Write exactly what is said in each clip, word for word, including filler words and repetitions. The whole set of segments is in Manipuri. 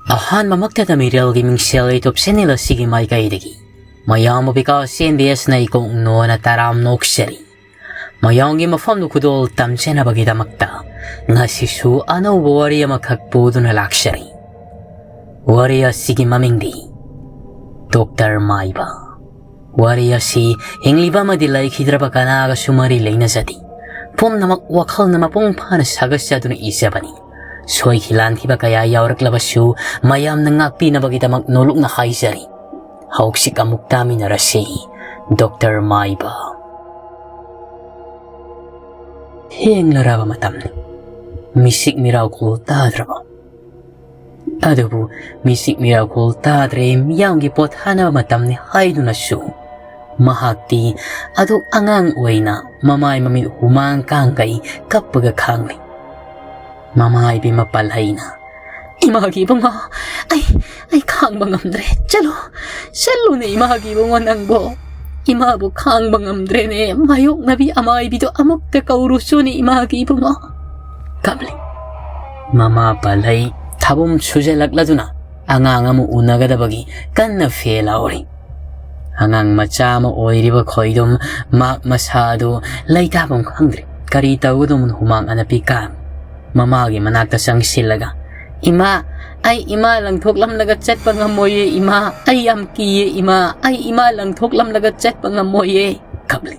ꯑꯍꯥꯟꯕꯃꯛꯇꯗ ꯃꯤꯔꯦꯜꯒꯤ ꯃꯤꯡꯁꯦꯜ YouTube channel ꯑꯁꯤꯒꯤ ꯃꯥꯏꯀꯩꯗꯒꯤ ꯃꯌꯥꯝꯕꯨ ꯕꯤꯀꯥꯁ ꯑꯦꯝ ꯕꯤ ꯑꯦꯁꯅ ꯏꯀꯣꯛ ꯅꯣꯅ ꯇꯔꯥꯝ ꯅꯣꯛꯆꯔꯤ꯫ ꯃꯌꯥꯝꯒꯤ ꯃꯐꯝꯗ ꯈꯨꯗꯣꯜ ꯇꯝꯖꯅꯕꯒꯤꯗꯃꯛꯇ ꯉꯁꯤꯁꯨ ꯑꯅꯧꯕ ꯋꯥꯔꯤ ꯑꯃꯈꯛ ꯄꯨꯗꯨꯅ ꯂꯥꯛꯆꯔꯤ꯫ ꯋꯥꯔꯤ ꯑꯁꯤꯒꯤ ꯃꯃꯤꯡꯗꯤ ꯗꯣꯛꯇꯔ ꯃꯥꯏꯕ꯫ ꯋꯥꯔꯤ ꯑꯁꯤ ꯍꯤꯡꯂꯤꯕ ꯑꯃꯗꯤ ꯂꯩꯈꯤꯗ꯭ꯔꯕ ꯀꯅꯥꯒꯁꯨ ꯃꯔꯤ ꯂꯩꯅꯖꯗꯦ꯫ ꯄꯨꯝꯅꯃꯛ ꯋꯥꯈꯜꯅ ꯃꯄꯨꯡ ꯐꯥꯅ ꯁꯥꯒꯠꯆꯗꯨꯅ ꯏꯖꯕꯅꯤ꯫ ꯁꯣꯏꯈꯤ ꯂꯥꯟꯈꯤꯕ ꯀꯌꯥ ꯌꯥꯎꯔꯛꯂꯕꯁꯨ ꯃꯌꯥꯝꯅ ꯉꯥꯛꯄꯤꯅꯕꯒꯤꯗꯃꯛ ꯅꯣꯂꯨꯛꯅ ꯍꯥꯏꯖꯔꯤ꯫ ꯍꯧꯖꯤꯛ ꯑꯃꯨꯛ ꯇꯥꯃꯤꯟꯅꯔꯁꯤ, ꯗꯣꯛꯇꯔ ꯃꯥꯏꯕ꯫ ꯊꯦꯡꯂꯔꯕ ꯃꯇꯝꯅꯤ꯫ ꯃꯤꯁꯤꯛ ꯃꯤꯔꯥꯎꯈꯣꯜ ꯇꯥꯗ꯭ꯔꯕ꯫ ꯑꯗꯨꯕꯨ ꯃꯤꯁꯤꯛ ꯃꯤꯔꯥꯎꯈꯣꯜ ꯇꯥꯗ꯭ꯔꯦ, ꯃꯤꯌꯥꯝꯒꯤ ꯄꯣꯊꯥꯅꯕ ꯃꯇꯝꯅꯤ ꯍꯥꯏꯗꯨꯅꯁꯨ ꯃꯍꯥꯛꯇꯤ ꯑꯗꯨꯛ ꯑꯉꯥꯡ ꯑꯣꯏꯅ ꯃꯃꯥꯏ ꯃꯃꯤꯠ ꯍꯨꯃꯥꯡ ꯀꯥꯡꯒꯩ ꯀꯞꯄꯒ ꯈꯥꯡꯂꯤ꯫ ꯃꯃꯥ ꯏꯕꯦꯝꯃ ꯄꯥꯜꯍꯩꯅ, "ꯏꯃꯥꯒꯤ ꯏꯕꯨꯡꯉꯣ, ꯑꯩ, ꯑꯩ ꯈꯥꯡꯕ ꯉꯝꯗ꯭ꯔꯦ꯫ ꯆꯠꯂꯣ, ꯆꯠꯂꯨꯅꯦ ꯏꯃꯥꯒꯤ ꯏꯕꯨꯡꯉꯣ ꯅꯪꯕꯣ꯫ ꯏꯃꯥꯕꯨ ꯈꯥꯡꯕ ꯉꯝꯗ꯭ꯔꯦꯅꯦ꯫ ꯃꯥꯌꯣꯛꯅꯕꯤ ꯑꯃꯥꯏꯕꯤꯗꯣ ꯑꯃꯨꯛꯇ ꯀꯧꯔꯨꯆꯣꯅꯦ ꯏꯃꯥꯒꯤ ꯏꯕꯨꯡꯉꯣ"꯫ ꯀꯞꯂꯤ꯫ ꯃꯃꯥ ꯄꯥꯜꯍꯩ ꯊꯥꯕꯨꯝ ꯁꯨꯖꯜꯂꯛꯂꯗꯨꯅ ꯑꯉꯥꯡ ꯑꯃ ꯎꯅꯒꯗꯕꯒꯤ ꯀꯟꯅ ꯐꯦ ꯂꯥꯎꯔꯤ꯫ ꯑꯉꯥꯡ ꯃꯆꯥ ꯑꯃ ꯑꯣꯏꯔꯤꯕ ꯈꯣꯏꯗꯨꯝ ꯃꯍꯥꯛ ꯃꯁꯥ ꯑꯗꯨ ꯂꯩꯇꯥꯐꯝ ꯈꯪꯗ꯭ꯔꯦ꯫ ꯀꯔꯤ ꯇꯧꯒꯗꯧꯕꯅꯣ ꯍꯨꯃꯥꯡ ꯑꯅꯞꯄꯤ ꯀꯥꯡ꯫ ꯃꯃꯥꯒꯤ ꯃꯅꯥꯛꯇ ꯆꯪꯁꯤꯜꯂꯒ, "ꯏꯃꯥ, ꯑꯩ ꯏꯃꯥ ꯂꯪꯊꯣꯛꯂꯝꯂꯒ ꯆꯠꯄ ꯉꯝꯃꯣꯏꯌꯦ ꯏꯃꯥ, ꯑꯩ ꯌꯥꯝ ꯀꯤꯌꯦ ꯏꯃꯥ, ꯑꯩ ꯏꯃꯥ ꯂꯪꯊꯣꯛꯂꯝꯂꯒ ꯆꯠꯄ ꯉꯝꯃꯣꯏꯌꯦ"꯫ ꯀꯞꯂꯤ꯫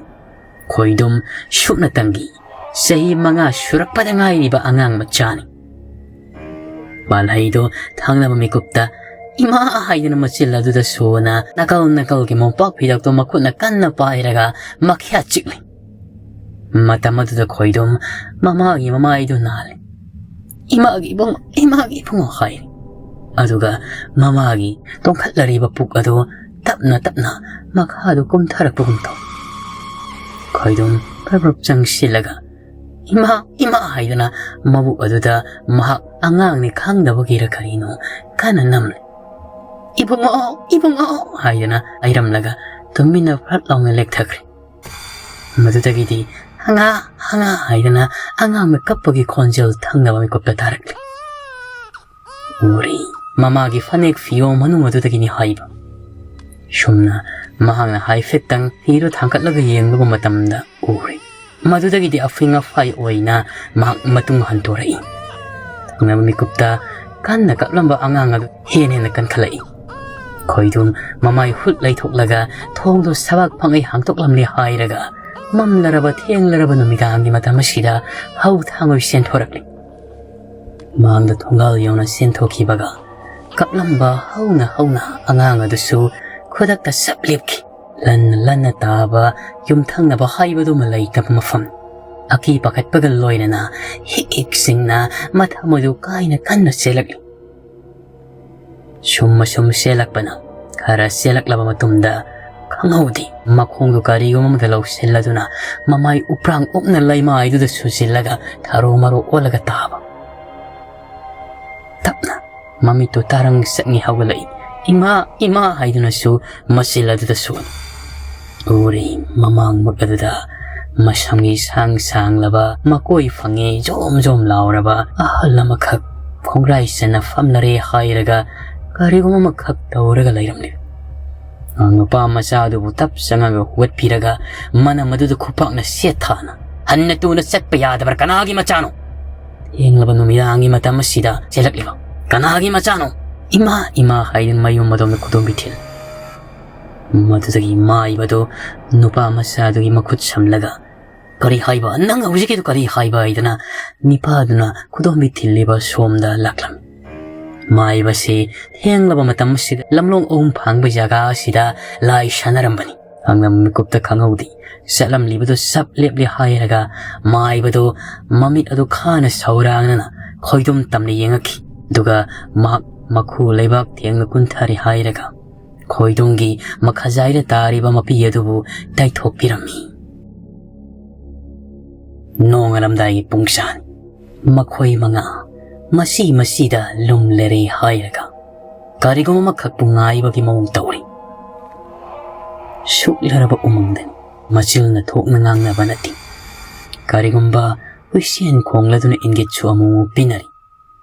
ꯈꯣꯏꯗꯨꯝ ꯁꯨꯞꯅꯇꯪꯒꯤ ꯆꯍꯤ ꯃꯉꯥ ꯁꯨꯔꯛꯄꯗ ꯉꯥꯏꯔꯤꯕ ꯑꯉꯥꯡ ꯃꯆꯥꯅꯤ꯫ ꯄꯥꯜꯍꯩꯗꯣ ꯊꯪꯅꯕ ꯃꯤꯀꯨꯞꯇ "ꯏꯃꯥ" ꯍꯥꯏꯗꯨꯅ ꯃꯆꯤꯜ ꯑꯗꯨꯗ ꯁꯣꯅ ꯅꯀꯜ ꯅꯀꯜꯒꯤ ꯃꯣꯝꯄꯥꯛ ꯐꯤꯗꯛꯇꯣ ꯃꯈꯨꯠꯅ ꯀꯟꯅ ꯄꯥꯏꯔꯒ ꯃꯈ꯭ꯌꯥ ꯆꯤꯛꯂꯤ꯫ ꯃꯇꯝ ꯑꯗꯨꯗ ꯈꯣꯏꯗꯨꯝ ꯃꯃꯥꯒꯤ ꯃꯃꯥꯏꯗꯨ ꯅꯥꯜꯂꯤ꯫ "ꯏꯃꯥꯒꯤ ꯏꯕꯨꯡꯉꯣ, ꯏꯃꯥꯒꯤ ꯏꯕꯨꯡꯉꯣ" ꯍꯥꯏꯔꯤ꯫ ꯑꯗꯨꯒ ꯃꯃꯥꯒꯤ ꯇꯣꯡꯈꯠꯂꯔꯤꯕ ꯄꯨꯛ ꯑꯗꯨ ꯇꯞꯅ ꯇꯞꯅ ꯃꯈꯥꯗ ꯀꯨꯝꯊꯔꯛꯄꯒꯨꯝ ꯇꯧꯏ꯫ ꯈꯣꯏꯗꯨꯝ ꯄ꯭ꯔꯞ ꯄ꯭ꯔꯞ ꯆꯪꯁꯤꯜꯂꯒ, "ꯏꯃꯥ, ꯏꯃꯥ" ꯍꯥꯏꯗꯨꯅ ꯃꯕꯨꯛ ꯑꯗꯨꯗ ꯃꯍꯥꯛ ꯑꯉꯥꯡꯅꯤ ꯈꯪꯗꯕꯒꯤꯔ ꯀꯔꯤꯅꯣ ꯀꯟꯅ ꯅꯝꯂꯤ꯫ "ꯏꯕꯨꯡꯉꯣ, ꯏꯕꯨꯡꯉꯣ" ꯍꯥꯏꯗꯨꯅ ꯍꯥꯏꯔꯝꯂꯒ ꯇꯨꯃꯤꯟꯅ ꯐꯠ ꯂꯥꯎꯅ ꯂꯦꯛꯊꯈ꯭ꯔꯦ꯫ ꯃꯗꯨꯗꯒꯤꯗꯤ "ꯑꯉꯥ, ꯑꯉꯥ" ꯍꯥꯏꯗꯅ ꯑꯉꯥꯡꯅ ꯀꯞꯄꯒꯤ ꯈꯣꯟꯖꯦꯜ ꯊꯪꯅꯕ ꯃꯤꯀꯨꯞꯇ ꯇꯥꯔꯛꯂꯤ꯫ ꯎꯔꯤ꯫ ꯃꯃꯥꯒꯤ ꯐꯅꯦꯛ ꯐꯤꯌꯣꯝ ꯃꯅꯨꯡ ꯑꯗꯨꯗꯒꯤꯅꯤ ꯍꯥꯏꯕ꯫ ꯁꯨꯝꯅ ꯃꯍꯥꯛꯅ ꯍꯥꯏꯐꯦꯠꯇꯪ ꯐꯤꯗꯨ ꯊꯥꯡꯒꯠꯂꯒ ꯌꯦꯡꯂꯨꯕ ꯃꯇꯝꯗ ꯎꯔꯦ꯫ ꯃꯗꯨꯗꯒꯤꯗꯤ ꯑꯐꯤꯡ ꯑꯐꯥꯏ ꯑꯣꯏꯅ ꯃꯍꯥꯛ ꯃꯇꯨꯡ ꯍꯟꯗꯣꯔꯛꯏ꯫ ꯊꯪꯅꯕ ꯃꯤꯀꯨꯞꯇ ꯀꯟꯅ ꯀꯞꯂꯝꯕ ꯑꯉꯥꯡ ꯑꯗꯨ ꯍꯦꯟꯅ ꯍꯦꯟꯅ ꯀꯟꯈꯠꯂꯛꯏ꯫ ꯈꯣꯏꯗꯨꯝ ꯃꯃꯥꯏ ꯍꯨꯠ ꯂꯩꯊꯣꯛꯂꯒ ꯊꯣꯡꯗꯨ ꯁꯕꯥꯛ ꯐꯪꯉꯩ ꯍꯥꯡꯗꯣꯛꯂꯝꯂꯦ ꯍꯥꯏꯔꯒ ꯃꯝꯂꯔꯕ ꯊꯦꯡꯂꯔꯕ ꯅꯨꯃꯤꯗꯥꯡꯒꯤ ꯃꯇꯝ ꯑꯁꯤꯗ ꯍꯧ ꯊꯥꯡꯉꯣꯏ ꯆꯦꯟꯊꯣꯔꯛꯂꯤ꯫ ꯃꯥꯡꯗ ꯊꯣꯡꯒꯥꯜ ꯌꯧꯅ ꯆꯦꯟꯊꯣꯛꯈꯤꯕꯒ ꯀꯞꯂꯝꯕ ꯍꯧꯅ ꯍꯧꯅ ꯑꯉꯥꯡ ꯑꯗꯨꯁꯨ ꯈꯨꯗꯛꯇ ꯆꯞ ꯂꯦꯞꯈꯤ꯫ ꯂꯟꯅ ꯂꯟꯅ ꯇꯥꯕ ꯌꯨꯝꯊꯪꯅꯕ ꯍꯥꯏꯕꯗꯨꯃ ꯂꯩꯇꯕ ꯃꯐꯝ꯫ ꯑꯀꯤ ꯄꯥꯈꯠꯄꯒ ꯂꯣꯏꯅꯅ ꯍꯤꯛ ꯍꯤꯛ ꯆꯤꯡꯅ ꯃꯊꯃꯣꯏꯗꯨ ꯀꯥꯏꯅ ꯀꯟꯅ ꯆꯦꯜꯂꯛꯂꯤ꯫ ꯁꯨꯝ ꯑꯁꯨꯝ ꯆꯦꯜꯂꯛꯄꯅ ꯈꯔ ꯆꯦꯜꯂꯛꯂꯕ ꯃꯇꯨꯡꯗ ꯈꯪꯍꯧꯗꯦ ꯃꯈꯣꯡꯗꯨ ꯀꯔꯤꯒꯨꯝꯕ ꯑꯃꯗ ꯂꯧꯁꯤꯜꯂꯗꯨꯅ ꯃꯃꯥꯏ ꯎꯄ꯭ꯔꯥꯡ ꯎꯞꯅ ꯂꯩꯃꯥꯏꯗꯨꯗ ꯁꯨꯖꯤꯜꯂꯒ ꯊꯔꯣ ꯃꯔꯣ ꯑꯣꯜꯂꯒ ꯇꯥꯕ꯫ ꯇꯞꯅ ꯃꯃꯤꯠꯇꯨ ꯇꯥꯔꯪ ꯁꯛꯉꯩ ꯍꯧꯒꯠꯂꯛꯏ꯫ "ꯏꯃꯥ, ꯏꯃꯥ" ꯍꯥꯏꯗꯨꯅꯁꯨ ꯃꯆꯤꯜ ꯑꯗꯨꯗ ꯁꯣꯛꯏ꯫ ꯎꯔꯤ ꯃꯃꯥꯡꯃꯛ ꯑꯗꯨꯗ ꯃꯁꯝꯒꯤ ꯁꯥꯡ ꯁꯥꯡꯂꯕ ꯃꯀꯣꯏ ꯐꯪꯉꯦ ꯖꯣꯝ ꯖꯣꯝ ꯂꯥꯎꯔꯕ ꯑꯍꯜ ꯑꯃꯈꯛ ꯈꯣꯡꯒ꯭ꯔꯥꯏ ꯆꯟꯅ ꯐꯝꯂꯔꯦ ꯍꯥꯏꯔꯒ ꯀꯔꯤꯒꯨꯝꯕ ꯑꯃꯈꯛ ꯇꯧꯔꯒ ꯂꯩꯔꯝꯂꯤ꯫ ꯅꯨꯄꯥ ꯃꯆꯥ ꯑꯗꯨꯕꯨ ꯇꯞ ꯆꯪꯉꯒ ꯍꯧꯒꯠꯄꯤꯔꯒ ꯃꯅꯝ ꯑꯗꯨꯗ ꯈꯨꯄꯥꯛꯅ ꯁꯦꯠ ꯊꯥꯅ, "ꯍꯟꯅ ꯇꯨꯅ ꯆꯠꯄ ꯌꯥꯗꯕ꯭ꯔꯥ? ꯀꯅꯥꯒꯤ ꯃꯆꯥꯅꯣ? ꯊꯦꯡꯂꯕ ꯅꯨꯃꯤꯗꯥꯡꯒꯤ ꯃꯇꯝ ꯑꯁꯤꯗ ꯆꯦꯜꯂꯛꯂꯤꯕ ꯀꯅꯥꯒꯤ ꯃꯆꯥꯅꯣ? ꯏꯃꯥ, ꯏꯃꯥ" ꯍꯥꯏꯗꯨꯅ ꯃꯌꯨꯝ ꯑꯗꯣꯝꯗ ꯈꯨꯗꯣꯝꯕꯤ ꯊꯤꯜ꯫ ꯃꯗꯨꯗꯒꯤ ꯃꯥꯏꯕꯗꯨ ꯅꯨꯄꯥ ꯃꯆꯥꯗꯨꯒꯤ ꯃꯈꯨꯠ ꯁꯝꯂꯒ, "ꯀꯔꯤ ꯍꯥꯏꯕ? ꯅꯪ ꯍꯧꯖꯤꯛꯀꯤꯗꯨ ꯀꯔꯤ ꯍꯥꯏꯕ?" ꯍꯥꯏꯗꯅ ꯅꯤꯄꯥꯗꯨꯅ ꯈꯨꯗꯣꯝꯕꯤ ꯊꯤꯜꯂꯤꯕ ꯁꯣꯝꯗ ꯂꯥꯛꯂꯝꯃꯤ꯫ ꯃꯥꯏꯕꯁꯤ ꯊꯦꯡꯂꯕ ꯃꯇꯝ ꯑꯁꯤꯗ ꯂꯝꯂꯣꯡ ꯑꯍꯨꯝ ꯐꯥꯡꯕ ꯖꯒꯥ ꯑꯁꯤꯗ ꯂꯥꯏ ꯁꯥꯟꯅꯔꯝꯕꯅꯤ꯫ ꯈꯪꯂꯝ ꯃꯤꯀꯨꯞꯇ ꯈꯪꯍꯧꯗꯦ꯫ ꯆꯠꯂꯝꯂꯤꯕꯗꯨ ꯆꯞ ꯂꯦꯞꯂꯦ ꯍꯥꯏꯔꯒ ꯃꯥꯏꯕꯗꯨ ꯃꯃꯤꯠ ꯑꯗꯨ ꯈꯥꯅ ꯁꯧꯔꯥꯡꯅꯅ ꯈꯣꯏꯗꯨꯝ ꯇꯝꯅ ꯌꯦꯡꯉꯛꯈꯤ꯫ ꯑꯗꯨꯒ ꯃꯍꯥꯛ ꯃꯈꯨ ꯂꯩꯕꯥꯛ ꯊꯦꯡꯅ ꯀꯨꯟꯊꯔꯦ ꯍꯥꯏꯔꯒ ꯈꯣꯏꯗꯨꯝꯒꯤ ꯃꯈꯥꯖꯥꯏꯗ ꯇꯥꯔꯤꯕ ꯃꯄꯤ ꯑꯗꯨꯕꯨ ꯇꯩꯊꯣꯛꯄꯤꯔꯝꯃꯤ꯫ ꯅꯣꯡꯉꯥꯜꯂꯝꯗꯥꯏꯒꯤ ꯄꯨꯡꯖꯥꯅꯤ꯫ ꯃꯈꯣꯏ ꯃꯉꯥ ꯃꯁꯤ ꯃꯁꯤꯗ ꯂꯨꯝꯂꯔꯦ ꯍꯥꯏꯔꯒ ꯀꯔꯤꯒꯨꯝꯕ ꯑꯃꯈꯛꯄꯨ ꯉꯥꯏꯕꯒꯤ ꯃꯑꯣꯡ ꯇꯧꯔꯤ꯫ ꯁꯨꯛꯂꯔꯕ ꯎꯃꯪꯗꯅꯤ꯫ ꯃꯆꯤꯜꯅ ꯊꯣꯛꯅ ꯉꯥꯡꯅꯕ ꯅꯠꯇꯦ꯫ ꯀꯔꯤꯒꯨꯝꯕ ꯍꯨꯏꯁꯦꯟ ꯈꯣꯡꯂꯗꯨꯅ ꯏꯪꯒꯤꯠꯁꯨ ꯑꯃꯨꯛ ꯄꯤꯅꯔꯤ꯫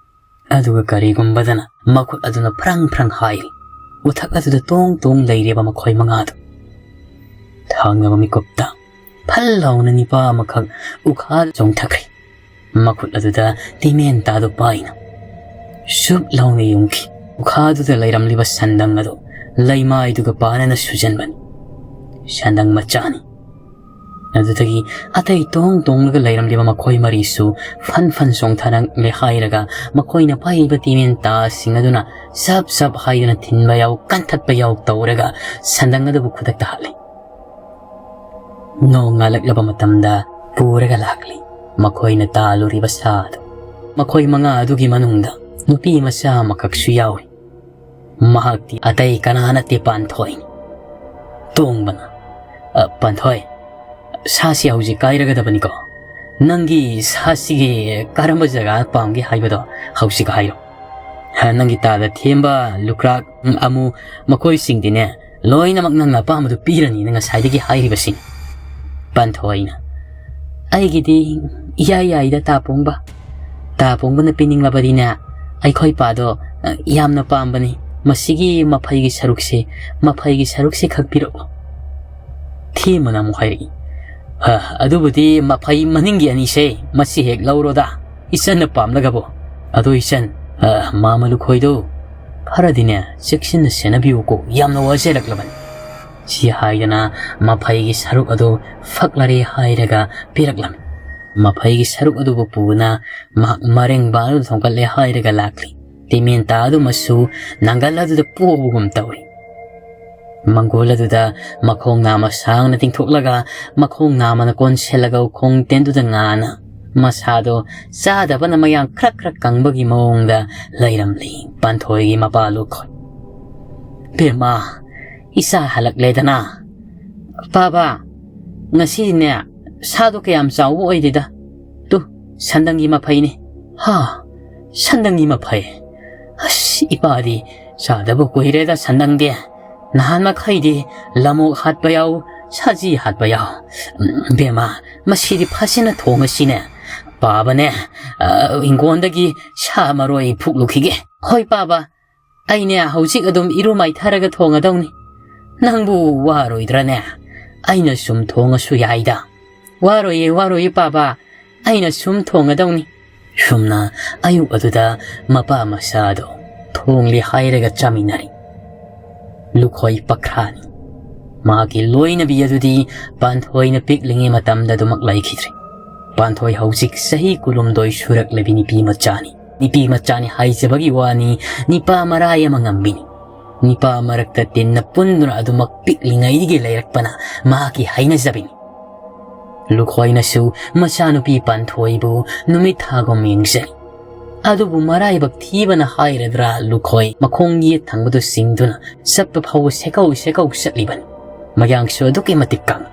ꯑꯗꯨꯒ ꯀꯔꯤꯒꯨꯝꯕꯗꯅ ꯃꯈꯨꯠ ꯑꯗꯨꯅ ꯐ꯭ꯔꯪ ꯐ꯭ꯔꯪ ꯍꯥꯏꯔꯤ꯫ ꯎꯊꯛ ꯑꯗꯨꯗ ꯇꯣꯡ ꯇꯣꯡ ꯂꯩꯔꯤꯕ ꯃꯈꯣꯏ ꯃꯉꯥꯗꯨ꯫ ꯊꯪꯅꯕ ꯃꯤꯀꯨꯞꯇ ꯐꯜ ꯂꯥꯎꯅ ꯅꯤꯄꯥ ꯑꯃꯈꯛ ꯎꯈꯥꯗ ꯆꯣꯡꯊꯈ꯭ꯔꯤ꯫ ꯃꯈꯨꯠ ꯑꯗꯨꯗ ꯇꯤꯃꯦꯟꯇꯥꯗꯨ ꯄꯥꯏꯅ ꯁꯨꯞ ꯂꯥꯎꯅ ꯌꯨꯡꯈꯤ꯫ ꯎꯈꯥꯗꯨꯗ ꯂꯩꯔꯝꯂꯤꯕ ꯁꯟꯗꯪ ꯑꯗꯨ ꯂꯩꯃꯥꯏꯗꯨꯒ ꯄꯥꯅꯅ ꯁꯨꯖꯟꯕꯅꯤ꯫ ꯁꯟꯗꯪ ꯃꯆꯥꯅꯤ꯫ ꯑꯗꯨꯗꯒꯤ ꯑꯇꯩ ꯇꯣꯡ ꯇꯣꯡꯂꯒ ꯂꯩꯔꯝꯂꯤꯕ ꯃꯈꯣꯏ ꯃꯔꯤꯁꯨ ꯐꯟ ꯐꯟ ꯆꯣꯡꯊꯔꯛꯂꯦ ꯍꯥꯏꯔꯒ ꯃꯈꯣꯏꯅ ꯄꯥꯏꯔꯤꯕ ꯇꯤꯃꯦꯟꯇꯥꯁꯤꯡ ꯑꯗꯨꯅ ꯆꯞ ꯆꯞ ꯍꯥꯏꯗꯨꯅ ꯊꯤꯟꯕ ꯌꯥꯎ, ꯀꯟꯊꯠꯄ ꯌꯥꯎ ꯇꯧꯔꯒ ꯁꯟꯗꯪ ꯑꯗꯨꯕꯨ ꯈꯨꯗꯛꯇ ꯍꯥꯠꯂꯤ꯫ ꯅꯣꯡ ꯉꯥꯜꯂꯛꯂꯕ ꯃꯇꯝꯗ ꯄꯨꯔꯒ ꯂꯥꯛꯂꯤ ꯃꯈꯣꯏꯅ ꯇꯥꯜꯂꯨꯔꯤꯕ ꯁꯥ ꯑꯗꯨ꯫ ꯃꯈꯣꯏ ꯃꯉꯥ ꯑꯗꯨꯒꯤ ꯃꯅꯨꯡꯗ ꯅꯨꯄꯤ ꯃꯆꯥ ꯑꯃꯈꯛꯁꯨ ꯌꯥꯎꯔꯤ꯫ ꯃꯍꯥꯛꯇꯤ ꯑꯇꯩ ꯀꯅꯥ ꯅꯠꯇꯦ, ꯄꯥꯟꯊꯣꯏꯅꯤ꯫ ꯇꯣꯡꯕꯅ, "ꯑ, ꯄꯥꯟꯊꯣꯏ, ꯁꯥꯁꯤ ꯍꯧꯖꯤꯛ ꯀꯥꯏꯔꯒꯗꯕꯅꯤꯀꯣ꯫ ꯅꯪꯒꯤ ꯁꯥꯁꯤꯒꯤ ꯀꯔꯝꯕ ꯖꯒꯥ ꯄꯥꯝꯒꯦ ꯍꯥꯏꯕꯗꯣ ꯍꯧꯖꯤꯛ ꯍꯥꯏꯔꯣ꯫ ꯍ, ꯅꯪꯒꯤ ꯇꯥꯗ ꯊꯦꯝꯕ, ꯂꯨꯀ꯭ꯔꯥꯛ, ꯑꯃꯨ, ꯃꯈꯣꯏꯁꯤꯡꯗꯤꯅꯦ, ꯂꯣꯏꯅꯃꯛ ꯅꯪꯅ ꯑꯄꯥꯝꯕꯗꯨ ꯄꯤꯔꯅꯤꯅ ꯉꯁꯥꯏꯗꯒꯤ ꯍꯥꯏꯔꯤꯕꯁꯤꯅꯤ꯫" ꯄꯥꯟꯊꯣꯏꯅ, "ꯑꯩꯒꯤꯗꯤ ꯏꯌꯥ ꯌꯥꯏꯗ, ꯇꯥ ꯄꯣꯡꯕ꯫ ꯇꯥ ꯄꯣꯡꯕꯅ ꯄꯤꯅꯤꯡꯂꯕꯗꯤꯅꯦ, ꯑꯩꯈꯣꯏ ꯄꯥꯗꯣ, ꯑ, ꯌꯥꯝꯅ ꯄꯥꯝꯕꯅꯤ꯫ ꯃꯁꯤꯒꯤ ꯃꯐꯩꯒꯤ ꯁꯔꯨꯛꯁꯦ, ꯃꯐꯩꯒꯤ ꯁꯔꯨꯛꯁꯦ ꯈꯛ ꯄꯤꯔꯛꯑꯣ꯫" ꯊꯦꯝꯕꯅ ꯑꯃꯨꯛ ꯍꯥꯏꯔꯛꯏ, "ꯍ, ꯑꯗꯨꯕꯨꯗꯤ ꯃꯐꯩ ꯃꯅꯤꯡꯒꯤ ꯑꯅꯤꯁꯦ, ꯃꯁꯤ ꯍꯦꯛ ꯂꯧꯔꯣꯗ, ꯏꯆꯟꯅ ꯄꯥꯝꯂꯒꯕꯨ꯫ ꯑꯗꯣ ꯏꯆꯟ, ꯑ, ꯃꯥꯃ ꯂꯨꯈꯣꯏꯗꯣ ꯈꯔꯗꯤꯅꯦ, ꯆꯦꯛꯁꯤꯟꯅ ꯁꯦꯟꯅꯕꯤꯌꯨꯀꯣ, ꯌꯥꯝꯅ ꯋꯥꯖꯔꯛꯂꯕꯅꯤ꯫" ꯁꯤ ꯍꯥꯏꯗꯅ ꯃꯐꯩꯒꯤ ꯁꯔꯨꯛ ꯑꯗꯨ ꯐꯛꯂꯔꯦ ꯍꯥꯏꯔꯒ ꯄꯤꯔꯛꯂꯝꯃꯤ꯫ ꯃꯐꯩꯒꯤ ꯁꯔꯨꯛ ꯑꯗꯨꯕꯨ ꯄꯨꯅ ꯃꯍꯥꯛ ꯃꯔꯦꯡꯕꯥꯟ ꯑꯗꯨ ꯊꯣꯡꯒꯠꯂꯦ ꯍꯥꯏꯔꯒ ꯂꯥꯛꯂꯤ꯫ ꯇꯤꯃꯦꯟꯇꯥ ꯑꯗꯨꯃꯁꯨ ꯅꯪꯒꯜ ꯑꯗꯨꯗ ꯄꯣꯕꯒꯨꯝ ꯇꯧꯔꯤ꯫ ꯃꯪꯒꯣꯜ ꯑꯗꯨꯗ ꯃꯈꯣꯡ ꯅꯥꯝꯃ ꯁꯥꯡꯅ ꯇꯤꯡꯊꯣꯛꯂꯒ, ꯃꯈꯣꯡ ꯅꯥꯝꯃꯅ ꯀꯣꯟꯁꯤꯜꯂꯒ ꯎꯈꯣꯡ ꯇꯦꯟꯗꯨꯗ ꯉꯥꯅ ꯃꯁꯥꯗꯣ ꯆꯥꯗꯕꯅ ꯃꯌꯥꯡ ꯈ꯭ꯔꯛ ꯈ꯭ꯔꯛ ꯀꯪꯕꯒꯤ ꯃꯑꯣꯡꯗ ꯂꯩꯔꯝꯂꯤ ꯄꯥꯟꯊꯣꯏꯒꯤ ꯃꯄꯥ ꯂꯨꯈꯣꯏ꯫ "ꯕꯦꯝꯃ, ꯏꯆꯥ ꯍꯜꯂꯛꯂꯦꯗꯅ꯫ ꯄꯥꯕ, ꯉꯁꯤꯅꯦ ꯁꯥꯗꯣ ꯀꯌꯥꯝ ꯆꯥꯎꯕ ꯑꯣꯏꯗꯦꯗ꯫ ꯇꯨ, ꯁꯟꯗꯪꯒꯤ ꯃꯐꯩꯅꯤ꯫" "ꯍꯥ, ꯁꯟꯗꯪꯒꯤ ꯃꯐꯩ? ꯑꯁ, ꯏꯄꯥꯗꯤ ꯆꯥꯗꯕ ꯀꯨꯏꯔꯦꯗ ꯁꯟꯗꯪꯗꯤ꯫ ꯅꯍꯥꯟ ꯃꯈꯩꯗꯤ ꯂꯃꯣꯛ ꯍꯥꯠꯄ ꯌꯥꯎ, ꯁꯖꯤ ꯍꯥꯠꯄ ꯌꯥꯎ꯫ ꯎꯝ, ꯕꯦꯝꯃ, ꯃꯁꯤꯗꯤ ꯐꯖꯅ ꯊꯣꯡꯉꯁꯤꯅꯦ꯫ "ꯄꯥꯕꯅꯦ, ꯑ, ꯏꯪꯈꯣꯜꯗꯒꯤ ꯁꯥ ꯃꯔꯣꯏ ꯐꯨꯛꯂꯨꯈꯤꯒꯦ꯫" "ꯍꯣꯏ ꯄꯥꯕ, ꯑꯩꯅꯦ ꯍꯧꯖꯤꯛ ꯑꯗꯨꯝ ꯏꯔꯨ ꯃꯥꯏꯊꯔꯒ ꯊꯣꯡꯉꯗꯧꯅꯤ꯫ ꯅꯪꯕꯨ ꯋꯥꯔꯣꯏꯗ꯭ꯔꯅꯦ? ꯑꯩꯅ ꯁꯨꯝ ꯊꯣꯡꯉꯁꯨ ꯌꯥꯏꯗ꯫" "ꯋꯥꯔꯣꯏꯌꯦ, ꯋꯥꯔꯣꯏꯌꯦ ꯄꯥꯕ, ꯑꯩꯅ ꯁꯨꯝ ꯊꯣꯡꯉꯗꯧꯅꯤ꯫" ꯁꯨꯝꯅ ꯑꯌꯨꯛ ꯑꯗꯨꯗ ꯃꯄꯥ ꯃꯆꯥꯗꯣ ꯊꯣꯡꯂꯦ ꯍꯥꯏꯔꯒ ꯆꯥꯃꯤꯟꯅꯔꯤ꯫ ꯂꯨꯈꯣꯏ ꯄꯈ꯭ꯔꯥꯅꯤ꯫ ꯃꯍꯥꯛꯀꯤ ꯂꯣꯏꯅꯕꯤ ꯑꯗꯨꯗꯤ ꯄꯥꯟꯊꯣꯏꯅ ꯄꯤꯛꯂꯤꯉꯩ ꯃꯇꯝꯗ ꯑꯗꯨꯃꯛ ꯂꯩꯈꯤꯗ꯭ꯔꯦ꯫ ꯄꯥꯟꯊꯣꯏ ꯍꯧꯖꯤꯛ ꯆꯍꯤ ꯀꯨꯟꯍꯨꯝꯗꯣꯏ ꯁꯨꯔꯛꯂꯕꯤ ꯅꯨꯄꯤ ꯃꯆꯥꯅꯤ꯫ ꯅꯨꯄꯤ ꯃꯆꯥꯅꯤ ꯍꯥꯏꯖꯕꯒꯤ ꯋꯥꯅꯤ, ꯅꯤꯄꯥ ꯃꯔꯥꯏ ꯑꯃ ꯉꯝꯕꯤꯅꯤ꯫ ꯅꯤꯄꯥ ꯃꯔꯛꯇ ꯇꯤꯟꯅ ꯄꯨꯟꯗꯨꯅ ꯑꯗꯨꯃꯛ ꯄꯤꯛꯂꯤꯉꯩꯗꯒꯤ ꯂꯩꯔꯛꯄꯅ ꯃꯍꯥꯛꯀꯤ ꯍꯩꯅꯖꯕꯤꯅꯤ꯫ ꯂꯨꯈꯣꯏꯅꯁꯨ ꯃꯆꯥꯅꯨꯄꯤ ꯄꯥꯟꯊꯣꯏꯕꯨ ꯅꯨꯃꯤꯠ ꯊꯥꯒꯨꯝ ꯌꯦꯡꯖꯩ꯫ ꯑꯗꯨꯕꯨ ꯃꯔꯥꯏꯕꯛ ꯊꯤꯕꯅ ꯍꯥꯏꯔꯗ꯭ꯔꯥ, ꯂꯨꯈꯣꯏ ꯃꯈꯣꯡ ꯌꯦꯠ ꯊꯪꯕꯗꯨ ꯆꯤꯡꯗꯨꯅ ꯆꯠꯄ ꯐꯥꯎꯕ ꯁꯦꯀꯧ ꯁꯦꯀꯧ ꯆꯠꯂꯤꯕꯅꯤ꯫ ꯃꯌꯥꯡꯁꯨ ꯑꯗꯨꯛꯀꯤ ꯃꯇꯤꯛ ꯀꯪꯏ꯫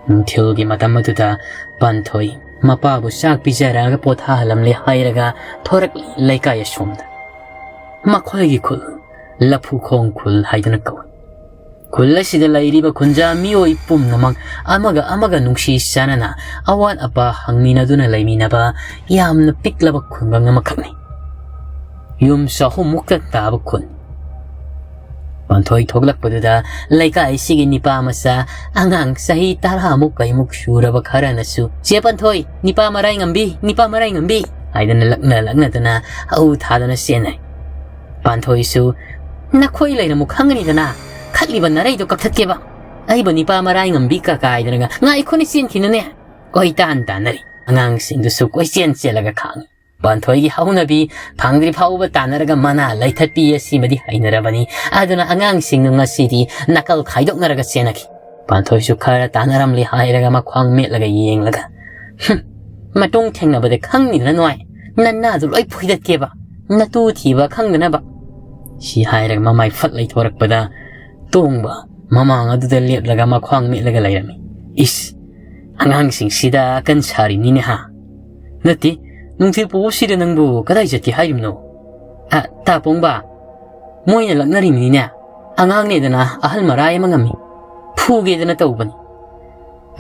ꯅꯨꯡꯊꯤꯜꯒꯤ ꯃꯇꯝ ꯑꯗꯨꯗ ꯄꯥꯟꯊꯣꯏ ꯃꯄꯥꯕꯨ ꯆꯥꯛ ꯄꯤꯖꯔꯛꯑꯒ ꯄꯣꯊꯥꯍꯜꯂꯝꯂꯦ ꯍꯥꯏꯔꯒ ꯊꯣꯔꯛꯂꯤ ꯂꯩꯀꯥꯏ ꯑꯁꯣꯝꯗ꯫ ꯃꯈꯣꯏꯒꯤ ꯈꯨꯜ ꯂꯐꯨꯈꯣꯡ ꯈꯨꯜ ꯍꯥꯏꯗꯨꯅ ꯀꯧꯏ꯫ ꯈꯨꯜ ꯑꯁꯤꯗ ꯂꯩꯔꯤꯕ ꯈꯨꯟꯖꯥ ꯃꯤꯑꯣꯏ ꯄꯨꯝꯅꯃꯛ ꯑꯃꯒ ꯑꯃꯒ ꯅꯨꯡꯁꯤ ꯆꯥꯟꯅꯅ ꯑꯋꯥꯠ ꯑꯄꯥ ꯍꯪꯃꯤꯟꯅꯗꯨꯅ ꯂꯩꯃꯤꯟꯅꯕ ꯌꯥꯝꯅ ꯄꯤꯛꯂꯕ ꯈꯨꯡꯒꯪ ꯑꯃꯈꯛꯅꯤ꯫ ꯌꯨꯝ ꯆꯍꯨꯝꯃꯨꯛꯇ ꯇꯥꯕ ꯈꯨꯟ꯫ ꯄꯥꯟꯊꯣꯏ ꯊꯣꯛꯂꯛꯄꯗꯨꯗ ꯂꯩꯀꯥꯏꯁꯤꯒꯤ ꯅꯤꯄꯥ ꯃꯆꯥ, ꯑꯉꯥꯡ ꯆꯍꯤ ꯇꯔꯥꯃꯨꯛ ꯀꯩꯃꯨꯛ ꯁꯨꯔꯕ ꯈꯔꯅꯁꯨ, "ꯆꯦ ꯄꯥꯟꯊꯣꯏ, ꯅꯤꯄꯥ ꯃꯔꯥꯏ ꯉꯝꯕꯤ, ꯅꯤꯄꯥ ꯃꯔꯥꯏ ꯉꯝꯕꯤ" ꯍꯥꯏꯗꯅ ꯂꯛꯅ ꯂꯛꯅꯗꯅ ꯍꯧ ꯊꯥꯗꯅ ꯆꯦꯟꯅꯩ꯫ ꯄꯥꯟꯊꯣꯏꯁꯨ, "ꯅꯈꯣꯏ ꯂꯩꯔꯝꯃꯨ ꯈꯪꯒꯅꯤꯗꯅ, ꯈꯠꯂꯤꯕ ꯅꯔꯩꯗꯣ ꯀꯛꯊꯠꯀꯦꯕ꯫ ꯑꯩꯕꯨ ꯅꯤꯄꯥ ꯃꯔꯥꯏ ꯉꯝꯕꯤ ꯀ ꯀꯥꯏꯗꯅꯒ ꯉꯥꯏꯈꯣꯅꯦ ꯆꯦꯟꯈꯤꯅꯨꯅꯦ"꯫ ꯀꯣꯏꯇꯥꯟ ꯇꯥꯟꯅꯔꯤ꯫ ꯑꯉꯥꯡꯁꯤꯡꯗꯨꯁꯨ ꯀꯣꯏꯆꯦꯟ ꯆꯦꯜꯂꯒ ꯈꯥꯡꯏ꯫ ꯄꯥꯟꯊꯣꯏꯒꯤ ꯍꯧꯅꯕꯤ ꯐꯪꯗ꯭ꯔꯤ ꯐꯥꯎꯕ ꯇꯥꯟꯅꯔꯒ ꯃꯅꯥ ꯂꯩꯊꯠꯄꯤ ꯑꯁꯤꯃꯗꯤ ꯍꯩꯅꯔꯕꯅꯤ꯫ ꯑꯗꯨꯅ ꯑꯉꯥꯡꯁꯤꯡꯗꯨ ꯉꯁꯤꯗꯤ ꯅꯥꯀꯜ ꯈꯥꯏꯗꯣꯛꯅꯔꯒ ꯆꯦꯟꯅꯈꯤ꯫ ꯄꯥꯟꯊꯣꯏꯁꯨ ꯈꯔ ꯇꯥꯟꯅꯔꯝꯂꯦ ꯍꯥꯏꯔꯒ ꯃꯈ꯭ꯋꯥꯡ ꯃꯦꯠꯂꯒ ꯌꯦꯡꯂꯒ, "ꯍꯨꯝ, ꯃꯇꯨꯡ ꯊꯦꯡꯅꯕꯗ ꯈꯪꯅꯤꯗꯅ ꯅꯣꯏ, ꯅꯅꯥꯗꯨ ꯂꯣꯏ ꯐꯣꯏꯗꯠꯀꯦꯕ, ꯅꯇꯨ ꯊꯤꯕ ꯈꯪꯗꯅꯕ"꯫ ꯁꯤ ꯍꯥꯏꯔꯒ ꯃꯃꯥꯏ ꯐꯠ ꯂꯩꯊꯣꯔꯛꯄꯗ ꯇꯣꯡꯕ ꯃꯃꯥꯡ ꯑꯗꯨꯗ ꯂꯦꯞꯂꯒ ꯃꯈ꯭ꯋꯥꯡ ꯃꯦꯠꯂꯒ ꯂꯩꯔꯝꯃꯤ꯫ "ꯏꯁ, ꯑꯉꯥꯡꯁꯤꯡꯁꯤꯗ ꯑꯀꯟ ꯁꯥꯔꯤꯅꯤꯅꯦ ꯍꯥ? ꯅꯠꯇꯦ, ꯅꯨꯡꯊꯤꯜ ꯄꯣꯛꯎꯁꯤꯗ ꯅꯪꯕꯨ ꯀꯗꯥꯏ ꯆꯠꯀꯦ ꯍꯥꯏꯔꯤꯕꯅꯣ?" "ꯑ, ꯇꯥ ꯄꯣꯡꯕ, ꯃꯣꯏꯅ ꯂꯛꯅꯔꯤꯕꯅꯤꯅꯦ꯫ ꯑꯉꯥꯡꯅꯦꯗꯅ ꯑꯍꯜ ꯃꯔꯥꯏ ꯑꯃ ꯉꯝꯃꯤ꯫ ꯐꯨꯒꯦꯗꯅ ꯇꯧꯕꯅꯤ꯫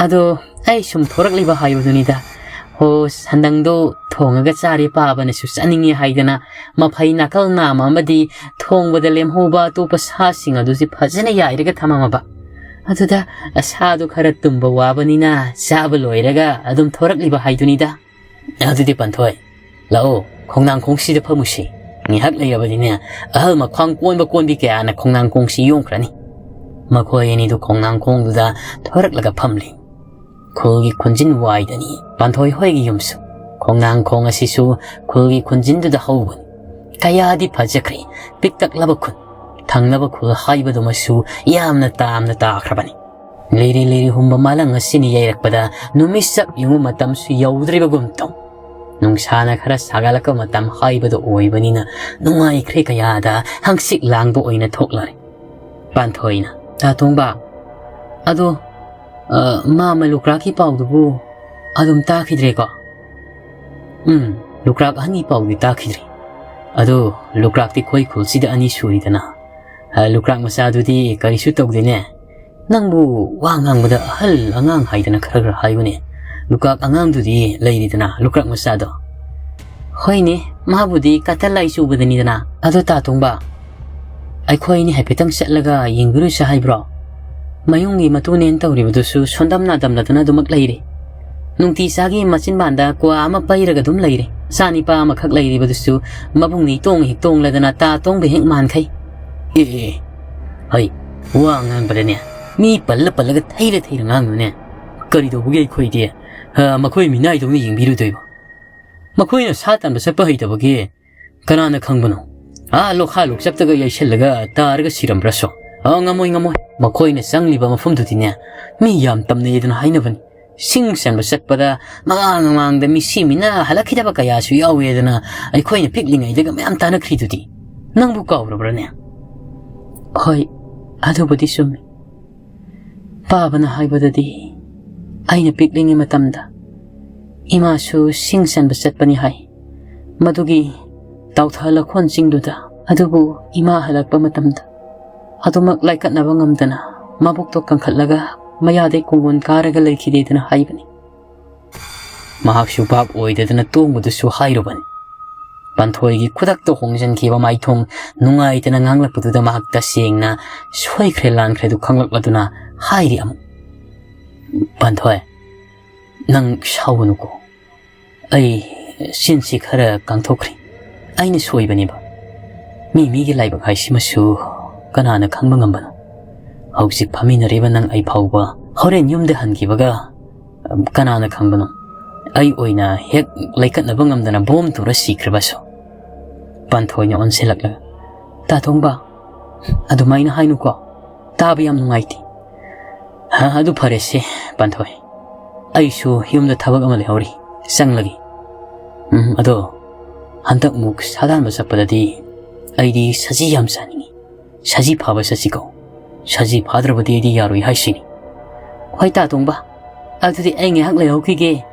ꯑꯗꯣ ꯑꯩ ꯁꯨꯝ ꯊꯣꯔꯛꯂꯤꯕ ꯍꯥꯏꯕꯗꯨꯅꯤꯗ꯫ ꯍꯣ, ꯁꯟꯗꯪꯗꯣ ꯊꯣꯡꯉꯒ ꯆꯥꯔꯦ, ꯄꯥꯕꯅꯁꯨ ꯆꯥꯅꯤꯡꯉꯦ ꯍꯥꯏꯗꯅ ꯃꯐꯩ ꯅꯥꯀꯜ ꯅꯥꯝꯃ ꯑꯃꯗꯤ ꯊꯣꯡꯕꯗ ꯂꯦꯝꯍꯧꯕ ꯑꯇꯣꯞꯄ ꯁꯥꯁꯤꯡ ꯑꯗꯨꯁꯨ ꯐꯖꯅ ꯌꯥꯏꯔꯒ ꯊꯝꯃꯝꯃꯕ꯫ ꯑꯗꯨꯗ ꯁꯥꯗꯣ ꯈꯔ ꯇꯨꯝꯕ ꯋꯥꯕꯅꯤꯅ ꯆꯥꯕ ꯂꯣꯏꯔꯒ ꯑꯗꯨꯝ ꯊꯣꯔꯛꯂꯤꯕ ꯍꯥꯏꯗꯨꯅꯤꯗ꯫ ꯑꯗꯨꯗꯤ ꯄꯟꯊꯣꯏ, ꯂꯥꯛꯑꯣ, ꯈꯣꯡꯅꯥꯡꯈꯣꯡꯁꯤꯗ ꯐꯝꯃꯨꯁꯤ꯫ ꯉꯥꯏꯍꯥꯛ ꯂꯩꯔꯕꯗꯤꯅꯦ, ꯑꯍꯜ ꯃꯈ꯭ꯋꯥꯡ ꯀꯣꯟꯕ ꯀꯣꯟꯕꯤ ꯀꯌꯥꯅ ꯈꯣꯡꯅꯥꯡꯈꯣꯡꯁꯤ ꯌꯣꯝꯈ꯭ꯔꯅꯤ꯫ ꯃꯈꯣꯏ ꯑꯅꯤꯗꯨ ꯈꯣꯡꯅꯥꯡꯈꯣꯡꯗꯨꯗ ꯊꯣꯔꯛꯂꯒ ꯐꯝꯂꯤ꯫ ꯈꯨꯜꯒꯤ ꯈꯨꯟꯖꯤꯟ ꯋꯥꯏꯗꯅꯤ ꯄꯥꯟꯊꯣꯏ ꯍꯣꯏꯒꯤ ꯌꯨꯝꯁꯨ꯫ ꯈꯣꯡꯅꯥꯡꯈꯣꯡ ꯑꯁꯤꯁꯨ ꯈꯨꯜꯒꯤ ꯈꯨꯟꯖꯤꯟꯗꯨꯗ ꯍꯧꯕꯅꯤ꯫ ꯀꯌꯥꯗꯤ ꯐꯖꯈ꯭ꯔꯦ, ꯄꯤꯛꯇꯛꯂꯕ ꯈꯨꯟ꯫ ꯊꯪꯅꯕ ꯈꯨꯜ ꯍꯥꯏꯕꯗꯨꯃꯁꯨ ꯌꯥꯝꯅ ꯇꯥꯝꯅ ꯇꯥꯈ꯭ꯔꯕꯅꯤ꯫ ꯂꯤꯔꯤ ꯂꯤꯔꯤ ꯍꯨꯝꯕ ꯃꯥꯂꯪ ꯑꯁꯤꯅ ꯌꯩꯔꯛꯄꯗ ꯅꯨꯃꯤꯠ ꯆꯞ ꯌꯨꯡꯕ ꯃꯇꯝꯁꯨ ꯌꯧꯗ꯭ꯔꯤꯕꯒꯨꯝ ꯇꯧ꯫ ꯅꯨꯡꯁꯥꯅ ꯈꯔ ꯁꯥꯒꯠꯂꯛꯄ ꯃꯇꯝ ꯍꯥꯏꯕꯗꯨ ꯑꯣꯏꯕꯅꯤꯅ ꯅꯨꯡꯉꯥꯏꯈ꯭ꯔꯦ ꯀꯌꯥꯗ ꯍꯪꯆꯤꯠ ꯂꯥꯡꯕ ꯑꯣꯏꯅ ꯊꯣꯛꯂꯔꯦ꯫ ꯄꯥꯟꯊꯣꯏꯅ, "ꯇꯥ ꯇꯣꯡꯕ, ꯑꯗꯣ, ꯑ, ꯃꯥꯃ ꯂꯨꯀ꯭ꯔꯥꯛꯀꯤ ꯄꯥꯎꯗꯨꯕꯨ ꯑꯗꯨꯝ ꯇꯥꯈꯤꯗ꯭ꯔꯦꯀꯣ?" "ꯎꯝ, ꯂꯨꯀ꯭ꯔꯥꯛ ꯑꯍꯟꯒꯤ ꯄꯥꯎꯗꯤ ꯇꯥꯈꯤꯗ꯭ꯔꯤ꯫ ꯑꯗꯣ ꯂꯨꯀ꯭ꯔꯥꯛꯇꯤ ꯑꯩꯈꯣꯏ ꯈꯨꯜꯁꯤꯗ ꯑꯅꯤ ꯁꯨꯔꯤꯗꯅ꯫ ꯑ, ꯂꯨꯀ꯭ꯔꯥꯛ ꯃꯆꯥꯗꯨꯗꯤ ꯀꯔꯤꯁꯨ ꯇꯧꯗꯦꯅꯦ꯫ ꯅꯪꯕꯨ ꯋꯥ ꯉꯥꯡꯕꯗ ꯑꯍꯜ ꯑꯉꯥꯡ ꯍꯥꯏꯗꯅ ꯈꯔ ꯈꯔ ꯍꯥꯏꯌꯨꯅꯦ꯫ ꯂꯨꯀ꯭ꯔꯥꯛ ꯑꯉꯥꯡꯗꯨꯗꯤ ꯂꯩꯔꯤꯗꯅ, ꯂꯨꯀ꯭ꯔꯥꯛ ꯃꯆꯥꯗꯣ?" "ꯍꯣꯏꯅꯦ, ꯃꯥꯕꯨꯗꯤ ꯀꯇꯜ ꯂꯥꯏ ꯆꯨꯕꯗꯅꯤꯗꯅ꯫ ꯑꯗꯣ ꯇꯥ ꯇꯣꯡꯕ, ꯑꯩꯈꯣꯏ ꯑꯅꯤ ꯍꯥꯏꯐꯦꯠꯇꯪ ꯆꯠꯂꯒ ꯌꯦꯡꯕꯤꯔꯨꯁꯦ ꯍꯥꯏꯕ꯭ꯔꯣ? ꯃꯌꯨꯝꯒꯤ ꯃꯇꯨꯅꯦꯅ ꯇꯧꯔꯤꯕꯗꯨꯁꯨ ꯁꯣꯟꯗꯝ ꯅꯥꯗꯝꯂꯗꯅ ꯑꯗꯨꯃꯛ ꯂꯩꯔꯦ꯫ ꯅꯨꯡꯇꯤ ꯆꯥꯒꯤ ꯃꯆꯤꯟꯕꯥꯟꯗ ꯀ꯭ꯋꯥ ꯑꯃ ꯄꯩꯔꯒ ꯑꯗꯨꯝ ꯂꯩꯔꯦ꯫ ꯆꯥꯅꯤꯄꯥ ꯑꯃꯈꯛ ꯂꯩꯔꯤꯕꯗꯨꯁꯨ ꯃꯕꯨꯡꯅ ꯏꯇꯣꯡ ꯍꯦꯛ ꯇꯣꯡꯂꯗꯅ ꯇꯥ ꯇꯣꯡꯕ ꯍꯦꯛ ꯃꯥꯟꯈꯩ꯫" "ꯑꯦ, ꯑꯦ, ꯑꯦ, ꯍꯩ, ꯋꯥ ꯉꯥꯡꯕꯗꯅꯦ ꯃꯤ ꯄꯜꯂ ꯄꯜꯂꯒ ꯊꯩꯔ ꯊꯩꯔ ꯉꯥꯡꯅꯨꯅꯦ꯫ ꯀꯔꯤ ꯇꯧꯕꯒꯤ ꯑꯩꯈꯣꯏꯗꯤ, ꯑ, ꯃꯈꯣꯏ ꯃꯤꯅꯥꯏꯗꯧꯅ ꯌꯦꯡꯕꯤꯔꯨꯗꯣꯏꯕ? ꯃꯈꯣꯏꯅ ꯁꯥ ꯇꯥꯟꯕ ꯆꯠꯄ ꯍꯩꯇꯕꯒꯤ ꯀꯅꯥꯅ ꯈꯪꯕꯅꯣ? ꯑꯥ ꯂꯣꯈꯥ ꯂꯣꯛꯆꯞꯇꯒ ꯌꯩꯁꯜꯂꯒ ꯇꯥꯔꯒ ꯁꯤꯔꯝꯕ꯭ꯔꯁꯨ꯫ ꯑ, ꯉꯝꯃꯣꯏ, ꯉꯝꯃꯣꯏ꯫ ꯃꯈꯣꯏꯅ ꯆꯪꯂꯤꯕ ꯃꯐꯝꯗꯨꯗꯤꯅꯦ ꯃꯤ ꯌꯥꯝ ꯇꯝꯅꯩꯗꯅ ꯍꯥꯏꯅꯕꯅꯤ꯫ ꯁꯤꯡ ꯆꯟꯕ ꯆꯠꯄꯗ ꯃꯃꯥꯡ ꯃꯃꯥꯡꯗ ꯃꯤꯁꯤ ꯃꯤꯅ ꯍꯜꯂꯛꯈꯤꯗꯕ ꯀꯌꯥꯁꯨ ꯌꯥꯎꯋꯦꯗꯅ ꯑꯩꯈꯣꯏꯅ ꯄꯤꯛꯂꯤꯉꯩꯗꯒ ꯃꯌꯥꯝ ꯇꯥꯟꯅꯈ꯭ꯔꯤꯗꯨꯗꯤ꯫ ꯅꯪꯕꯨ ꯀꯥꯎꯔꯕ꯭ꯔꯅꯦ?" "ꯍꯣꯏ, ꯑꯗꯨꯕꯨꯗꯤ ꯆꯨꯝꯃꯤ꯫ ꯄꯥꯕꯅ ꯍꯥꯏꯕꯗꯗꯤ ꯑꯩꯅ ꯄꯤꯛꯂꯤꯉꯩ ꯃꯇꯝꯗ ꯏꯃꯥꯁꯨ ꯁꯤꯡ ꯆꯟꯕ ꯆꯠꯄꯅꯤ ꯍꯥꯏ꯫ ꯃꯗꯨꯒꯤ ꯇꯥꯎꯊ ꯂꯈꯣꯟ ꯆꯤꯡꯗꯨꯗ꯫ ꯑꯗꯨꯕꯨ ꯏꯃꯥ ꯍꯜꯂꯛꯄ ꯃꯇꯝꯗ ꯑꯗꯨꯃꯛ ꯂꯥꯏꯀꯠꯅꯕ ꯉꯝꯗꯅ ꯃꯕꯨꯛꯇꯣ ꯀꯟꯈꯠꯂꯒ ꯃꯌꯥꯗꯩ ꯀꯣꯡꯒꯣꯟ ꯀꯥꯔꯒ ꯂꯩꯈꯤꯗꯦꯗꯅ ꯍꯥꯏꯕꯅꯤ꯫ ꯃꯍꯥꯛꯁꯨ ꯚꯥꯞ ꯑꯣꯏꯗꯗꯅ ꯇꯣꯡꯕꯗꯨꯁꯨ ꯍꯥꯏꯔꯨꯕꯅꯤ꯫ ꯄꯥꯟꯊꯣꯏꯒꯤ ꯈꯨꯗꯛꯇ ꯍꯣꯡꯖꯤꯟꯈꯤꯕ ꯃꯥꯏꯊꯣꯡ ꯅꯨꯡꯉꯥꯏꯇꯅ ꯉꯥꯡꯂꯛꯄꯗꯨꯗ ꯃꯍꯥꯛ ꯇꯁꯦꯡꯅ ꯁꯣꯏꯈ꯭ꯔꯦ ꯂꯥꯟꯈ꯭ꯔꯦꯗꯨ ꯈꯪꯂꯛꯂꯗꯨꯅ ꯍꯥꯏꯔꯤ ꯑꯃꯨꯛ, "ꯄꯥꯟꯊꯣꯏ, ꯅꯪ ꯁꯥꯎꯒꯅꯨꯀꯣ꯫ ꯑꯩ ꯆꯤꯟꯁꯤ ꯈꯔ ꯀꯥꯡꯊꯣꯛꯈ꯭ꯔꯦ꯫ ꯑꯩꯅ ꯁꯣꯏꯕꯅꯦꯕ꯫ ꯃꯤ ꯃꯤꯒꯤ ꯂꯥꯏꯕꯛ ꯍꯥꯏꯁꯤꯃꯁꯨ ꯀꯅꯥꯅ ꯈꯪꯕ ꯉꯝꯕꯅꯣ? ꯍꯧꯖꯤꯛ ꯐꯝꯃꯤꯟꯅꯔꯤꯕ ꯅꯪ ꯑꯩ ꯐꯥꯎꯕ ꯍꯣꯔꯦꯟ ꯌꯨꯝꯗ ꯍꯟꯈꯤꯕꯒ ꯀꯅꯥꯅ ꯈꯪꯕꯅꯣ? ꯑꯩ ꯑꯣꯏꯅ ꯍꯦꯛ ꯂꯩꯀꯠꯅꯕ ꯉꯝꯗꯅ ꯕꯣꯝ ꯇꯨꯔ ꯁꯤꯈ꯭ꯔꯕꯁꯨ?" ꯄꯥꯟꯊꯣꯏꯅ ꯑꯣꯟꯁꯤꯜꯂꯛꯂꯒ, "ꯇꯥ ꯇꯣꯡꯕ, ꯑꯗꯨꯃꯥꯏꯅ ꯍꯥꯏꯅꯨꯀꯣ꯫ ꯇꯥꯕ ꯌꯥꯝ ꯅꯨꯡꯉꯥꯏꯇꯦ꯫ ꯍꯥ, ꯑꯗꯨ ꯐꯔꯦꯁꯦ, ꯄꯥꯟꯊꯣꯏ꯫ ꯑꯩꯁꯨ ꯌꯨꯝꯗ ꯊꯕꯛ ꯑꯃ ꯂꯩꯍꯧꯔꯤ, ꯆꯪꯂꯒꯦ꯫ ꯎꯝ, ꯑꯗꯣ ꯍꯟꯗꯛꯃꯨꯛ ꯁꯥꯗꯥꯟꯕ ꯆꯠꯄꯗꯗꯤ ꯑꯩꯗꯤ ꯁꯖꯤ ꯌꯥꯝ ꯆꯥꯅꯤꯡꯉꯤ꯫ ꯁꯖꯤ ꯐꯥꯕ ꯆꯠꯁꯤꯀꯣ꯫ ꯁꯖꯤ ꯐꯥꯗ꯭ꯔꯕꯗꯤ ꯑꯩꯗꯤ ꯌꯥꯔꯣꯏ ꯍꯥꯏꯁꯤꯅꯤ꯫" "ꯍꯣꯏ, ꯇꯥ ꯇꯣꯡꯕ, ꯑꯗꯨꯗꯤ ꯑꯩ ꯉꯥꯏꯍꯥꯛ ꯂꯩꯍꯧꯈꯤꯒꯦ꯫"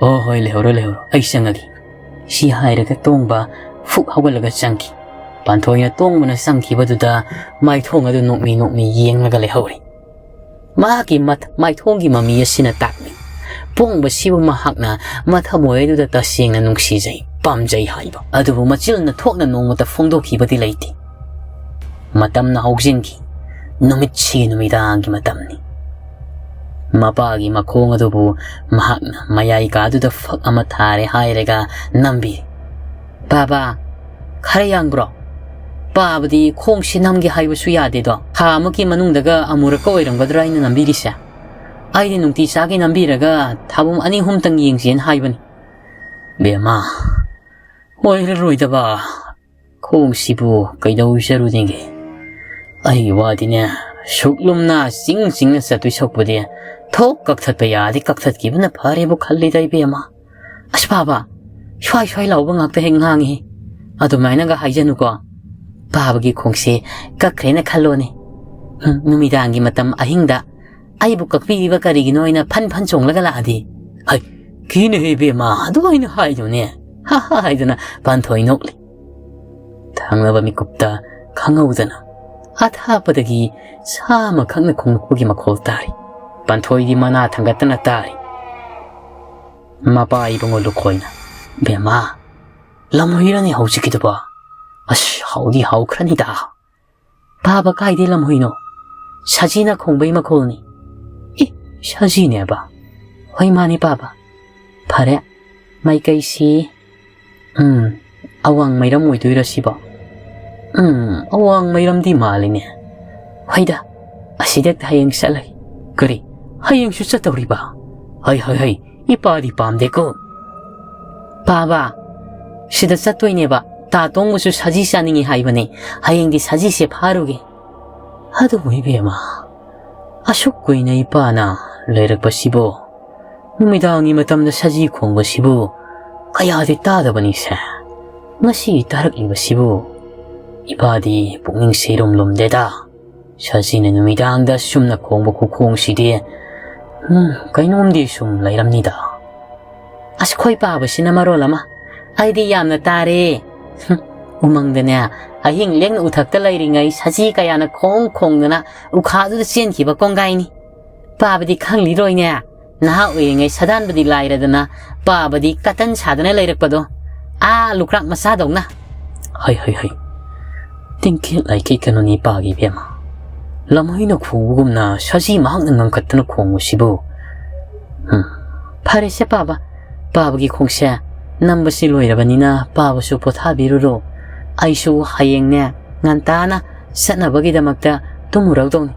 "ꯑꯣ, ꯍꯣꯏ, ꯂꯩꯍꯧꯔꯣ, ꯂꯩꯍꯧꯔꯣ, ꯑꯩ ꯆꯪꯉꯒꯦ꯫" ꯁꯤ ꯍꯥꯏꯔꯒ ꯇꯣꯡꯕ ꯐꯨꯛ ꯍꯧꯒꯠꯂꯒ ꯆꯪꯈꯤ꯫ ꯄꯥꯟꯊꯣꯏꯅ ꯇꯣꯡꯕꯅ ꯆꯪꯈꯤꯕꯗꯨꯗ ꯃꯥꯏꯊꯣꯡ ꯑꯗꯨ ꯅꯣꯛꯃꯤ ꯅꯣꯛꯃꯤ ꯌꯦꯡꯂꯒ ꯂꯩꯍꯧꯔꯤ꯫ ꯃꯍꯥꯛꯀꯤ ꯃꯠ-, ꯃꯥꯏꯊꯣꯡꯒꯤ ꯃꯃꯤ ꯑꯁꯤꯅ ꯇꯥꯛꯂꯤ, ꯄꯣꯡꯕꯁꯤꯕꯨ ꯃꯍꯥꯛꯅ ꯃꯊꯃꯣꯏ ꯑꯗꯨꯗ ꯇꯁꯦꯡꯅ ꯅꯨꯡꯁꯤꯖꯩ, ꯄꯥꯝꯖꯩ ꯍꯥꯏꯕ ꯑꯗꯨꯕꯨ ꯃꯆꯤꯟꯅ ꯊꯣꯛꯅ ꯅꯣꯡꯃꯇ ꯐꯣꯡꯗꯣꯛꯈꯤꯕꯗꯤ ꯂꯩꯇꯦ꯫ ꯃꯇꯝꯅ ꯍꯧꯖꯤꯟꯈꯤ꯫ ꯅꯨꯃꯤꯠꯁꯤꯒꯤ ꯅꯨꯃꯤꯗꯥꯡꯒꯤ ꯃꯇꯝꯅꯤ꯫ ꯃꯄꯥꯒꯤ ꯃꯈꯣꯡ ꯑꯗꯨꯕꯨ ꯃꯍꯥꯛꯅ ꯃꯌꯥꯏ ꯀꯥꯗꯨꯗ ꯐꯛ ꯑꯃ ꯊꯥꯔꯦ ꯍꯥꯏꯔꯒ ꯅꯝꯕꯤꯔꯦ꯫ "ꯕꯥꯕꯥ, ꯈꯔ ꯌꯥꯡꯕ꯭ꯔꯣ? ꯄꯥꯕꯗꯤ ꯈꯣꯡꯁꯤ ꯅꯝꯒꯦ ꯍꯥꯏꯕꯁꯨ ꯌꯥꯗꯦꯗꯣ꯫ ꯊꯥ ꯑꯃꯒꯤ ꯃꯅꯨꯡꯗꯒ ꯑꯃꯨꯔꯛꯀ ꯑꯣꯏꯔꯝꯒꯗ꯭ꯔꯥ ꯑꯩꯅ ꯅꯝꯕꯤꯔꯤꯁꯦ? ꯑꯩꯗꯤ ꯅꯨꯡꯇꯤ ꯆꯥꯒꯤ ꯅꯝꯕꯤꯔꯒ ꯊꯥꯕꯨꯝ ꯑꯅꯤ ꯑꯍꯨꯝꯇꯪ ꯌꯦꯡꯁꯦꯅ ꯍꯥꯏꯕꯅꯤ꯫" "ꯕꯦꯝꯃ, ꯑꯣꯏꯔꯔꯣꯏꯗꯕ ꯈꯣꯡꯁꯤꯕꯨ ꯀꯩꯗꯧꯖꯔꯨꯅꯤꯒꯦ? ꯑꯩꯒꯤ ꯋꯥꯗꯤꯅꯦ, ꯁꯨꯛ ꯂꯨꯝꯅ ꯆꯤꯡ ꯆꯤꯡꯅ ꯆꯠꯇꯣꯏ ꯁꯔꯨꯛꯄꯨꯗꯤ ꯊꯣꯛ ꯀꯛꯊꯠꯄ ꯌꯥꯔꯗꯤ ꯀꯛꯊꯠꯈꯤꯕꯅ ꯐꯔꯦꯕꯨ ꯈꯜꯂꯤꯗ ꯏꯕꯦꯝꯃ꯫ ꯑꯁ ꯄꯥꯕ, ꯁ꯭ꯋꯥꯏ ꯁ꯭ꯋꯥꯏ ꯂꯥꯎꯕ ꯉꯥꯛꯇ ꯍꯦꯛ ꯉꯥꯡꯉꯤ꯫ ꯑꯗꯨꯃꯥꯏꯅꯒ ꯍꯥꯏꯖꯅꯨꯀꯣ꯫ ꯄꯥꯕꯒꯤ ꯈꯣꯡꯁꯦ ꯀꯛꯈ꯭ꯔꯦꯅ ꯈꯜꯂꯣꯅꯦ꯫ ꯍꯨꯝ, ꯅꯨꯃꯤꯗꯥꯡꯒꯤ ꯃꯇꯝ ꯑꯍꯤꯡꯗ ꯑꯩꯕꯨ ꯀꯛꯄꯤꯔꯤꯕ ꯀꯔꯤꯒꯤꯅꯣ ꯍꯥꯏꯅ ꯐꯟ ꯐꯟ ꯆꯣꯡꯂꯒ ꯂꯥꯛꯑꯗꯤ?" "ꯍꯩ, ꯀꯤꯅꯦꯍꯦ ꯏꯕꯦꯝꯃ, ꯑꯗꯨꯃꯥꯏꯅ ꯍꯥꯏꯅꯨꯅꯦ꯫" "ꯍꯥ ꯍꯥ" ꯍꯥꯏꯗꯨꯅ ꯄꯥꯟꯊꯣꯏ ꯅꯣꯛꯂꯤ꯫ ꯊꯪꯅꯕ ꯃꯤꯀꯨꯞꯇ ꯈꯪꯍꯧꯗꯅ ꯑꯊꯥꯞꯄꯗꯒꯤ ꯁꯥ ꯑꯃꯈꯛꯅ ꯈꯣꯡꯂꯛꯄꯒꯤ ꯃꯈꯣꯜ ꯇꯥꯔꯤ꯫ ꯄꯥꯟꯊꯣꯏꯗꯤ ꯃꯅꯥ ꯊꯥꯡꯒꯠꯇꯅ ꯇꯥꯔꯤ꯫ ꯃꯄꯥ ꯏꯕꯨꯡꯉꯣ ꯂꯨꯈꯣꯏꯅ, "ꯕꯦꯝꯃ, ꯂꯝꯍꯨꯏꯔꯅꯤ ꯍꯧꯖꯤꯛꯀꯤꯗꯨꯕꯣ? ꯑꯁ, ꯍꯥꯎꯗꯤ ꯍꯥꯎꯈ꯭ꯔꯅꯤꯗ꯫" "ꯄꯥꯕ, ꯀꯥꯏꯗꯩ ꯂꯝꯍꯨꯏꯅꯣ? ꯁꯖꯤꯅ ꯈꯣꯡꯕꯩ ꯃꯈꯣꯜꯅꯤ꯫" "ꯏ, ꯁꯖꯤꯅꯦꯕ?" "ꯍꯣꯏ, ꯃꯥꯅꯤ ꯄꯥꯕ꯫" "ꯐꯔꯦ, ꯃꯥꯏꯀꯩꯁꯤ, ꯎꯝ, ꯑꯋꯥꯡ ꯃꯩꯔꯝ ꯑꯣꯏꯗꯣꯏꯔꯥ ꯁꯤꯕꯣ? ꯎꯝ, ꯑꯋꯥꯡ ꯃꯩꯔꯝꯗꯤ ꯃꯥꯜꯂꯤꯅꯦ꯫ ꯍꯣꯏꯗ, ꯑꯁꯤꯗ ꯍꯌꯦꯡ ꯆꯠꯂꯒꯦ꯫" "ꯀꯔꯤ? ꯍꯌꯦꯡꯁꯨ ꯆꯠꯇꯧꯔꯤꯕ? ꯍꯩ, ꯍꯩ, ꯍꯩ, ꯏꯄꯥꯗꯤ ꯄꯥꯝꯗꯦꯀꯣ꯫" "ꯄꯥꯕ, ꯁꯤꯗ ꯆꯠꯇꯣꯏꯅꯦꯕ꯫ ꯇꯥ ꯇꯣꯡꯕꯁꯨ ꯁꯖꯤ ꯆꯥꯅꯤꯡꯉꯤ ꯍꯥꯏꯕꯅꯦ꯫ ꯍꯌꯦꯡꯗꯤ ꯁꯖꯤꯁꯦ ꯐꯥꯔꯨꯒꯦ꯫" "ꯑꯗꯨꯕꯨ ꯏꯕꯦꯝꯃ, ꯑꯁꯨꯛ ꯀꯨꯏꯅ ꯏꯄꯥꯅ ꯂꯩꯔꯛꯄꯁꯤꯕꯨ, ꯅꯨꯃꯤꯗꯥꯡꯒꯤ ꯃꯇꯝꯗ ꯁꯖꯤ ꯈꯣꯡꯕꯁꯤꯕꯨ ꯀꯌꯥꯗꯤ ꯇꯥꯗꯕꯅꯤꯁꯦ꯫ ꯉꯁꯤ ꯇꯥꯔꯛꯂꯤꯕꯁꯤꯕꯨ ꯏꯄꯥꯗꯤ ꯄꯨꯛꯅꯤꯡꯁꯦ ꯏꯔꯨꯝ ꯂꯨꯝꯗꯦꯗ꯫ ꯁꯖꯤꯅ ꯅꯨꯃꯤꯗꯥꯡꯗ ꯁꯨꯝꯅ ꯈꯣꯡꯕ ꯈꯨꯈꯣꯡꯁꯤꯗꯤ, ꯎꯝ, ꯀꯩꯅꯣꯝꯗꯤ ꯁꯨꯝ ꯂꯩꯔꯝꯅꯤꯗ꯫" "ꯑꯁ, ꯈꯣꯏ ꯄꯥꯕꯁꯤꯅ ꯃꯔꯣꯜ ꯑꯃ, ꯑꯩꯗꯤ ꯌꯥꯝꯅ ꯇꯥꯔꯦ꯫ ꯍꯨꯝ, ꯎꯃꯪꯗꯅꯦ, ꯑꯍꯤꯡ ꯂꯦꯡꯅ ꯎꯊꯛꯇ ꯂꯩꯔꯤꯉꯩ ꯁꯖꯤ ꯀꯌꯥꯅ ꯈꯣꯡ ꯈꯣꯡꯗꯅ ꯎꯈꯥꯗꯨꯗ ꯆꯦꯟꯈꯤꯕ ꯀꯣꯡꯒꯥꯏꯅꯤ꯫ ꯄꯥꯕꯗꯤ ꯈꯪꯂꯤꯔꯣꯏꯅꯦ, ꯅꯍꯥ ꯑꯣꯏꯔꯤꯉꯩ ꯁꯥꯗꯥꯟꯕꯗꯤ ꯂꯥꯏꯔꯗꯅ, ꯄꯥꯕꯗꯤ ꯀꯇꯟ ꯁꯥꯗꯅ ꯂꯩꯔꯛꯄꯗꯣ, ꯑꯥ ꯂꯨꯀ꯭ꯔꯥꯛ ꯃꯆꯥꯗꯧꯅ꯫" "ꯍꯩ, ꯍꯩ, ꯍꯩ, ꯇꯤꯡꯀꯦꯠ ꯂꯥꯏꯀꯦꯠ ꯀꯩꯅꯣꯅꯤ ꯄꯥꯒꯤ ꯏꯕꯦꯝꯃ꯫ ꯂꯝꯍꯨꯏꯅ ꯈꯣꯡꯕꯒꯨꯝꯅ ꯁꯖꯤ ꯃꯍꯥꯛꯅ ꯉꯪꯈꯠꯇꯅ ꯈꯣꯡꯕꯁꯤꯕꯨ꯫ ꯎꯝ, ꯐꯔꯦꯁꯦ ꯄꯥꯕ, ꯄꯥꯕꯒꯤ ꯈꯣꯡꯁꯦ ꯅꯝꯕꯁꯤ ꯂꯣꯏꯔꯕꯅꯤꯅ ꯄꯥꯕꯁꯨ ꯄꯣꯊꯥꯕꯤꯔꯨꯔꯣ꯫ ꯑꯩꯁꯨ ꯍꯌꯦꯡꯅꯦ ꯉꯟꯇꯥꯅ ꯆꯠꯅꯕꯒꯤꯗꯃꯛꯇ ꯇꯨꯝꯃꯨꯔꯗꯧꯅꯤ꯫"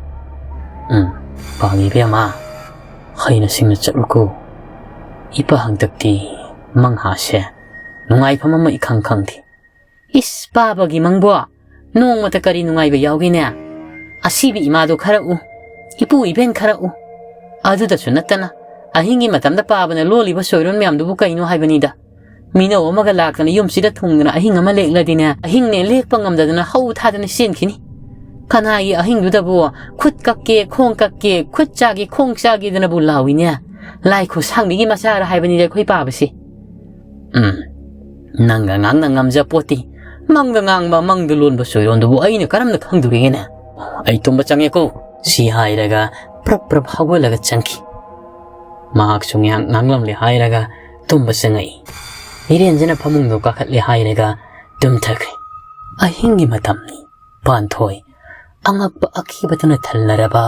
"ꯎꯝ, ꯄꯥꯒꯤ ꯏꯕꯦꯝꯃ, ꯍꯩꯅ ꯁꯤꯡꯅ ꯆꯠꯂꯨꯀꯣ꯫ ꯏꯄꯥ ꯍꯟꯗꯛꯇꯤ ꯃꯪꯍꯥꯁꯦ ꯅꯨꯡꯉꯥꯏꯐꯝ ꯑꯃ ꯏꯈꯪ ꯈꯪꯗꯦ꯫" "ꯏꯁ, ꯄꯥꯕꯒꯤ ꯃꯪꯕꯣ? ꯅꯣꯡꯃꯇ ꯀꯔꯤ ꯅꯨꯡꯉꯥꯏꯕ ꯌꯥꯎꯒꯦꯅꯦ? ꯑꯁꯤꯕ ꯏꯃꯥꯗꯣ ꯈꯔ ꯎ, ꯏꯄꯨ ꯏꯕꯦꯟ ꯈꯔ ꯎ, ꯑꯗꯨꯗꯁꯨ ꯅꯠꯇꯅ ꯑꯍꯤꯡꯒꯤ ꯃꯇꯝꯗ ꯄꯥꯕꯅ ꯂꯣꯜꯂꯤꯕ ꯁꯣꯏꯔꯣꯟ ꯃꯌꯥꯝꯗꯨꯕꯨ ꯀꯩꯅꯣ ꯍꯥꯏꯕꯅꯤꯗ꯫ ꯃꯤꯅꯧ ꯑꯃꯒ ꯂꯥꯛꯇꯅ ꯌꯨꯝꯁꯤꯗ ꯊꯨꯡꯗꯅ ꯑꯍꯤꯡ ꯑꯃ ꯂꯦꯛꯂꯗꯤꯅꯦ, ꯑꯍꯤꯡꯅꯦ ꯂꯦꯛꯄ ꯉꯝꯗꯗꯅ ꯍꯧ ꯊꯥꯗꯅ ꯆꯦꯟꯈꯤꯅꯤ꯫ ꯀꯅꯥꯒꯤ ꯑꯍꯤꯡꯗꯨꯗꯕꯨ ꯈꯨꯠ ꯀꯛꯀꯦ, ꯈꯣꯡ ꯀꯛꯀꯦ, ꯈꯨꯠ ꯆꯥꯒꯦ, ꯈꯣꯡ ꯆꯥꯒꯦꯗꯅꯕꯨ ꯂꯥꯎꯏꯅꯦ꯫ ꯂꯥꯏ ꯈꯨꯠꯁꯥꯡꯕꯤꯒꯤ ꯃꯆꯥꯔ ꯍꯥꯏꯕꯅꯤꯗ ꯑꯩꯈꯣꯏ ꯄꯥꯕꯁꯤ꯫" "ꯎꯝ, ꯅꯪꯒ ꯉꯥꯡꯅ ꯉꯝꯖ ꯄꯣꯠꯇꯦ꯫ ꯃꯪꯗ ꯉꯥꯡꯕ, ꯃꯪꯗ ꯂꯣꯟꯕ ꯆꯣꯏꯔꯣꯟꯗꯨꯕꯨ ꯑꯩꯅ ꯀꯔꯝꯅ ꯈꯪꯗꯣꯔꯤꯒꯦꯅꯦ? ꯑꯩ ꯇꯨꯝꯕ ꯆꯪꯉꯦꯀꯣ꯫" ꯁꯤ ꯍꯥꯏꯔꯒ ꯄ꯭ꯔꯞ ꯄ꯭ꯔꯞ ꯍꯧꯒꯠꯂꯒ ꯆꯪꯈꯤ꯫ ꯃꯍꯥꯛꯁꯨ ꯉꯥꯏꯍꯥꯛ ꯉꯥꯡꯂꯝꯂꯦ ꯍꯥꯏꯔꯒ ꯇꯨꯝꯕ ꯆꯪꯉꯛꯏ꯫ ꯏꯔꯦꯟꯖꯅ ꯐꯃꯨꯡꯗꯣ ꯀꯥꯈꯠꯂꯦ ꯍꯥꯏꯔꯒ ꯇꯨꯝꯊꯈ꯭ꯔꯦ꯫ ꯑꯍꯤꯡꯒꯤ ꯃꯇꯝꯅꯤ꯫ ꯄꯥꯟꯊꯣꯏ꯫ ꯑꯉꯛꯄ ꯑꯀꯤꯕꯗꯨꯅ ꯊꯜꯂꯔꯕ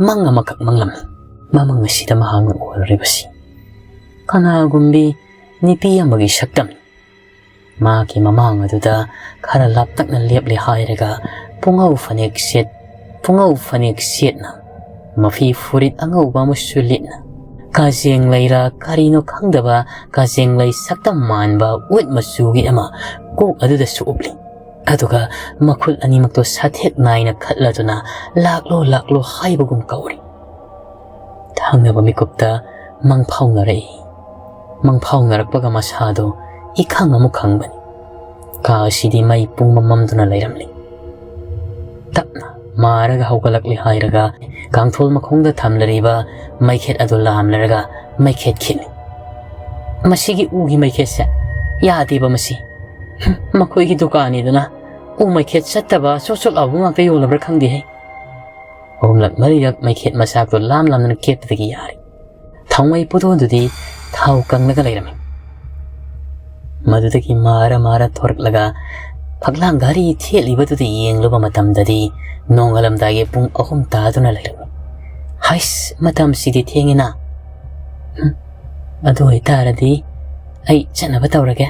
ꯃꯪ ꯑꯃꯈꯛ ꯃꯪꯂꯝꯃꯤ꯫ ꯃꯃꯪ ꯑꯁꯤꯗ ꯃꯍꯥꯛꯅ ꯎꯔꯨꯔꯤꯕꯁꯤ ꯀꯅꯥꯒꯨꯝꯕꯤ ꯅꯨꯄꯤ ꯑꯃꯒꯤ ꯁꯛꯇꯝꯅꯤ꯫ ꯃꯥꯒꯤ ꯃꯃꯥꯡ ꯑꯗꯨꯗ ꯈꯔ ꯂꯥꯞꯇꯛꯅ ꯂꯦꯞꯂꯦ ꯍꯥꯏꯔꯒ ꯄꯨꯉꯧ ꯐꯅꯦꯛ ꯁꯦꯠ-, ꯄꯨꯉꯧ ꯐꯅꯦꯛ ꯁꯦꯠꯅ, ꯃꯐꯤ ꯐꯨꯔꯤꯠ ꯑꯉꯧꯕ ꯑꯃꯁꯨ ꯂꯤꯠꯅ, ꯀꯥꯖꯦꯡ ꯂꯩꯔ ꯀꯔꯤꯅꯣ ꯈꯪꯗꯕ ꯀꯥꯖꯦꯡ ꯂꯩ ꯁꯛꯇꯝ ꯃꯥꯟꯕ ꯎꯠ ꯃꯆꯨꯒꯤ ꯑꯃ ꯀꯣꯛ ꯑꯗꯨꯗꯁꯨ ꯎꯞꯂꯤ꯫ ꯑꯗꯨꯒ ꯃꯈꯨꯠ ꯑꯅꯤꯃꯛꯇꯣ ꯁꯥꯊꯦꯛ ꯅꯥꯏꯅ ꯈꯠꯂꯗꯨꯅ "ꯂꯥꯛꯂꯣ, ꯂꯥꯛꯂꯣ" ꯍꯥꯏꯕꯒꯨꯝ ꯀꯧꯔꯤ꯫ ꯊꯪꯅꯕ ꯃꯤꯀꯨꯞꯇ ꯃꯪꯐꯥꯎꯅꯔꯛꯏ꯫ ꯃꯪꯐꯥꯎꯅꯔꯛꯄꯒ ꯃꯁꯥꯗꯣ ꯏꯈꯪ ꯑꯃꯨꯛ ꯈꯪꯕꯅꯤ꯫ ꯀꯥ ꯑꯁꯤꯗꯤ ꯃꯩ ꯄꯨꯡꯃꯝ ꯃꯝꯗꯨꯅ ꯂꯩꯔꯝꯂꯤ꯫ ꯇꯞꯅ ꯃꯥꯔꯒ ꯍꯧꯒꯠꯂꯛꯂꯤ ꯍꯥꯏꯔꯒ ꯀꯥꯡꯊꯣꯜ ꯃꯈꯣꯡꯗ ꯊꯝꯂꯔꯤꯕ ꯃꯩꯈꯦꯠ ꯑꯗꯨ ꯂꯥꯝꯂꯔꯒ ꯃꯩꯈꯦꯠ ꯈꯤꯠꯂꯤ꯫ "ꯃꯁꯤꯒꯤ ꯎꯒꯤ ꯃꯩꯈꯦꯠꯁꯦ ꯌꯥꯗꯦꯕ ꯃꯁꯤ꯫ ꯍꯨꯝ, ꯃꯈꯣꯏꯒꯤ ꯗꯨꯀꯥꯟꯅꯤꯗꯨꯅ ꯎ ꯃꯩꯈꯦꯠ ꯆꯠꯇꯕ ꯆꯣꯠ ꯆꯣꯠ ꯂꯥꯎꯕ ꯉꯥꯛꯇ ꯌꯣꯜꯂꯕ꯭ꯔꯥ ꯈꯪꯗꯦꯍꯦ"꯫ ꯑꯍꯨꯝꯂꯛ ꯃꯔꯤꯔꯛ ꯃꯩꯈꯦꯠ ꯃꯆꯥꯛꯇꯨ ꯂꯥꯝ ꯂꯥꯝꯗꯅ ꯈꯦꯠꯄꯗꯒꯤ ꯌꯥꯔꯦ꯫ ꯊꯥꯎꯃꯩ ꯄꯣꯠꯊꯣꯟꯗꯨꯗꯤ ꯊꯥꯎ ꯀꯪꯂꯒ ꯂꯩꯔꯝꯃꯤ꯫ ꯃꯗꯨꯗꯒꯤ ꯃꯥꯔ ꯃꯥꯔ ꯊꯣꯔꯛꯂꯒ ꯐꯛꯂꯥꯡ ꯘꯔꯤ ꯊꯦꯠꯂꯤꯕꯗꯨꯗ ꯌꯦꯡꯂꯨꯕ ꯃꯇꯝꯗꯗꯤ ꯅꯣꯡꯉꯥꯜꯂꯝꯗꯥꯏꯒꯤ ꯄꯨꯡ ꯑꯍꯨꯝ ꯇꯥꯗꯨꯅ ꯂꯩꯔꯝꯃꯤ꯫ "ꯍꯩꯁ, ꯃꯇꯝꯁꯤꯗꯤ ꯊꯦꯡꯉꯤꯅ꯫ ꯍꯨꯝ, ꯑꯗꯨ ꯑꯣꯏꯇꯥꯔꯗꯤ ꯑꯩ ꯆꯠꯅꯕ ꯇꯧꯔꯒꯦ꯫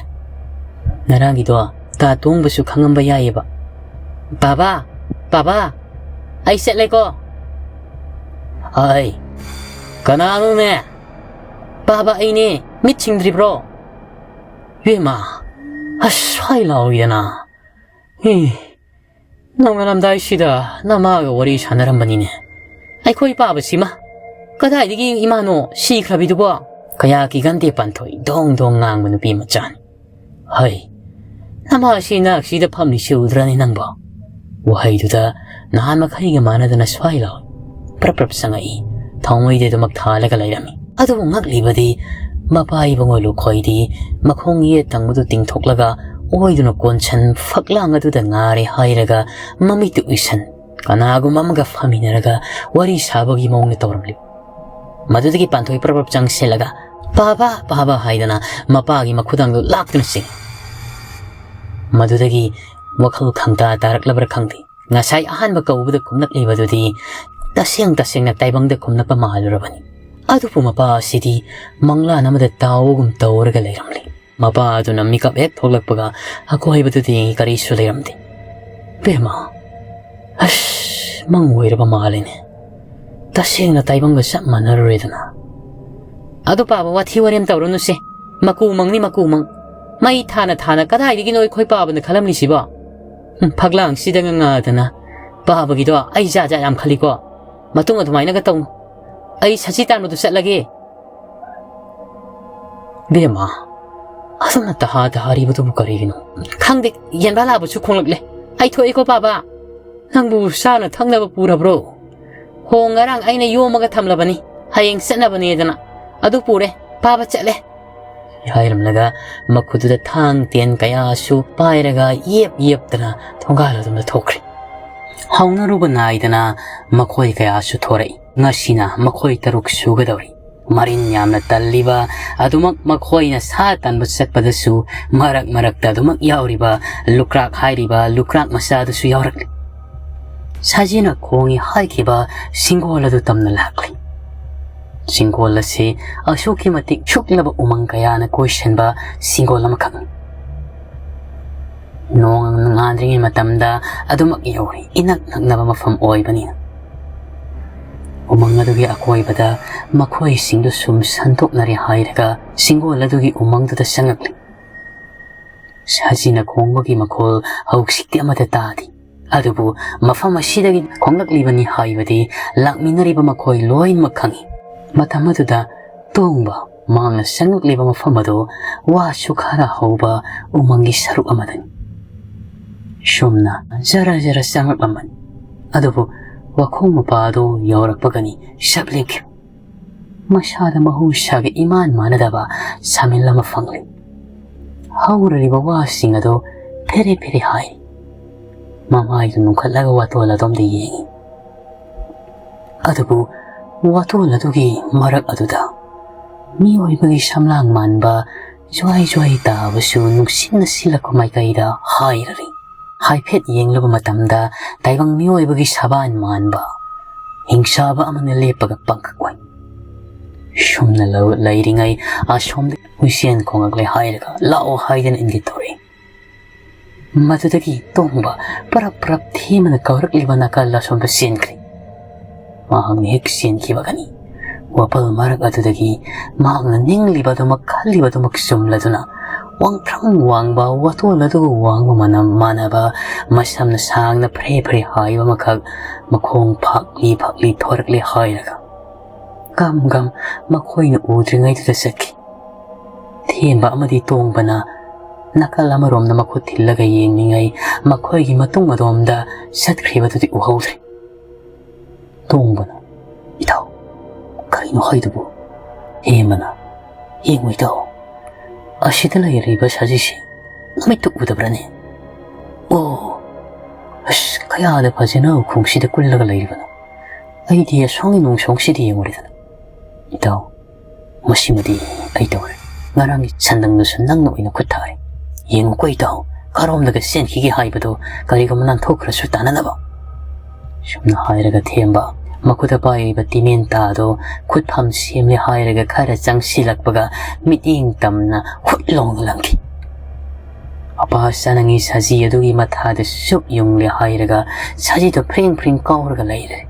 ꯉꯔꯥꯡꯒꯤꯗꯣ ꯀꯥ ꯇꯣꯡꯕꯁꯨ ꯈꯪꯉꯝꯕ ꯌꯥꯏꯌꯦꯕ꯫ ꯕꯥꯕꯥ, ꯕꯥꯕꯥ, ꯑꯩ ꯆꯠꯂꯦꯀꯣ"꯫ "ꯍꯥꯏ, ꯀꯅꯥꯅꯣꯅꯦ?" "ꯕꯥꯕꯥ, ꯑꯩꯅꯦ꯫ ꯃꯤꯠ ꯁꯤꯡꯗ꯭ꯔꯤꯕ꯭ꯔꯣ?" "ꯏꯕꯦꯝꯃ, ꯑꯁ, ꯁ꯭ꯋꯥꯏ ꯂꯥꯎꯏꯗꯅ꯫ ꯑꯦ, ꯅꯣꯡꯉꯥꯜꯂꯝꯗꯥꯏꯁꯤꯗ ꯅꯃꯥꯒ ꯋꯥꯔꯤ ꯁꯥꯟꯅꯔꯝꯕꯅꯤꯅꯦ꯫ ꯑꯩꯈꯣꯏ ꯄꯥꯕꯁꯤꯃ ꯀꯗꯥꯏꯗꯒꯤ ꯏꯃꯥꯅꯣ ꯁꯤꯈ꯭ꯔꯕꯤꯗꯨꯕꯣ?" "ꯀꯌꯥ ꯀꯤꯒꯟꯗꯦ ꯄꯥꯟꯊꯣꯏ, ꯗꯣꯡ ꯗꯣꯡ ꯉꯥꯡꯕ ꯅꯨꯄꯤ ꯃꯆꯥꯅꯤ꯫ ꯍꯩ, ꯅꯃꯥ ꯑꯁꯤ ꯅꯥꯛꯁꯤꯗ ꯐꯝꯂꯤꯁꯤ ꯎꯗ꯭ꯔꯅꯤ ꯅꯪꯕꯣ?" ꯋꯥꯍꯩꯗꯨꯗ ꯅꯍꯥꯟ ꯃꯈꯩꯒ ꯃꯥꯟꯅꯗꯅ ꯁ꯭ꯋꯥꯏ ꯂꯥꯎꯏ꯫ ꯄ꯭ꯔꯞ ꯄ꯭ꯔꯞ ꯆꯪꯉꯛꯏ꯫ ꯊꯥꯎꯃꯩꯗꯤ ꯑꯗꯨꯃꯛ ꯊꯥꯜꯂꯒ ꯂꯩꯔꯝꯃꯤ꯫ ꯑꯗꯨꯕꯨ ꯉꯛꯂꯤꯕꯗꯤ ꯃꯄꯥ ꯏꯕꯨꯡꯉꯣ ꯂꯨꯈꯣꯏꯗꯤ ꯃꯈꯣꯡ ꯌꯦꯠ ꯊꯪꯕꯗꯨ ꯇꯤꯡꯊꯣꯛꯂꯒ ꯑꯣꯏꯗꯨꯅ ꯀꯣꯟꯁꯟ ꯐꯛꯂꯥꯡ ꯑꯗꯨꯗ ꯉꯥꯔꯦ ꯍꯥꯏꯔꯒ ꯃꯃꯤꯠꯇꯨ ꯎꯏꯁꯟ ꯀꯅꯥꯒꯨꯝꯕ ꯑꯃꯒ ꯐꯝꯃꯤꯟꯅꯔꯒ ꯋꯥꯔꯤ ꯁꯥꯕꯒꯤ ꯃꯑꯣꯡꯗ ꯇꯧꯔꯝꯂꯤ꯫ ꯃꯗꯨꯗꯒꯤ ꯄꯥꯟꯊꯣꯏ ꯄ꯭ꯔꯞ ꯄ꯭ꯔꯞ ꯆꯪꯁꯤꯜꯂꯒ "ꯄꯥꯕ, ꯄꯥꯕ" ꯍꯥꯏꯗꯅ ꯃꯄꯥꯒꯤ ꯃꯈꯨꯗꯥꯡꯗꯨ ꯂꯥꯛꯇꯨꯅ ꯆꯤꯡꯏ꯫ ꯃꯗꯨꯗꯒꯤ ꯋꯥꯈꯜ ꯈꯪꯇꯥ ꯇꯥꯔꯛꯂꯕ꯭ꯔꯥ ꯈꯪꯗꯦ, ꯉꯁꯥꯏ ꯑꯍꯥꯟꯕ ꯀꯧꯕꯗ ꯈꯨꯝꯂꯛꯂꯤꯕꯗꯨꯗꯤ ꯇꯁꯦꯡ ꯇꯁꯦꯡꯅ ꯇꯥꯏꯕꯪꯗ ꯈꯨꯝꯂꯛꯄ ꯃꯥꯜꯂꯨꯔꯕꯅꯤ꯫ ꯑꯗꯨꯕꯨ ꯃꯄꯥ ꯑꯁꯤꯗꯤ ꯃꯪꯂꯥꯟ ꯑꯃꯗ ꯇꯥꯎꯕꯒꯨꯝ ꯇꯧꯔꯒ ꯂꯩꯔꯝꯂꯤ꯫ ꯃꯄꯥ ꯑꯗꯨꯅ ꯃꯤꯀꯞ ꯍꯦꯛ ꯊꯣꯛꯂꯛꯄꯒ ꯑꯀꯣꯏꯕꯗꯨꯗꯤ ꯀꯔꯤꯁꯨ ꯂꯩꯔꯝꯗꯦ꯫ "ꯕꯦꯝꯃ, ꯑꯁ, ꯃꯪ ꯑꯣꯏꯔꯕ ꯃꯥꯜꯂꯦꯅꯦ꯫ ꯇꯁꯦꯡꯅ ꯇꯥꯏꯕꯪꯒ ꯆꯞ ꯃꯥꯟꯅꯔꯨꯔꯦꯗꯅ꯫" "ꯑꯗꯨ ꯄꯥꯕ, ꯋꯥꯊꯤ ꯋꯥꯔꯦꯝ ꯇꯧꯔꯅꯨꯁꯦ꯫ ꯃꯀꯨ ꯃꯪꯅꯤ, ꯃꯀꯨ ꯃꯪ꯫ ꯃꯩ ꯊꯥꯅ ꯊꯥꯅ ꯀꯗꯥꯏꯗꯒꯤꯅꯣ ꯑꯩꯈꯣꯏ ꯄꯥꯕꯅ ꯈꯜꯂꯝꯂꯤꯁꯤꯕꯣ? ꯎꯝ, ꯐꯛꯂꯥꯡꯁꯤꯗ ꯉꯥꯗꯅ ꯄꯥꯕꯒꯤꯗꯣ ꯑꯩ ꯖꯥꯠ ꯖꯥꯠ ꯌꯥꯝ ꯈꯜꯂꯤꯀꯣ꯫ ꯃꯇꯨꯡ ꯑꯗꯨꯃꯥꯏꯅꯒ ꯇꯧꯅꯨ꯫ ꯑꯩ ꯁꯖꯤ ꯇꯥꯟꯕꯗꯨ ꯆꯠꯂꯒꯦ꯫" "ꯕꯦꯝꯃ, ꯑꯁꯨꯝꯅ ꯇꯍꯥ ꯇꯍꯥꯔꯤꯕꯗꯨꯕꯨ ꯀꯔꯤꯒꯤꯅꯣ?" "ꯈꯪꯗꯦ, ꯌꯦꯟꯕꯥ ꯂꯥꯕꯁꯨ ꯈꯣꯡꯂꯛꯂꯦ꯫ ꯑꯩ ꯊꯣꯛꯏꯀꯣ ꯄꯥꯕ꯫ ꯅꯪꯕꯨ ꯆꯥꯅ ꯊꯛꯅꯕ ꯄꯨꯔꯕ꯭ꯔꯣ?" "ꯍꯣ, ꯉꯔꯥꯡ ꯑꯩꯅ ꯌꯣꯝꯃꯒ ꯊꯝꯂꯕꯅꯤ, ꯍꯌꯦꯡ ꯆꯠꯅꯕꯅꯦꯗꯅ꯫ ꯑꯗꯨ ꯄꯨꯔꯦ, ꯄꯥꯕ ꯆꯠꯂꯦ꯫" ꯍꯥꯏꯔꯝꯂꯒ ꯃꯈꯨꯠꯇꯨꯗ ꯊꯥꯡ ꯇꯦꯟ ꯀꯌꯥꯁꯨ ꯄꯥꯏꯔꯒ ꯌꯦꯞ ꯌꯦꯞꯇꯅ ꯊꯣꯡꯒꯥꯜ ꯑꯗꯣꯝꯗ ꯊꯣꯛꯈ꯭ꯔꯦ꯫ ꯍꯧꯅꯔꯨꯕ ꯅꯥꯏꯗꯅ ꯃꯈꯣꯏ ꯀꯌꯥꯁꯨ ꯊꯣꯔꯛꯏ꯫ ꯉꯁꯤꯅ ꯃꯈꯣꯏ ꯇꯔꯨꯛ ꯁꯨꯒꯗꯧꯔꯤ꯫ ꯃꯔꯤꯟ ꯌꯥꯝꯅ ꯇꯜꯂꯤꯕ, ꯑꯗꯨꯃꯛ ꯃꯈꯣꯏꯅ ꯁꯥ ꯇꯥꯟꯕ ꯆꯠꯄꯗꯁꯨ ꯃꯔꯛ ꯃꯔꯛꯇ ꯑꯗꯨꯃꯛ ꯌꯥꯎꯔꯤꯕ ꯂꯨꯀ꯭ꯔꯥꯛ ꯍꯥꯏꯔꯤꯕ ꯂꯨꯀ꯭ꯔꯥꯛ ꯃꯆꯥꯗꯨꯁꯨ ꯌꯥꯎꯔꯛꯂꯤ꯫ ꯁꯥꯖꯤꯅ ꯈꯣꯡꯉꯤ ꯍꯥꯏꯈꯤꯕ ꯁꯤꯡꯒꯣꯜ ꯑꯗꯨ ꯇꯝꯅ ꯂꯥꯛꯂꯤ꯫ ꯁꯤꯡꯒꯣꯜ ꯑꯁꯤ ꯑꯁꯨꯛꯀꯤ ꯃꯇꯤꯛ ꯁꯨꯛꯂꯕ ꯎꯃꯪ ꯀꯌꯥꯅ ꯀꯣꯏꯁꯤꯟꯕ ꯁꯤꯡꯒꯣꯜ ꯑꯃꯈꯛꯅꯤ꯫ ꯅꯣꯡ ꯉꯥꯟꯗ꯭ꯔꯤꯉꯩ ꯃꯇꯝꯗ ꯑꯗꯨꯃꯛ ꯌꯧꯔꯤ, ꯏꯅꯛ ꯅꯛꯅꯕ ꯃꯐꯝ ꯑꯣꯏꯕꯅꯤꯅ꯫ ꯎꯃꯪ ꯑꯗꯨꯒꯤ ꯑꯀꯣꯏꯕꯗ ꯃꯈꯣꯏꯁꯤꯡꯗꯨ ꯁꯨꯝ ꯁꯟꯗꯣꯛꯅꯔꯦ ꯍꯥꯏꯔꯒ ꯁꯤꯡꯒꯣꯜ ꯑꯗꯨꯒꯤ ꯎꯃꯪꯗꯨꯗ ꯆꯪꯉꯛꯂꯤ꯫ ꯁꯥꯖꯤꯅ ꯈꯣꯡꯕꯒꯤ ꯃꯈꯣꯜ ꯍꯧꯖꯤꯛꯇꯤ ꯑꯃꯠꯇ ꯇꯥꯗꯦ꯫ ꯑꯗꯨꯕꯨ ꯃꯐꯝ ꯑꯁꯤꯗꯒꯤ ꯈꯣꯡꯂꯛꯂꯤꯕꯅꯤ ꯍꯥꯏꯕꯗꯤ ꯂꯥꯛꯃꯤꯟꯅꯔꯤꯕ ꯃꯈꯣꯏ ꯂꯣꯏꯅꯃꯛ ꯈꯪꯏ꯫ ꯃꯇꯝ ꯑꯗꯨꯗ ꯇꯣꯡꯕ ꯃꯍꯥꯛꯅ ꯆꯪꯂꯛꯂꯤꯕ ꯃꯐꯝ ꯑꯗꯨ ꯋꯥꯁꯨ ꯈꯔ ꯍꯧꯕ ꯎꯃꯪꯒꯤ ꯁꯔꯨꯛ ꯑꯃꯗꯅꯤ꯫ ꯁꯨꯝꯅ ꯖꯔ ꯖꯔ ꯆꯪꯂꯛꯂꯝꯕꯅꯤ꯫ ꯑꯗꯨꯕꯨ ꯋꯥꯈꯣꯡ ꯃꯄꯥ ꯑꯗꯨ ꯌꯧꯔꯛꯄꯒꯅꯤ ꯆꯞ ꯂꯦꯞꯈꯤꯕ꯫ ꯃꯁꯥꯗ ꯃꯍꯧꯁꯥꯒ ꯏꯃꯥꯟ ꯃꯥꯟꯅꯗꯕ ꯁꯥꯃꯤꯜ ꯑꯃ ꯐꯪꯂꯤ꯫ ꯍꯧꯔꯤꯕ ꯋꯥꯁꯤꯡ ꯑꯗꯨ ꯐꯦꯔꯦ ꯐꯦꯔꯦ ꯍꯥꯏ꯫ ꯃꯃꯥꯏꯗꯨ ꯅꯣꯛꯈꯠꯂꯒ ꯋꯥꯇꯣꯜ ꯑꯗꯣꯝꯗ ꯌꯦꯡꯉꯤ꯫ ꯑꯗꯨꯕꯨ ꯋꯥꯇꯣꯜ ꯑꯗꯨꯒꯤ ꯃꯔꯛ ꯑꯗꯨꯗ ꯃꯤꯑꯣꯏꯕꯒꯤ ꯁꯝꯂꯥꯡ ꯃꯥꯟꯕ ꯖ꯭ꯋꯥꯏ ꯖ꯭ꯋꯥꯏ ꯇꯥꯕꯁꯨ ꯅꯨꯡꯁꯤꯠꯅ ꯁꯤꯜꯂꯛꯄ ꯃꯥꯏꯀꯩꯗ ꯍꯥꯏꯔꯔꯤ꯫ ꯍꯥꯏꯐꯦꯠ ꯌꯦꯡꯂꯨꯕ ꯃꯇꯝꯗ ꯇꯥꯏꯕꯪ ꯃꯤꯑꯣꯏꯕꯒꯤ ꯁꯕꯥꯟ ꯃꯥꯟꯕ ꯍꯤꯡꯆꯥꯕ ꯑꯃꯅ ꯂꯦꯞꯄꯒ ꯄꯪꯀꯛ ꯑꯣꯏ꯫ ꯁꯨꯝꯅ ꯂꯧ-, ꯂꯩꯔꯤꯉꯩ ꯑꯁꯣꯝꯗ ꯍꯨꯏꯁꯦꯟ ꯈꯣꯡꯉꯛꯂꯦ ꯍꯥꯏꯔꯒ ꯂꯥꯛꯑꯣ ꯍꯥꯏꯗꯅ ꯏꯪꯒꯤꯠ ꯇꯧꯔꯛꯏ꯫ ꯃꯗꯨꯗꯒꯤ ꯇꯣꯡꯕ ꯄꯔꯞ ꯄꯔꯞ ꯊꯦꯝꯃꯅ ꯀꯧꯔꯛꯂꯤꯕ ꯅꯥꯀꯜ ꯑꯁꯣꯝꯗ ꯆꯦꯟꯈ꯭ꯔꯦ꯫ ꯃꯍꯥꯛꯅ ꯍꯦꯛ ꯆꯦꯟꯈꯤꯕꯒꯅꯤ ꯋꯥꯄꯜ ꯃꯔꯛ ꯑꯗꯨꯗꯒꯤ ꯃꯍꯥꯛꯅ ꯅꯤꯡꯂꯤꯕꯗꯨꯃꯛ ꯈꯜꯂꯤꯕꯗꯨꯃꯛ ꯆꯨꯝꯂꯗꯨꯅ ꯋꯥꯡꯊ꯭ꯔꯪ ꯋꯥꯡꯕ ꯋꯥꯇꯣꯜ ꯑꯗꯨꯒ ꯋꯥꯡꯕ ꯃꯅꯝ ꯃꯥꯟꯅꯕ ꯃꯁꯝꯅ ꯁꯥꯡꯅ ꯐ꯭ꯔꯦ ꯐ꯭ꯔꯦ ꯍꯥꯏꯕ ꯑꯃꯈꯛ ꯃꯈꯣꯡ ꯐꯥꯛꯂꯤ ꯐꯥꯛꯂꯤ ꯊꯣꯔꯛꯂꯦ ꯍꯥꯏꯔꯒ ꯒꯝ ꯒꯝ ꯃꯈꯣꯏꯅ ꯎꯗ꯭ꯔꯤꯉꯩꯗꯨꯗ ꯆꯠꯈꯤ꯫ ꯊꯦꯝꯕ ꯑꯃꯗꯤ ꯇꯣꯡꯕꯅ ꯅꯥꯀꯜ ꯑꯃꯔꯣꯝꯗ ꯃꯈꯨꯠ ꯊꯤꯜꯂꯒ ꯌꯦꯡꯂꯤꯉꯩ ꯃꯈꯣꯏꯒꯤ ꯃꯇꯨꯡ ꯑꯗꯣꯝꯗ ꯆꯠꯈ꯭ꯔꯤꯕꯗꯨꯗꯤ ꯎꯍꯧꯗ꯭ꯔꯦ꯫ ꯇꯣꯡꯕꯅ, "ꯏꯇꯥꯎ, ꯀꯔꯤꯅꯣ ꯍꯥꯏꯗꯨꯕꯨ?" ꯊꯦꯝꯕꯅ, "ꯌꯦꯡꯉꯨ ꯏꯇꯥꯎ, ꯑꯁꯤꯗ ꯂꯩꯔꯤꯕ ꯁꯖꯤꯁꯤ ꯅꯃꯤꯠꯇꯨ ꯎꯗꯕ꯭ꯔꯅꯦ? ꯑꯣ, ꯑꯁ, ꯀꯌꯥꯗ ꯐꯖꯅ ꯎꯈꯣꯡꯁꯤꯗ ꯀꯨꯜꯂꯒ ꯂꯩꯔꯤꯕꯅꯣ꯫ ꯑꯩꯗꯤ ꯑꯁꯣꯝꯒꯤ ꯅꯣꯡꯁꯣꯡꯁꯤꯗ ꯌꯦꯡꯉꯨꯔꯦꯗꯅ꯫ ꯏꯇꯥꯎ, ꯃꯁꯤꯃꯗꯤ ꯑꯩ ꯇꯧꯔꯦ꯫ ꯉꯔꯥꯡꯒꯤ ꯁꯟꯗꯪꯗꯨꯁꯨ ꯅꯪꯅ ꯑꯣꯏꯅ ꯈꯨꯠ ꯊꯥꯔꯦ꯫ ꯌꯦꯡꯉꯨꯀꯣ ꯏꯇꯥꯎ, ꯀꯔꯣꯝꯗꯒ ꯆꯦꯟꯈꯤꯒꯦ ꯍꯥꯏꯕꯗꯨ ꯀꯔꯤꯒꯨꯝꯕ ꯅꯥꯟꯊꯣꯛꯈ꯭ꯔꯁꯨ ꯇꯥꯅꯅꯕ꯫" ꯁꯨꯝꯅ ꯍꯥꯏꯔꯒ ꯊꯦꯝꯕ ꯃꯈꯨꯠꯇ ꯄꯥꯏꯔꯤꯕ ꯇꯤꯃꯦꯟꯇꯥꯗꯣ ꯈꯨꯠꯐꯝ ꯁꯦꯝꯂꯦ ꯍꯥꯏꯔꯒ ꯈꯔ ꯆꯪꯁꯤꯜꯂꯛꯄꯒ ꯃꯤꯠꯌꯦꯡ ꯇꯝꯅ ꯍꯨꯠ ꯂꯥꯎꯅ ꯂꯪꯈꯤ꯫ ꯃꯄꯥ ꯆꯅꯪꯒꯤ ꯁꯖꯤ ꯑꯗꯨꯒꯤ ꯃꯊꯥꯗ ꯁꯨꯛ ꯌꯨꯡꯂꯦ ꯍꯥꯏꯔꯒ ꯁꯖꯤꯗꯣ ꯐ꯭ꯔꯤꯡ ꯐ꯭ꯔꯤꯡ ꯀꯥꯎꯔꯒ ꯂꯩꯔꯦ꯫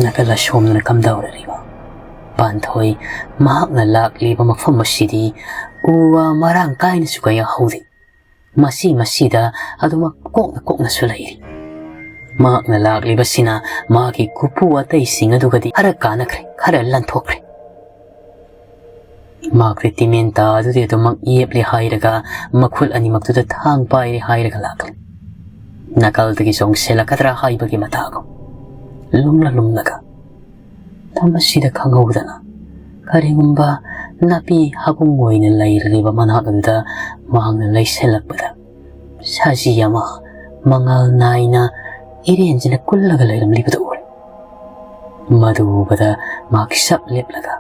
ꯅꯥꯀꯜ ꯑꯁꯣꯝꯗꯅ ꯀꯝꯗꯧꯔꯤꯕ? ꯄꯥꯟꯊꯣꯏ, ꯃꯍꯥꯛꯅ ꯂꯥꯛꯂꯤꯕ ꯃꯐꯝ ꯑꯁꯤꯗꯤ ꯎ ꯋꯥ ꯃꯔꯥꯡ ꯀꯥꯏꯅꯁꯨ ꯀꯌꯥ ꯍꯧꯗꯦ꯫ ꯃꯁꯤ ꯃꯁꯤꯗ ꯑꯗꯨꯃꯛ ꯀꯣꯛꯅ ꯀꯣꯛꯅꯁꯨ ꯂꯩꯔꯤ꯫ ꯃꯍꯥꯛꯅ ꯂꯥꯛꯂꯤꯕꯁꯤꯅ ꯃꯥꯒꯤ ꯀꯨꯄꯨ ꯑꯇꯩꯁꯤꯡ ꯑꯗꯨꯒꯗꯤ ꯈꯔ ꯀꯥꯟꯅꯈ꯭ꯔꯦ, ꯈꯔ ꯂꯟꯊꯣꯛꯈ꯭ꯔꯦ꯫ ꯃꯍꯥꯛꯇꯤ ꯇꯤꯃꯦꯟꯇꯥ ꯑꯗꯨꯗꯤ ꯑꯗꯨꯃꯛ ꯌꯦꯞꯂꯦ ꯍꯥꯏꯔꯒ ꯃꯈꯨꯠ ꯑꯅꯤꯃꯛꯇꯨꯗ ꯊꯥꯡ ꯄꯥꯏꯔꯦ ꯍꯥꯏꯔꯒ ꯂꯥꯛꯂꯦ꯫ ꯅꯥꯀꯜꯗꯒꯤ ꯆꯣꯡꯁꯤꯜꯂꯛꯀꯗ꯭ꯔꯥ ꯍꯥꯏꯕꯒꯤ ꯃꯇꯥꯒꯨꯝ꯫ ꯂꯨꯝꯂ ꯂꯨꯝꯂꯒ ꯃꯇꯝ ꯑꯁꯤꯗ ꯈꯪꯍꯧꯗꯅ ꯀꯔꯤꯒꯨꯝꯕ ꯅꯥꯄꯤ ꯍꯥꯕꯨꯡ ꯑꯣꯏꯅ ꯂꯩꯔꯤꯕ ꯃꯅꯥꯛ ꯑꯗꯨꯗ ꯃꯍꯥꯛꯅ ꯂꯩꯁꯤꯜꯂꯛꯄꯗ ꯁꯖꯤ ꯑꯃ ꯃꯉꯥꯜ ꯅꯥꯏꯅ ꯏꯔꯦꯟꯖꯅ ꯀꯨꯜꯂꯒ ꯂꯩꯔꯝꯂꯤꯕꯗꯨ ꯎꯔꯦ꯫ ꯃꯗꯨ ꯎꯕꯗ ꯃꯍꯥꯛ ꯁꯞ ꯂꯦꯞꯂꯒ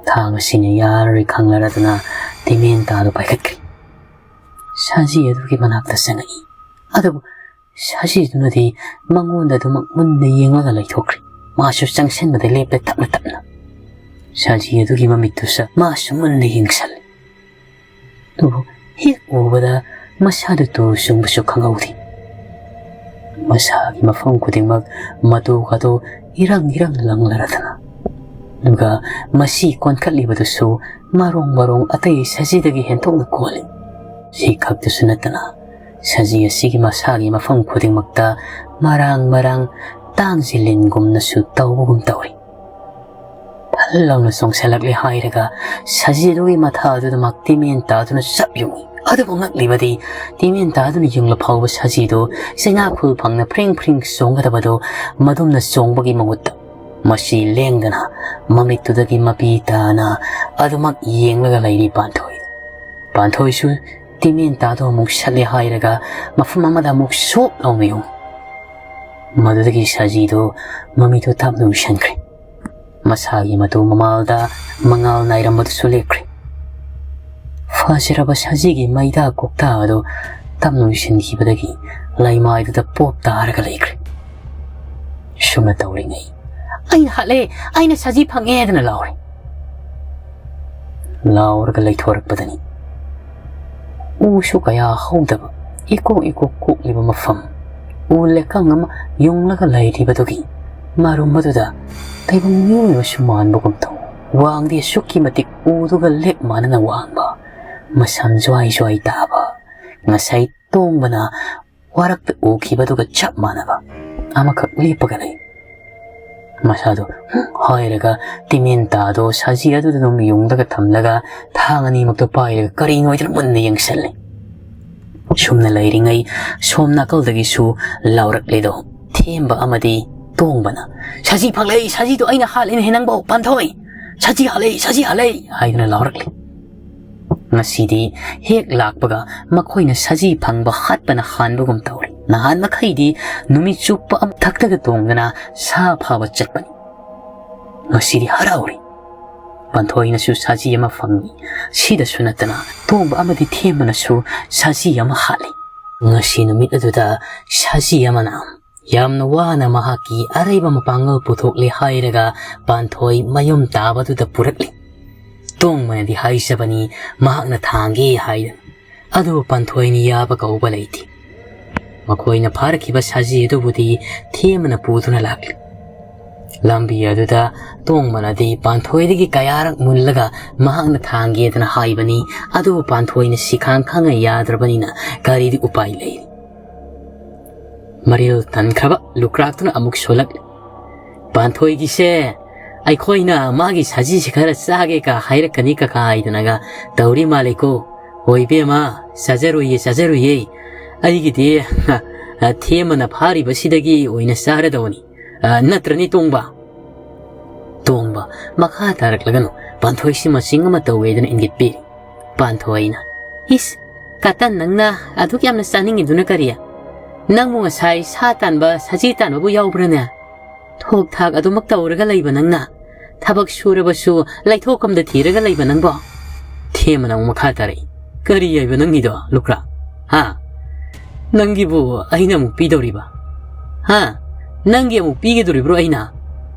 ꯊꯥꯡ ꯑꯁꯤꯅ ꯌꯥꯔꯔꯣꯏ ꯈꯪꯂꯔꯗꯨꯅ ꯇꯤꯃꯦꯟꯇꯥꯗꯨ ꯄꯥꯏꯈꯠꯈ꯭ꯔꯦ꯫ ꯁꯖꯤ ꯑꯗꯨꯒꯤ ꯃꯅꯥꯛꯇ ꯆꯪꯉꯛꯏ꯫ ꯑꯗꯨꯕꯨ ꯁꯖꯤꯗꯨꯅꯗꯤ ꯃꯉꯣꯟꯗ ꯑꯗꯨꯃꯛ ꯃꯨꯟꯅ ꯌꯦꯡꯂꯒ ꯂꯩꯊꯣꯛꯈ꯭ꯔꯦ꯫ ꯃꯥꯁꯨ ꯆꯪꯁꯤꯟꯕꯗ ꯂꯦꯞꯂꯦ ꯇꯞꯅ ꯇꯞꯅ꯫ ꯁꯖꯤ ꯑꯗꯨꯒꯤ ꯃꯃꯤꯠꯇꯨꯁꯨ ꯃꯥꯁꯨ ꯃꯨꯟꯅ ꯌꯦꯡꯁꯜꯂꯤ꯫ ꯑꯗꯨꯕꯨ ꯍꯦꯛ ꯎꯕꯗ ꯃꯁꯥꯗꯨ ꯇꯨ ꯆꯨꯡꯕꯁꯨ ꯈꯪꯍꯧꯗꯦ꯫ ꯃꯁꯥꯒꯤ ꯃꯐꯝ ꯈꯨꯗꯤꯡꯃꯛ ꯃꯇꯨꯒꯗꯨ ꯏꯔꯪ ꯏꯔꯪ ꯂꯪꯂꯔꯗꯅ, ꯑꯗꯨꯒ ꯃꯁꯤ ꯀꯣꯟꯈꯠꯂꯤꯕꯗꯨꯁꯨ ꯃꯔꯣꯡ ꯃꯔꯣꯡ ꯑꯇꯩ ꯁꯖꯤꯗꯒꯤ ꯍꯦꯟꯊꯣꯛꯅ ꯀꯣꯜꯂꯤ꯫ ꯁꯤ ꯈꯛꯇꯁꯨ ꯅꯠꯇꯅ ꯁꯖꯤ ꯑꯁꯤꯒꯤ ꯃꯁꯥꯒꯤ ꯃꯐꯝ ꯈꯨꯗꯤꯡꯃꯛꯇ ꯃꯔꯥꯡ ꯃꯔꯥꯡ ꯇꯥꯡꯁꯤ ꯂꯤꯟꯒꯨꯝꯅꯁꯨ ꯇꯧꯕꯒꯨꯝ ꯇꯧꯔꯤ꯫ ꯐꯜ ꯂꯥꯎꯅ ꯆꯣꯡꯁꯤꯜꯂꯛꯂꯦ ꯍꯥꯏꯔꯒ ꯁꯖꯤ ꯑꯗꯨꯒꯤ ꯃꯊꯥ ꯑꯗꯨꯗ ꯃꯍꯥꯛ ꯇꯤꯃꯦꯟꯇꯥꯗꯨꯅ ꯆꯞ ꯌꯨꯡꯏ꯫ ꯑꯗꯨꯕꯨ ꯉꯛꯂꯤꯕꯗꯤ ꯇꯤꯃꯦꯟꯇꯥꯗꯨꯅ ꯌꯨꯡꯂ ꯐꯥꯎꯕ ꯁꯖꯤꯗꯨ ꯆꯩꯅꯥꯈꯨꯜ ꯐꯪꯅ ꯐ꯭ꯔꯤꯡ ꯐ꯭ꯔꯤꯡ ꯆꯣꯡꯒꯗꯕꯗꯨ ꯃꯗꯨꯝꯅ ꯆꯣꯡꯕꯒꯤ ꯃꯍꯨꯠꯇ ꯃꯁꯤ ꯂꯦꯡꯗꯅ ꯃꯃꯤꯠꯇꯨꯗꯒꯤ ꯃꯄꯤ ꯇꯥꯅ ꯑꯗꯨꯃꯛ ꯌꯦꯡꯂꯒ ꯂꯩꯔꯤ ꯄꯥꯟꯊꯣꯏ꯫ ꯄꯥꯟꯊꯣꯏꯁꯨ ꯇꯤꯃꯦꯟꯇꯥꯗꯣ ꯑꯃꯨꯛ ꯁꯠꯂꯦ ꯍꯥꯏꯔꯒ ꯃꯐꯝ ꯑꯃꯗ ꯑꯃꯨꯛ ꯁꯣꯞ ꯂꯥꯎꯅ ꯌꯨꯡ꯫ ꯃꯗꯨꯗꯒꯤ ꯁꯖꯤꯗꯣ ꯃꯃꯤꯠꯇꯨ ꯇꯞꯅ ꯎꯏꯁꯟꯈ꯭ꯔꯦ꯫ ꯃꯁꯥꯒꯤ ꯃꯇꯨ ꯃꯃꯥꯜꯗ ꯃꯉꯥꯜ ꯅꯥꯏꯔꯝꯕꯗꯨꯁꯨ ꯂꯦꯞꯈ꯭ꯔꯦ꯫ ꯐꯖꯔꯕ ꯁꯖꯤꯒꯤ ꯃꯩꯗꯥ ꯀꯣꯛꯇꯥ ꯑꯗꯨ ꯇꯞꯅ ꯎꯏꯁꯤꯟꯈꯤꯕꯗꯒꯤ ꯂꯩꯃꯥꯏꯗꯨꯗ ꯄꯣꯞ ꯇꯥꯔꯒ ꯂꯩꯈ꯭ꯔꯦ꯫ ꯁꯨꯝꯅ ꯇꯧꯔꯤꯉꯩ, "ꯑꯩꯅ ꯍꯥꯠꯂꯦ! ꯑꯩꯅ ꯁꯖꯤ ꯐꯪꯉꯦ!" ꯍꯥꯏꯗꯅ ꯂꯥꯎꯔꯦ꯫ ꯂꯥꯎꯔꯒ ꯂꯩꯊꯣꯔꯛꯄꯗꯅꯤ ꯎꯁꯨ ꯀꯌꯥ ꯍꯧꯗꯕ ꯏꯀꯣꯛ ꯏꯀꯣꯛ ꯀꯣꯛꯂꯤꯕ ꯃꯐꯝ, ꯎ ꯂꯩꯀꯪ ꯑꯃ ꯌꯨꯡꯂꯒ ꯂꯩꯔꯤꯕꯗꯨꯒꯤ ꯃꯔꯨꯝ ꯑꯗꯨꯗ ꯇꯥꯏꯕꯪ ꯃꯤꯑꯣꯏ ꯑꯃꯁꯨ ꯃꯥꯟꯕꯒꯨꯝ ꯇꯧ꯫ ꯋꯥꯡꯗꯤ ꯑꯁꯨꯛꯀꯤ ꯃꯇꯤꯛ ꯎꯗꯨꯒ ꯂꯦꯞ ꯃꯥꯟꯅꯅ ꯋꯥꯡꯕ, ꯃꯁꯝ ꯖ꯭ꯋꯥꯏ ꯖ꯭ꯋꯥꯏ ꯇꯥꯕ, ꯉꯁꯥꯏ ꯇꯣꯡꯕꯅ ꯋꯥꯔꯛꯇ ꯎꯈꯤꯕꯗꯨꯒ ꯆꯞ ꯃꯥꯟꯅꯕ ꯑꯃꯈꯛ ꯂꯦꯞꯄꯒ ꯂꯩ꯫ ꯃꯁꯥꯗꯣ ꯍꯥꯏꯔꯒ ꯇꯤꯃꯦꯟꯇꯥꯗꯣ ꯁꯖꯤ ꯑꯗꯨꯗ ꯑꯗꯨꯝ ꯌꯨꯡꯂꯒ ꯊꯝꯂꯒ ꯊꯥꯡ ꯑꯅꯤꯃꯛꯇꯣ ꯄꯥꯏꯔꯒ ꯀꯔꯤꯅꯣ ꯍꯥꯏꯗꯅ ꯃꯨꯟꯅ ꯌꯦꯡꯁꯜꯂꯤ꯫ ꯁꯨꯝꯅ ꯂꯩꯔꯤꯉꯩ ꯁꯣꯝ ꯅꯥꯀꯜꯗꯒꯤꯁꯨ ꯂꯥꯎꯔꯛꯂꯤꯗꯣ ꯊꯦꯝꯕ ꯑꯃꯗꯤ ꯇꯣꯡꯕꯅ, "ꯁꯖꯤ ꯐꯪꯂꯦ! ꯁꯖꯤꯗꯣ ꯑꯩꯅ ꯍꯥꯠꯂꯤꯅꯦ ꯅꯪꯕꯣ ꯄꯥꯟꯊꯣꯏ! ꯁꯖꯤ ꯍꯥꯠꯂꯦ! ꯁꯖꯤ ꯍꯥꯠꯂꯦ!" ꯍꯥꯏꯗꯨꯅ ꯂꯥꯎꯔꯛꯂꯤ꯫ ꯉꯁꯤꯗꯤ ꯍꯦꯛ ꯂꯥꯛꯄꯒ ꯃꯈꯣꯏꯅ ꯁꯖꯤ ꯐꯪꯕ ꯍꯥꯠꯄꯅ ꯍꯥꯟꯕꯒꯨꯝ ꯇꯧꯔꯦ꯫ ꯅꯍꯥꯟ ꯃꯈꯩꯗꯤ ꯅꯨꯃꯤꯠ ꯆꯨꯞꯄ ꯃꯊꯛꯇꯒ ꯇꯣꯡꯗꯅ ꯁꯥ ꯐꯥꯕ ꯆꯠꯄꯅꯤ꯫ ꯉꯁꯤꯗꯤ ꯍꯔꯥꯎꯔꯤ꯫ ꯄꯥꯟꯊꯣꯏꯅꯁꯨ ꯁꯖꯤ ꯑꯃ ꯐꯪꯏ꯫ ꯁꯤꯗꯁꯨ ꯅꯠꯇꯅ ꯇꯣꯡꯕ ꯑꯃꯗꯤ ꯊꯦꯝꯕꯅꯁꯨ ꯁꯖꯤ ꯑꯃ ꯍꯥꯠꯂꯤ꯫ ꯉꯁꯤ ꯅꯨꯃꯤꯠ ꯑꯗꯨꯗ ꯁꯖꯤ ꯑꯃꯅ ꯌꯥꯝꯅ ꯋꯥꯅ ꯃꯍꯥꯛꯀꯤ ꯑꯔꯩꯕ ꯃꯄꯥꯡꯒꯜ ꯄꯨꯊꯣꯛꯂꯦ ꯍꯥꯏꯔꯒ ꯄꯥꯟꯊꯣꯏ ꯃꯌꯨꯝ ꯇꯥꯕꯗꯨꯗ ꯄꯨꯔꯛꯂꯤ꯫ ꯇꯣꯡꯕꯅꯗꯤ ꯍꯥꯏꯖꯕꯅꯤ ꯃꯍꯥꯛꯅ ꯊꯥꯡꯒꯦ ꯍꯥꯏꯗꯅ, ꯑꯗꯨꯕꯨ ꯄꯥꯟꯊꯣꯏꯅ ꯌꯥꯕ ꯀꯧꯕ ꯂꯩꯇꯦ꯫ ꯃꯈꯣꯏꯅ ꯐꯥꯔꯛꯈꯤꯕ ꯁꯖꯤ ꯑꯗꯨꯕꯨꯗꯤ ꯊꯦꯝꯕꯅ ꯄꯨꯗꯨꯅ ꯂꯥꯛꯂꯤ꯫ ꯂꯝꯕꯤ ꯑꯗꯨꯗ ꯇꯣꯡꯕꯅꯗꯤ ꯄꯥꯟꯊꯣꯏꯗꯒꯤ ꯀꯌꯥꯔꯛ ꯃꯨꯜꯂꯒ ꯃꯍꯥꯛꯅ ꯊꯥꯡꯒꯦꯗꯅ ꯍꯥꯏꯕꯅꯤ, ꯑꯗꯨꯕꯨ ꯄꯥꯟꯊꯣꯏꯅ ꯁꯤꯈꯥꯡ ꯈꯪꯅ ꯌꯥꯗ꯭ꯔꯕꯅꯤꯅ ꯀꯔꯤꯗꯤ ꯎꯄꯥꯏ ꯂꯩ? ꯃꯔꯤꯜ ꯇꯟꯈ꯭ꯔꯕ ꯂꯨꯀ꯭ꯔꯥꯛꯇꯨꯅ ꯑꯃꯨꯛ ꯁꯣꯜꯂꯛꯂꯤ꯫ ꯄꯥꯟꯊꯣꯏꯒꯤꯁꯦ ꯑꯩꯈꯣꯏꯅ ꯃꯥꯒꯤ ꯁꯖꯤꯁꯤ ꯈꯔ ꯆꯥꯒꯦ ꯀ ꯍꯥꯏꯔꯛꯀꯅꯤ ꯀꯀꯥ ꯍꯥꯏꯗꯅꯒ ꯇꯧꯔꯤ ꯃꯥꯜꯂꯦꯀꯣ꯫ ꯍꯣꯏ ꯏꯕꯦꯝꯃ, ꯆꯥꯖꯔꯨꯏꯌꯦ, ꯆꯥꯖꯔꯨꯏꯌꯦ꯫ ꯑꯩꯒꯤꯗꯤ ꯊꯦꯝꯕꯅ ꯐꯥꯔꯤꯕꯁꯤꯗꯒꯤ ꯑꯣꯏꯅ ꯆꯥꯔꯗꯧꯅꯤ꯫ ꯑ, ꯅꯠꯇ꯭ꯔꯅꯤ ꯇꯣꯡꯕ? ꯇꯣꯡꯕ ꯃꯈꯥ ꯇꯥꯔꯛꯂꯒꯅꯨ꯫ ꯄꯥꯟꯊꯣꯏꯁꯤ ꯃꯆꯤꯡ ꯑꯃ ꯇꯧꯋꯦꯗꯅ ꯏꯪꯒꯤꯠ ꯄꯤꯔꯤ꯫ ꯄꯥꯟꯊꯣꯏꯅ, "ꯏꯁ, ꯀꯇꯟ ꯅꯪꯅ ꯑꯗꯨꯛ ꯌꯥꯝꯅ ꯆꯥꯅꯤꯡꯉꯤꯗꯨꯅ ꯀꯔꯤ? ꯅꯪꯕꯨ ꯉꯁꯥꯏ ꯁꯥ ꯇꯥꯟꯕ, ꯁꯖꯤ ꯇꯥꯟꯕꯕꯨ ꯌꯥꯎꯕ꯭ꯔꯅꯦ? ꯊꯣꯛ ꯊꯥꯛ ꯑꯗꯨꯃꯛ ꯇꯧꯔꯒ ꯂꯩꯕ ꯅꯪꯅ? ꯊꯕꯛ ꯁꯨꯔꯕꯁꯨ ꯂꯩꯊꯣꯛꯐꯝꯗ ꯊꯤꯔꯒ ꯂꯩꯕ ꯅꯪꯕꯣ?" ꯊꯦꯝꯕꯅ ꯑꯃꯨꯛ ꯃꯈꯥ ꯇꯥꯔꯛꯏ, "ꯀꯔꯤ ꯍꯥꯏꯕ ꯅꯪꯒꯤꯗꯣ, ꯂꯨꯀ꯭ꯔꯥ? ꯍꯥ? ꯅꯪꯒꯤꯕꯨ ꯑꯩꯅ ꯑꯃꯨꯛ ꯄꯤꯗꯧꯔꯤꯕ? ꯍꯥ? ꯅꯪꯒꯤ ꯑꯃꯨꯛ ꯄꯤꯒꯗꯧꯔꯤꯕ꯭ꯔꯣ ꯑꯩꯅ?"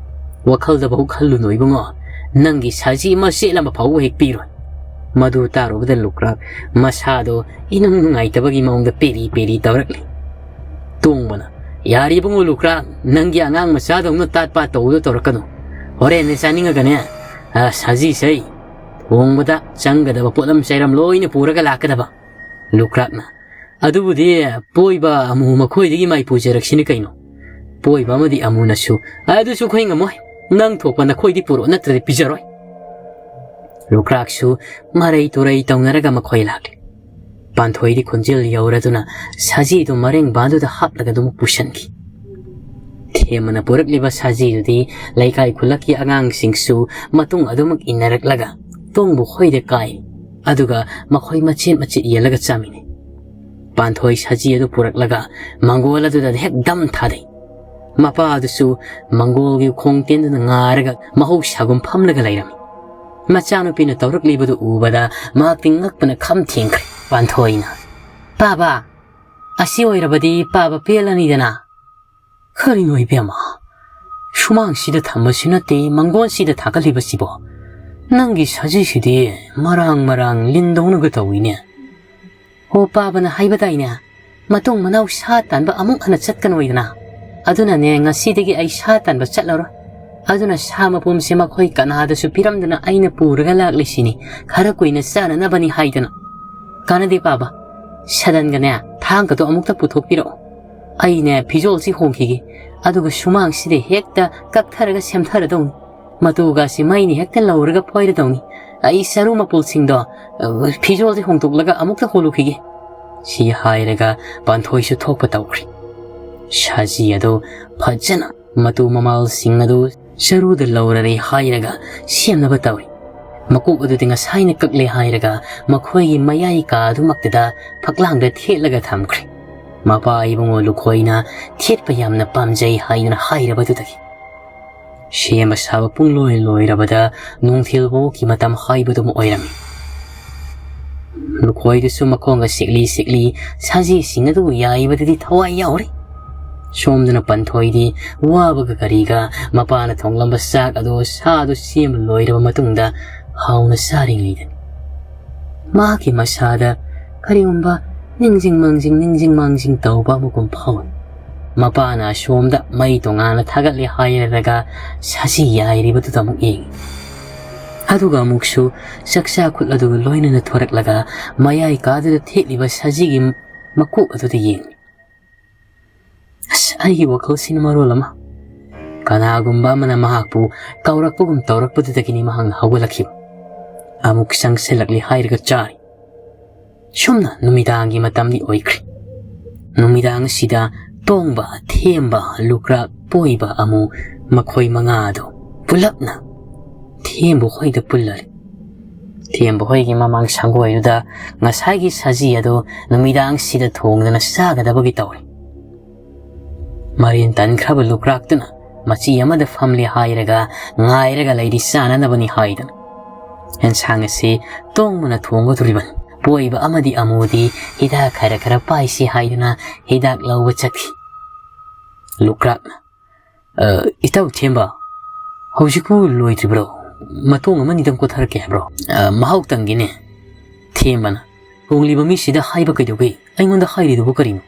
"ꯋꯥꯈꯜꯗꯐꯥꯎ ꯈꯜꯂꯨꯅꯨ ꯏꯕꯨꯡꯉꯣ, ꯅꯪꯒꯤ ꯁꯖꯤ ꯃꯆꯦꯠ ꯑꯃ ꯐꯥꯎꯕ ꯍꯦꯛ ꯄꯤꯔꯣꯏ꯫" ꯃꯗꯨ ꯇꯥꯔꯨꯕꯗ ꯂꯨꯀ꯭ꯔꯥꯛ ꯃꯁꯥꯗꯣ ꯏꯅꯨꯡ ꯅꯨꯡꯉꯥꯏꯇꯕꯒꯤ ꯃꯑꯣꯡꯗ ꯄꯦꯔꯤ ꯄꯦꯔꯤ ꯇꯧꯔꯛꯂꯤ꯫ ꯇꯣꯡꯕꯅ, "ꯌꯥꯔꯦ ꯏꯕꯨꯡꯉꯣ ꯂꯨꯀ꯭ꯔꯥꯛ, ꯅꯪꯒꯤ ꯑꯉꯥꯡ ꯃꯆꯥꯗꯧꯅ ꯇꯥꯠ ꯄꯥꯠ ꯇꯧꯕꯗꯣ ꯇꯧꯔꯛꯀꯅꯨ꯫ ꯍꯣꯔꯦꯟꯅꯦ ꯆꯥꯅꯤꯡꯉꯒꯅꯦ, ꯑ, ꯁꯖꯤꯁꯦ ꯊꯣꯡꯕꯗ ꯆꯪꯒꯗꯕ ꯄꯣꯠꯂꯝ ꯆꯩꯔꯝ ꯂꯣꯏꯅ ꯄꯨꯔꯒ ꯂꯥꯛꯀꯗꯕ꯫" ꯂꯨꯀ꯭ꯔꯥꯛꯅ, "ꯑꯗꯨꯕꯨꯗꯤ ꯄꯣꯏꯕ ꯑꯃꯨ ꯃꯈꯣꯏꯗꯒꯤ ꯃꯥꯏ ꯄꯨꯖꯔꯛꯁꯤꯅꯤ ꯀꯩꯅꯣ꯫" ꯄꯣꯏꯕ ꯑꯃꯗꯤ ꯑꯃꯨꯅꯁꯨ, "ꯑꯗꯨꯁꯨ ꯑꯩꯈꯣꯏ ꯉꯝꯃꯣꯏ, ꯅꯪ ꯊꯣꯛꯄ ꯅꯈꯣꯏꯗꯤ ꯄꯨꯔꯛꯑꯣ, ꯅꯠꯇ꯭ꯔꯗꯤ ꯄꯤꯖꯔꯣꯏ꯫" ꯂꯨꯀ꯭ꯔꯥꯛꯁꯨ ꯃꯔꯩ ꯇꯨꯔꯩ ꯇꯧꯅꯔꯒ ꯃꯈꯣꯏ ꯂꯥꯛꯂꯤ꯫ ꯄꯥꯟꯊꯣꯏꯗꯤ ꯈꯣꯟꯖꯦꯜ ꯌꯧꯔꯗꯨꯅ ꯁꯖꯤꯗꯨ ꯃꯔꯦꯡꯕꯥꯟꯗꯨꯗ ꯍꯥꯞꯂꯒ ꯑꯗꯨꯃꯛ ꯄꯨꯁꯟꯈꯤ꯫ ꯊꯦꯝꯕꯅ ꯄꯨꯔꯛꯂꯤꯕ ꯁꯖꯤꯗꯨꯗꯤ ꯂꯩꯀꯥꯏ ꯈꯨꯜꯂꯛꯀꯤ ꯑꯉꯥꯡꯁꯤꯡꯁꯨ ꯃꯇꯨꯡ ꯑꯗꯨꯃꯛ ꯏꯟꯅꯔꯛꯂꯒ ꯇꯣꯡꯕ ꯈꯣꯏꯗ ꯀꯥꯏ꯫ ꯑꯗꯨꯒ ꯃꯈꯣꯏ ꯃꯆꯦꯠ ꯃꯆꯦꯠ ꯌꯦꯜꯂꯒ ꯆꯥꯃꯤꯟꯅꯩ꯫ ꯄꯥꯟꯊꯣꯏ ꯁꯖꯤ ꯑꯗꯨ ꯄꯨꯔꯛꯂꯒ ꯃꯪꯒꯣꯜ ꯑꯗꯨꯗ ꯍꯦꯛ ꯗꯝ ꯊꯥꯗꯩ꯫ ꯃꯄꯥ ꯑꯗꯨꯁꯨ ꯃꯪꯒꯣꯜꯒꯤ ꯈꯣꯡ ꯇꯦꯟꯗꯨꯅ ꯉꯥꯏꯔꯒ ꯃꯍꯧꯁꯥꯒꯨꯝ ꯐꯝꯂꯒ ꯂꯩꯔꯝꯃꯤ꯫ ꯃꯆꯥꯅꯨꯄꯤꯅ ꯇꯧꯔꯛꯂꯤꯕꯗꯨ ꯎꯕꯗ ꯃꯍꯥꯛꯇꯤ ꯉꯛꯄꯅ ꯈꯝ ꯊꯦꯡꯈ꯭ꯔꯦ꯫ ꯄꯥꯟꯊꯣꯏꯅ, "ꯄꯥꯕ, ꯑꯁꯤ ꯑꯣꯏꯔꯕꯗꯤ ꯄꯥꯕ ꯄꯦꯜꯂꯅꯤꯗꯅ"꯫ "ꯀꯔꯤꯅꯣ ꯏꯕꯦꯝꯃ? ꯁꯨꯃꯥꯡꯁꯤꯗ ꯊꯝꯕꯁꯨ ꯅꯠꯇꯦ ꯃꯪꯒꯣꯟꯁꯤꯗ ꯊꯥꯒꯠꯂꯤꯕꯁꯤꯕꯣ? ꯅꯪꯒꯤ ꯁꯖꯤꯁꯤꯗꯤ ꯃꯔꯥꯡ ꯃꯔꯥꯡ ꯂꯤꯟꯗꯧꯅꯒ ꯇꯧꯏꯅꯦ"꯫ "ꯑꯣ, ꯄꯥꯕꯅ ꯍꯥꯏꯕꯗꯥꯏꯅꯦ, ꯃꯇꯨꯡ ꯃꯅꯥꯎ ꯁꯥ ꯇꯥꯟꯕ ꯑꯃꯨꯛ ꯍꯟꯅ ꯆꯠꯀꯅꯣꯏꯗꯅ? ꯑꯗꯨꯅꯅꯦ, ꯉꯁꯤꯗꯒꯤ ꯑꯩ ꯁꯥ ꯇꯥꯟꯕ ꯆꯠꯂꯔꯣꯏ꯫ ꯑꯗꯨꯅ ꯁꯥ ꯃꯄꯨꯝꯁꯦ ꯃꯈꯣꯏ ꯀꯅꯥꯗꯁꯨ ꯄꯤꯔꯝꯗꯅ ꯑꯩꯅ ꯄꯨꯔꯒ ꯂꯥꯛꯂꯤꯁꯤꯅꯤ, ꯈꯔ ꯀꯨꯏꯅ ꯆꯥꯅꯅꯕꯅꯤ ꯍꯥꯏꯗꯅ꯫ ꯀꯥꯟꯅꯗꯦ ꯄꯥꯕ, ꯁꯗꯟꯒꯅꯦ ꯊꯥꯡꯒꯗꯣ ꯑꯃꯨꯛꯇ ꯄꯨꯊꯣꯛꯄꯤꯔꯛꯑꯣ꯫ ꯑꯩꯅꯦ ꯐꯤꯖꯣꯜꯁꯤ ꯍꯣꯡꯈꯤꯒꯦ, ꯑꯗꯨꯒ ꯁꯨꯃꯥꯡꯁꯤꯗ ꯍꯦꯛꯇ ꯀꯛꯊꯔꯒ ꯁꯦꯝꯊꯔꯗꯧꯅꯤ꯫ ꯃꯇꯨꯒꯁꯤ ꯃꯩꯅ ꯍꯦꯛꯇ ꯂꯧꯔꯒ ꯐꯣꯏꯔꯗꯧꯅꯤ꯫ ꯑꯩ ꯆꯔꯨ ꯃꯄꯨꯜꯁꯤꯡꯗꯣ, ꯑ, ꯐꯤꯖꯣꯜꯁꯤ ꯍꯣꯡꯗꯣꯛꯂꯒ ꯑꯃꯨꯛꯇ ꯍꯣꯜꯂꯨꯈꯤꯒꯦ"꯫ ꯁꯤ ꯍꯥꯏꯔꯒ ꯄꯥꯟꯊꯣꯏꯁꯨ ꯊꯣꯛꯄ ꯇꯧꯈ꯭ꯔꯦ꯫ ꯁꯖꯤ ꯑꯗꯨ ꯐꯖꯅ ꯃꯇꯨ ꯃꯃꯥꯜꯁꯤꯡ ꯑꯗꯨ ꯆꯔꯨꯗ ꯂꯧꯔꯔꯦ ꯍꯥꯏꯔꯒ ꯁꯦꯝꯅꯕ ꯇꯧꯔꯤ꯫ ꯃꯀꯣꯛ ꯑꯗꯨꯗꯤ ꯉꯁꯥꯏꯅ ꯀꯛꯂꯦ ꯍꯥꯏꯔꯒ ꯃꯈꯣꯏꯒꯤ ꯃꯌꯥꯏ ꯀꯥ ꯑꯗꯨꯃꯛꯇꯗ ꯐꯛꯂꯥꯡꯗ ꯊꯦꯠꯂꯒ ꯊꯝꯈ꯭ꯔꯦ꯫ ꯃꯄꯥ ꯏꯕꯨꯡꯉꯣ ꯂꯨꯈꯣꯏꯅ ꯊꯦꯠꯄ ꯌꯥꯝꯅ ꯄꯥꯝꯖꯩ ꯍꯥꯏꯗꯨꯅ ꯍꯥꯏꯔꯕꯗꯨꯗꯒꯤ ꯁꯦꯝꯕ ꯁꯥꯕ ꯄꯨꯡꯂꯣꯏ ꯂꯣꯏꯔꯕꯗ ꯅꯨꯡꯊꯤꯜ ꯋꯥꯛꯀꯤ ꯃꯇꯝ ꯍꯥꯏꯕꯗꯨꯃ ꯑꯣꯏꯔꯝꯃꯤ꯫ ꯂꯨꯈꯣꯏꯗꯨꯁꯨ ꯃꯈꯣꯡꯒ ꯁꯤꯛꯂꯤ ꯁꯤꯛꯂꯤ ꯁꯖꯤꯁꯤꯡ ꯑꯗꯨꯕꯨ ꯌꯥꯏꯕꯗꯗꯤ ꯊꯋꯥꯏ ꯌꯥꯎꯔꯤ꯫ ꯁꯣꯝꯗꯅ ꯄꯟꯊꯣꯏꯗꯤ ꯋꯥꯕꯒ ꯀꯔꯤꯒ ꯃꯄꯥꯅ ꯊꯣꯡꯂꯝꯕ ꯆꯥꯛ ꯑꯗꯨ ꯁꯥꯗꯨ ꯁꯦꯝꯕ ꯂꯣꯏꯔꯕ ꯃꯇꯨꯡꯗ ꯍꯥꯎꯅ ꯆꯥꯔꯤꯉꯩꯗꯅꯤ ꯃꯍꯥꯛꯀꯤ ꯃꯁꯥꯗ ꯀꯔꯤꯒꯨꯝꯕ ꯅꯤꯡꯖꯤꯡ ꯃꯥꯡꯖꯤꯡ ꯅꯤꯡꯖꯤꯡ ꯃꯥꯡꯖꯤꯡ ꯇꯧꯕ ꯑꯃꯒꯨꯝ ꯐꯥꯎꯏ꯫ ꯃꯄꯥꯅ ꯑꯁꯣꯝꯗ ꯃꯩ ꯇꯣꯉꯥꯟꯅ ꯊꯥꯒꯠꯂꯦ ꯍꯥꯏꯔꯒ ꯁꯖꯤ ꯌꯥꯏꯔꯤꯕꯗꯨꯗ ꯑꯃꯨꯛ ꯌꯦꯡꯏ꯫ ꯑꯗꯨꯒ ꯑꯃꯨꯛꯁꯨ ꯆꯥꯛꯆꯥ ꯈꯨꯠ ꯑꯗꯨꯒ ꯂꯣꯏꯅꯅ ꯊꯣꯔꯛꯂꯒ ꯃꯌꯥꯏ ꯀꯥꯗꯨꯗ ꯊꯦꯠꯂꯤꯕ ꯁꯖꯤꯒꯤ ꯃꯀꯣꯛ ꯑꯗꯨꯗ ꯌꯦꯡꯏ꯫ ꯑꯁ, ꯑꯩꯒꯤ ꯋꯥꯈꯜꯁꯤꯅ ꯃꯔꯣꯜ ꯑꯃ꯫ ꯀꯅꯥꯒꯨꯝꯕ ꯑꯃꯅ ꯃꯍꯥꯛꯄꯨ ꯀꯧꯔꯛꯄꯒꯨꯝ ꯇꯧꯔꯛꯄꯗꯨꯗꯒꯤꯅꯤ ꯃꯍꯥꯛꯅ ꯍꯧꯒꯠꯂꯛꯈꯤꯕ꯫ ꯑꯃꯨꯛ ꯆꯪꯁꯤꯜꯂꯛꯂꯦ ꯍꯥꯏꯔꯒ ꯆꯥꯔꯤ꯫ ꯁꯨꯝꯅ ꯅꯨꯃꯤꯗꯥꯡꯒꯤ ꯃꯇꯝꯗꯤ ꯑꯣꯏꯈ꯭ꯔꯦ꯫ ꯅꯨꯃꯤꯗꯥꯡ ꯑꯁꯤꯗ ꯇꯣꯡꯕ, ꯊꯦꯝꯕ, ꯂꯨꯀ꯭ꯔꯥꯛ, ꯄꯣꯏꯕ ꯑꯃꯨ ꯃꯈꯣꯏ ꯃꯉꯥ ꯑꯗꯨ ꯄꯨꯂꯞꯅ ꯊꯦꯝꯕ ꯍꯣꯏꯗ ꯄꯨꯜꯂꯔꯦ꯫ ꯊꯦꯝꯕ ꯍꯣꯏꯒꯤ ꯃꯃꯥꯡ ꯁꯪꯒꯣꯏꯗꯨꯗ ꯉꯁꯥꯏꯒꯤ ꯁꯖꯤ ꯑꯗꯨ ꯅꯨꯃꯤꯗꯥꯡꯁꯤꯗ ꯊꯣꯡꯗꯨꯅ ꯆꯥꯒꯗꯕꯒꯤ ꯇꯧꯔꯤ꯫ ꯃꯔꯦꯟ ꯇꯟꯈ꯭ꯔꯕ ꯂꯨꯀ꯭ꯔꯥꯛꯇꯨꯅ ꯃꯆꯤ ꯑꯃꯗ ꯐꯝꯂꯦ ꯍꯥꯏꯔꯒ ꯉꯥꯏꯔꯒ ꯂꯩꯔꯤ ꯆꯥꯅꯅꯕꯅꯤ ꯍꯥꯏꯗꯨꯅ꯫ ꯑꯦꯟꯁꯥꯡ ꯑꯁꯤ ꯇꯣꯡꯕꯅ ꯊꯣꯡꯒꯗꯧꯔꯤꯕꯅꯤ꯫ ꯄꯣꯏꯕ ꯑꯃꯗꯤ ꯑꯃꯨꯗꯤ ꯍꯤꯗꯥꯛ ꯈꯔ ꯈꯔ ꯄꯥꯏꯁꯤ ꯍꯥꯏꯗꯨꯅ ꯍꯤꯗꯥꯛ ꯂꯧꯕ ꯆꯠꯈꯤ꯫ ꯂꯨꯀ꯭ꯔꯥꯛꯅ, "ꯑ, ꯏꯇꯥꯎ ꯊꯦꯝꯕ, ꯍꯧꯖꯤꯛꯄꯨ ꯂꯣꯏꯗ꯭ꯔꯤꯕ꯭ꯔꯣ? ꯃꯇꯣꯡ ꯑꯃꯅꯤꯗꯪ ꯀꯣꯊꯔꯛꯀꯦ ꯍꯥꯏꯕ꯭ꯔꯣ?" "ꯑ, ꯃꯍꯥꯎ ꯇꯪꯒꯦꯅꯦ꯫" ꯊꯦꯝꯕꯅ, "ꯍꯣꯡꯂꯤꯕ ꯃꯤꯁꯤꯗ ꯍꯥꯏꯕ ꯀꯩꯗꯧꯒꯦ? ꯑꯩꯉꯣꯟꯗ ꯍꯥꯏꯔꯤꯗꯨꯕꯨ ꯀꯔꯤꯅꯣ?"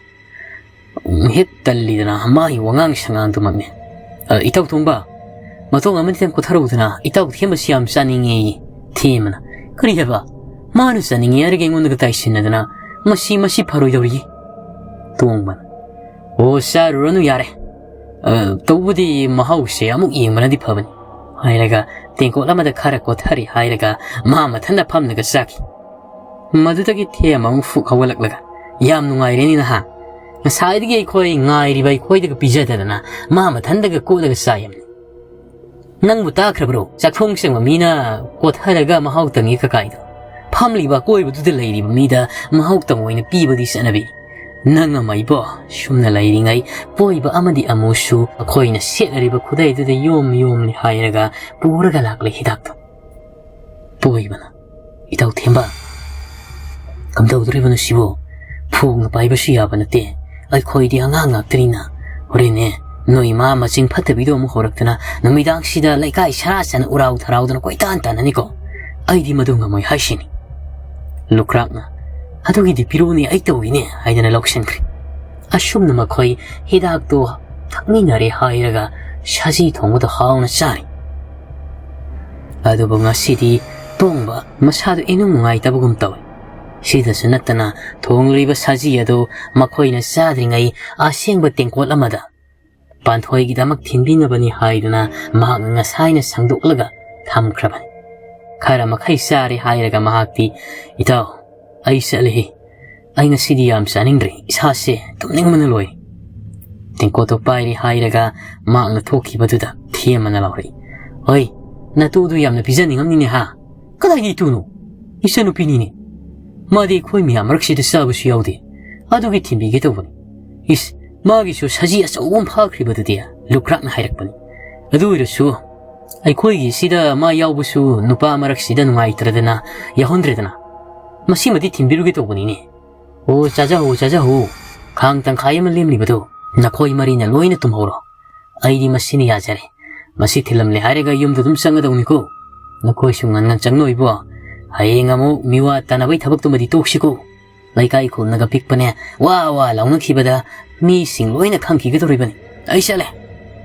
ꯎꯝ, ꯍꯦꯛ ꯇꯜꯂꯤꯗꯅ ꯃꯥꯒꯤ ꯋꯥꯉꯥꯡ ꯁꯉꯥꯡꯗꯨꯃꯛꯅꯦ꯫ "ꯑ, ꯏꯇꯥꯎ ꯊꯣꯡꯕ, ꯃꯇꯣꯡ ꯑꯃꯅꯤꯗꯪ ꯀꯣꯊꯔꯛꯎꯗꯅ, ꯏꯇꯥꯎ ꯊꯦꯝꯕꯁꯤ ꯌꯥꯝ ꯆꯥꯅꯤꯡꯉꯦꯌꯦ꯫" ꯊꯦꯝꯕꯅ, "ꯀꯔꯤ ꯍꯥꯏꯕ? ꯃꯥꯅ ꯆꯥꯅꯤꯡꯉꯦ ꯍꯥꯏꯔꯒ ꯑꯩꯉꯣꯟꯗꯒ ꯇꯥꯏꯁꯤꯟꯅꯗꯅ, ꯃꯁꯤ, ꯃꯁꯤ ꯐꯔꯣꯏꯗꯧꯔꯤꯌꯦ꯫" ꯇꯣꯡꯕꯅ, "ꯑꯣ, ꯆꯥꯔꯨꯔꯅꯨ ꯌꯥꯔꯦ꯫ ꯑ, ꯇꯧꯕꯗꯤ ꯃꯍꯥꯎꯁꯦ ꯑꯃꯨꯛ ꯌꯦꯡꯕꯅꯗꯤ ꯐꯕꯅꯤ," ꯍꯥꯏꯔꯒ ꯇꯦꯡꯀꯣꯠ ꯑꯃꯗ ꯈꯔ ꯀꯣꯊꯔꯤ ꯍꯥꯏꯔꯒ ꯃꯥ ꯃꯊꯟꯇ ꯐꯝꯂꯒ ꯆꯥꯈꯤ꯫ ꯃꯗꯨꯗꯒꯤ ꯊꯦꯝ ꯑꯃꯨꯛ ꯐꯨꯛ ꯍꯧꯒꯠꯂꯛꯂꯒ, "ꯌꯥꯝ ꯅꯨꯡꯉꯥꯏꯔꯦꯅꯦ ꯅꯍꯥ꯫ ꯉꯁꯥꯏꯗꯒꯤ ꯑꯩꯈꯣꯏ ꯉꯥꯏꯔꯤꯕ ꯑꯩꯈꯣꯏꯗꯒ ꯄꯤꯖꯗꯗꯅ ꯃꯥ ꯃꯊꯟꯇꯒ ꯀꯣꯠꯂꯒ ꯆꯥꯏꯌꯦ꯫ ꯅꯪꯕꯨ ꯇꯥꯈ꯭ꯔꯕ꯭ꯔꯣ? ꯆꯥꯛꯊꯣꯡ ꯆꯪꯕ ꯃꯤꯅ ꯀꯣꯠꯊꯔꯒ ꯃꯍꯥꯎ ꯇꯪꯉꯤ ꯀꯀꯥꯏꯗꯣ꯫ ꯐꯝꯂꯤꯕ ꯑꯀꯣꯏꯕꯗꯨꯗ ꯂꯩꯔꯤꯕ ꯃꯤꯗ ꯃꯍꯥꯎ ꯇꯪ ꯑꯣꯏꯅ ꯄꯤꯕꯗꯤ ꯆꯠꯅꯕꯤ꯫ ꯅꯪ ꯑꯃ ꯏꯕꯣ, ꯁꯨꯝꯅ ꯂꯩꯔꯤꯉꯩ ꯄꯣꯏꯕ ꯑꯃꯗꯤ ꯑꯃꯨꯁꯨ ꯑꯩꯈꯣꯏꯅ ꯁꯦꯠꯅꯔꯤꯕ ꯈꯨꯗꯩꯗꯨꯗ ꯌꯣꯝ ꯌꯣꯝꯂꯤ ꯍꯥꯏꯔꯒ ꯄꯨꯔꯒ ꯂꯥꯛꯂꯦ ꯍꯤꯗꯥꯛꯇꯣ꯫" ꯄꯣꯏꯕꯅ, "ꯏꯇꯥꯎ ꯊꯦꯝꯕ, ꯀꯝꯗꯧꯗꯣꯔꯤꯕꯅꯣ ꯁꯤꯕꯨ? ꯐꯣꯡꯅ ꯄꯥꯏꯕꯁꯨ ꯌꯥꯕ ꯅꯠꯇꯦ꯫ ꯑꯩꯈꯣꯏꯗꯤ ꯑꯉꯥꯡ ꯉꯥꯛꯇꯅꯤꯅ꯫ ꯍꯣꯔꯦꯟꯅꯦ, ꯅꯣꯏ ꯃꯥ ꯃꯆꯤꯡ ꯐꯠꯇꯕꯤꯗꯣ ꯑꯃꯨꯛ ꯍꯧꯔꯛꯇꯅ ꯅꯨꯃꯤꯗꯥꯡꯁꯤꯗ ꯂꯩꯀꯥꯏ ꯁꯔꯥ ꯁꯅ ꯎꯔꯥꯎ ꯊꯔꯥꯎꯗꯅ ꯀꯣꯏꯇꯥꯟ ꯇꯥꯟꯅꯅꯤꯀꯣ꯫ ꯑꯩꯗꯤ ꯃꯗꯨ ꯉꯝꯃꯣꯏ ꯍꯥꯏꯁꯤꯅꯤ꯫" ꯂꯨꯀ꯭ꯔꯥꯛꯅ, "ꯑꯗꯨꯒꯤꯗꯤ ꯄꯤꯔꯛꯎꯅꯦ, ꯑꯩ ꯇꯧꯒꯦꯅꯦ" ꯍꯥꯏꯗꯅ ꯂꯧꯁꯤꯟꯈ꯭ꯔꯦ꯫ ꯑꯁꯨꯝꯅ ꯃꯈꯣꯏ ꯍꯤꯗꯥꯛꯇꯨ ꯊꯛꯃꯤꯟꯅꯔꯦ ꯍꯥꯏꯔꯒ ꯁꯖꯤ ꯊꯣꯡꯕꯗꯨ ꯍꯥꯎꯅ ꯆꯥꯔꯤ꯫ ꯑꯗꯨꯕꯨ ꯉꯁꯤꯗꯤ ꯇꯣꯡꯕ ꯃꯁꯥꯗꯨ ꯏꯅꯨꯡ ꯅꯨꯡꯉꯥꯏꯇꯕꯒꯨꯝ ꯇꯧꯏ꯫ ꯁꯤꯗꯁꯨ ꯅꯠꯇꯅ ꯊꯣꯡꯂꯤꯕ ꯁꯖꯤ ꯑꯗꯨ ꯃꯈꯣꯏꯅ ꯆꯥꯗ꯭ꯔꯤꯉꯩ ꯑꯁꯦꯡꯕ ꯇꯦꯡꯀꯣꯠ ꯑꯃꯗ ꯄꯥꯟꯊꯣꯏꯒꯤꯗꯃꯛ ꯊꯤꯟꯕꯤꯅꯕꯅꯤ ꯍꯥꯏꯗꯨꯅ ꯃꯍꯥꯛꯅ ꯉꯁꯥꯏꯅ ꯁꯪꯗꯣꯛꯂꯒ ꯊꯝꯈ꯭ꯔꯕꯅꯤ꯫ ꯈꯔ ꯃꯈꯩ ꯆꯥꯔꯦ ꯍꯥꯏꯔꯒ ꯃꯍꯥꯛꯇꯤ, "ꯏꯇꯥꯎ, ꯑꯩ ꯆꯠꯂꯦꯍꯦ꯫ ꯑꯩ ꯉꯁꯤꯗꯤ ꯌꯥꯝ ꯆꯥꯅꯤꯡꯗ꯭ꯔꯦ, ꯏꯁꯥꯁꯦ ꯇꯨꯝꯅꯤꯡꯕꯅ ꯂꯣꯏꯔꯦ꯫" ꯇꯦꯡꯀꯣꯠꯇꯣ ꯄꯥꯏꯔꯦ ꯍꯥꯏꯔꯒ ꯃꯍꯥꯛꯅ ꯊꯣꯛꯈꯤꯕꯗꯨꯗ ꯊꯦꯝꯕꯅ ꯂꯥꯎꯔꯛꯏ, "ꯍꯣꯏ, ꯅꯇꯨꯗꯨ ꯌꯥꯝꯅ ꯄꯤꯖꯅꯤꯡꯉꯝꯅꯤꯅꯦ ꯍꯥ? ꯀꯗꯥꯏꯒꯤ ꯏꯇꯨꯅꯣ? "ꯏꯆꯟꯅꯨꯄꯤꯅꯤꯅꯦ꯫ ꯃꯥꯗꯤ ꯑꯩꯈꯣꯏ ꯃꯌꯥꯝ ꯃꯔꯛꯁꯤꯗ ꯆꯥꯕꯁꯨ ꯌꯥꯎꯗꯦ꯫ ꯑꯗꯨꯒꯤ ꯊꯤꯟꯕꯤꯒꯦ ꯇꯧꯕꯅꯤ꯫ ꯏꯁ, ꯃꯥꯒꯤꯁꯨ ꯁꯖꯤ ꯑꯆꯧꯕ ꯑꯃ ꯐꯥꯈ꯭ꯔꯤꯕꯗꯨꯗꯤ?" ꯂꯨꯈ꯭ꯔꯥꯛꯅ ꯍꯥꯏꯔꯛꯄꯅꯤ꯫ "ꯑꯗꯨ ꯑꯣꯏꯔꯁꯨ ꯑꯩꯈꯣꯏꯒꯤ ꯁꯤꯗ ꯃꯥ ꯌꯥꯎꯕꯁꯨ ꯅꯨꯄꯥ ꯃꯔꯛꯁꯤꯗ ꯅꯨꯡꯉꯥꯏꯇ꯭ꯔꯗꯅ ꯌꯥꯎꯍꯟꯗ꯭ꯔꯦꯗꯅ꯫ ꯃꯁꯤꯃꯗꯤ ꯊꯤꯟꯕꯤꯔꯨꯒꯦ ꯇꯧꯕꯅꯤꯅꯦ꯫ ꯑꯣ, ꯆꯥꯖꯍꯧ, ꯆꯥꯖꯍꯧ꯫ ꯈꯥꯡ ꯇꯪꯈꯥꯏ ꯑꯃ ꯂꯦꯝꯂꯤꯕꯗꯣ ꯅꯈꯣꯏ ꯃꯔꯤꯅ ꯂꯣꯏꯅ ꯇꯨꯝꯍꯧꯔꯣ꯫ ꯑꯩꯗꯤ ꯃꯁꯤꯅ ꯌꯥꯖꯔꯦ꯫ ꯃꯁꯤ ꯊꯤꯜꯂꯝꯂꯦ ꯍꯥꯏꯔꯒ ꯌꯨꯝꯗ ꯑꯗꯨꯝ ꯆꯪꯒꯗꯧꯅꯤꯀꯣ꯫ ꯅꯈꯣꯏꯁꯨ ꯉꯟ ꯉꯟ ꯆꯪꯅꯧ ꯏꯕꯣ꯫ ꯍꯌꯦꯡ ꯑꯃꯨꯛ ꯃꯤꯋꯥ ꯇꯥꯅꯕꯩ ꯊꯕꯛꯇꯨꯃꯗꯤ ꯇꯣꯛꯁꯤꯀꯣ꯫ ꯂꯩꯀꯥꯏ ꯈꯨꯜꯅꯒ ꯄꯤꯛꯄꯅꯦ ꯋꯥ ꯋꯥ ꯂꯥꯎꯅꯈꯤꯕꯗ ꯃꯤꯁꯤꯡ ꯂꯣꯏꯅ ꯈꯪꯈꯤꯒꯗꯧꯔꯤꯕꯅꯤ꯫ ꯑꯩ ꯆꯠꯂꯦ꯫"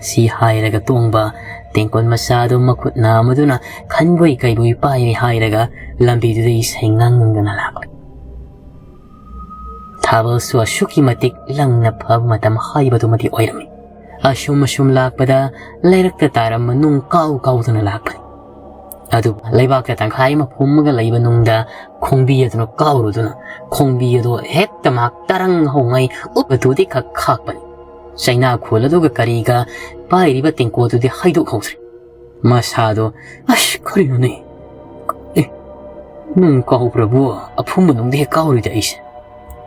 ꯁꯤ ꯍꯥꯏꯔꯒ ꯇꯣꯡꯕ ꯇꯦꯡꯀꯣꯠ ꯃꯆꯥꯗꯨ ꯃꯈꯨꯠ ꯅꯥꯝꯃꯗꯨꯅ ꯈꯟꯕꯣꯏ ꯀꯩꯕꯣꯏ ꯄꯥꯏꯔꯦ ꯍꯥꯏꯔꯒ ꯂꯝꯕꯤꯗꯨꯗ ꯏꯁꯩ ꯉꯪꯗꯨꯅ ꯂꯥꯛꯂꯦ꯫ ꯊꯥꯕꯜꯁꯨ ꯑꯁꯨꯛꯀꯤ ꯃꯇꯤꯛ ꯂꯪꯅ ꯐꯕ ꯃꯇꯝ ꯍꯥꯏꯕꯗꯨꯃꯗꯤ ꯑꯣꯏꯔꯝꯃꯤ꯫ ꯑꯁꯨꯝ ꯑꯁꯨꯝ ꯂꯥꯛꯄꯗ ꯂꯩꯔꯛꯇ ꯇꯥꯔꯝꯕ ꯅꯨꯡ ꯀꯥꯎ ꯀꯥꯎꯗꯨꯅ ꯂꯥꯛꯄꯅꯤ꯫ ꯑꯗꯨꯕꯨ ꯂꯩꯕꯥꯛꯇ ꯇꯪꯈꯥꯏ ꯑꯃ ꯐꯨꯝꯃꯒ ꯂꯩꯕ ꯅꯨꯡꯗ ꯈꯣꯡꯕꯤ ꯑꯗꯨꯅ ꯀꯥꯎꯔꯨꯗꯨꯅ ꯈꯣꯡꯕꯤ ꯑꯗꯨ ꯍꯦꯛꯇ ꯃꯍꯥꯛ ꯇꯔꯪ ꯍꯧꯉꯩ ꯎꯞ ꯑꯗꯨꯗꯤ ꯈꯛ ꯈꯥꯛꯄꯅꯤ꯫ ꯆꯩꯅꯥ ꯈꯣꯜ ꯑꯗꯨꯒ ꯀꯔꯤꯒ ꯄꯥꯏꯔꯤꯕ ꯇꯦꯡꯀꯣꯠꯇꯨꯗꯤ ꯍꯥꯏꯗꯣꯛꯍꯧꯗ꯭ꯔꯦ꯫ ꯃꯁꯥꯗꯣ, "ꯑꯁ, ꯀꯔꯤꯅꯣꯅꯦ? ꯑꯦ, ꯅꯨꯡ ꯀꯥꯎꯕ꯭ꯔꯕꯨ? ꯑꯐꯨꯝꯕ ꯅꯨꯡꯗꯤ ꯍꯦꯛ ꯀꯥꯎꯔꯤꯗ ꯑꯩꯁꯦ꯫"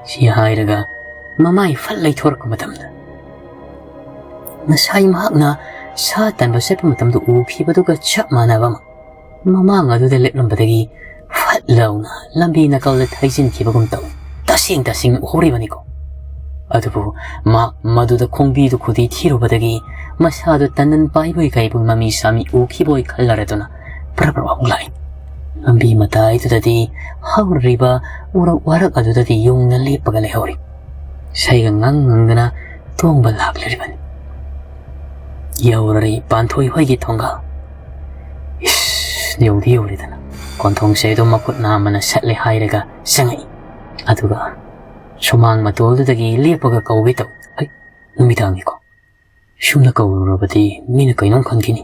ꯁꯤ ꯍꯥꯏꯔꯒ ꯃꯃꯥꯏ ꯐꯠ ꯂꯩꯊꯣꯔꯛꯄ ꯃꯇꯝꯗ, ꯉꯁꯥꯏ ꯃꯍꯥꯛꯅ ꯁꯥ ꯇꯥꯟꯕ ꯆꯠꯄ ꯃꯇꯝꯗ ꯎꯈꯤꯕꯗꯨꯒ ꯆꯞ ꯃꯥꯟꯅꯕ ꯑꯃ ꯃꯃꯥꯡ ꯑꯗꯨꯗ ꯂꯦꯞꯂꯝꯕꯗꯒꯤ ꯐꯠ ꯂꯥꯎꯅ ꯂꯝꯕꯤ ꯅꯥꯀꯜꯗ ꯊꯩꯖꯤꯟꯈꯤꯕꯒꯨꯝ ꯇꯧꯏ꯫ ꯇꯁꯦꯡ ꯇꯁꯦꯡꯅ ꯎꯍꯧꯔꯤꯕꯅꯤꯀꯣ꯫ ꯑꯗꯨꯕꯨ ꯃꯥ ꯃꯗꯨꯗ ꯈꯣꯡꯕꯤꯗꯨ ꯈꯨꯗꯤ ꯊꯤꯔꯨꯕꯗꯒꯤ ꯃꯁꯥꯗꯨ ꯇꯟꯗꯟ ꯄꯥꯏꯕꯣꯏ ꯀꯩꯕꯣꯏ ꯃꯃꯤ ꯁꯥꯃꯤ ꯎꯈꯤꯕꯣꯏ ꯈꯜꯂꯔꯗꯨꯅ ꯄ꯭ꯔꯞ ꯄ꯭ꯔꯞ ꯍꯧꯒꯠꯂꯛꯏ꯫ ꯂꯝꯕꯤ ꯃꯇꯥꯏꯗꯨꯗꯗꯤ ꯍꯧꯔꯤꯕ ꯎꯔꯛ ꯋꯥꯔꯛ ꯑꯗꯨꯗꯗꯤ ꯌꯨꯡꯅ ꯂꯦꯞꯄꯒ ꯂꯩꯍꯧꯔꯤ꯫ ꯏꯁꯩꯒ ꯉꯪ ꯉꯪꯗꯅ ꯇꯣꯡꯕ ꯂꯥꯛꯂꯤꯕꯅꯤ꯫ ꯌꯧꯔꯔꯤ ꯄꯥꯟꯊꯣꯏ ꯍꯣꯏꯒꯤ ꯊꯣꯡꯒꯥꯜ꯫ ꯏꯁ, ꯌꯧꯗꯤ ꯌꯧꯔꯦꯗꯅ꯫ ꯀꯣꯟꯊꯣꯡꯁꯦ ꯑꯗꯨꯝ ꯃꯈꯨꯠ ꯅꯥꯝꯃꯅ ꯁꯠꯂꯦ ꯍꯥꯏꯔꯒ ꯆꯪꯉꯛꯏ꯫ ꯑꯗꯨꯒ ꯁꯨꯃꯥꯡ ꯃꯇꯣꯜꯗꯨꯗꯒꯤ ꯂꯦꯞꯄꯒ ꯀꯧꯒꯦ ꯇꯧ꯫ ꯍꯩ, ꯅꯨꯃꯤꯗꯥꯡꯅꯤꯀꯣ꯫ ꯁꯨꯝꯅ ꯀꯧꯔꯨꯔꯕꯗꯤ ꯃꯤꯅ ꯀꯩꯅꯣꯝ ꯈꯟꯈꯤꯅꯤ꯫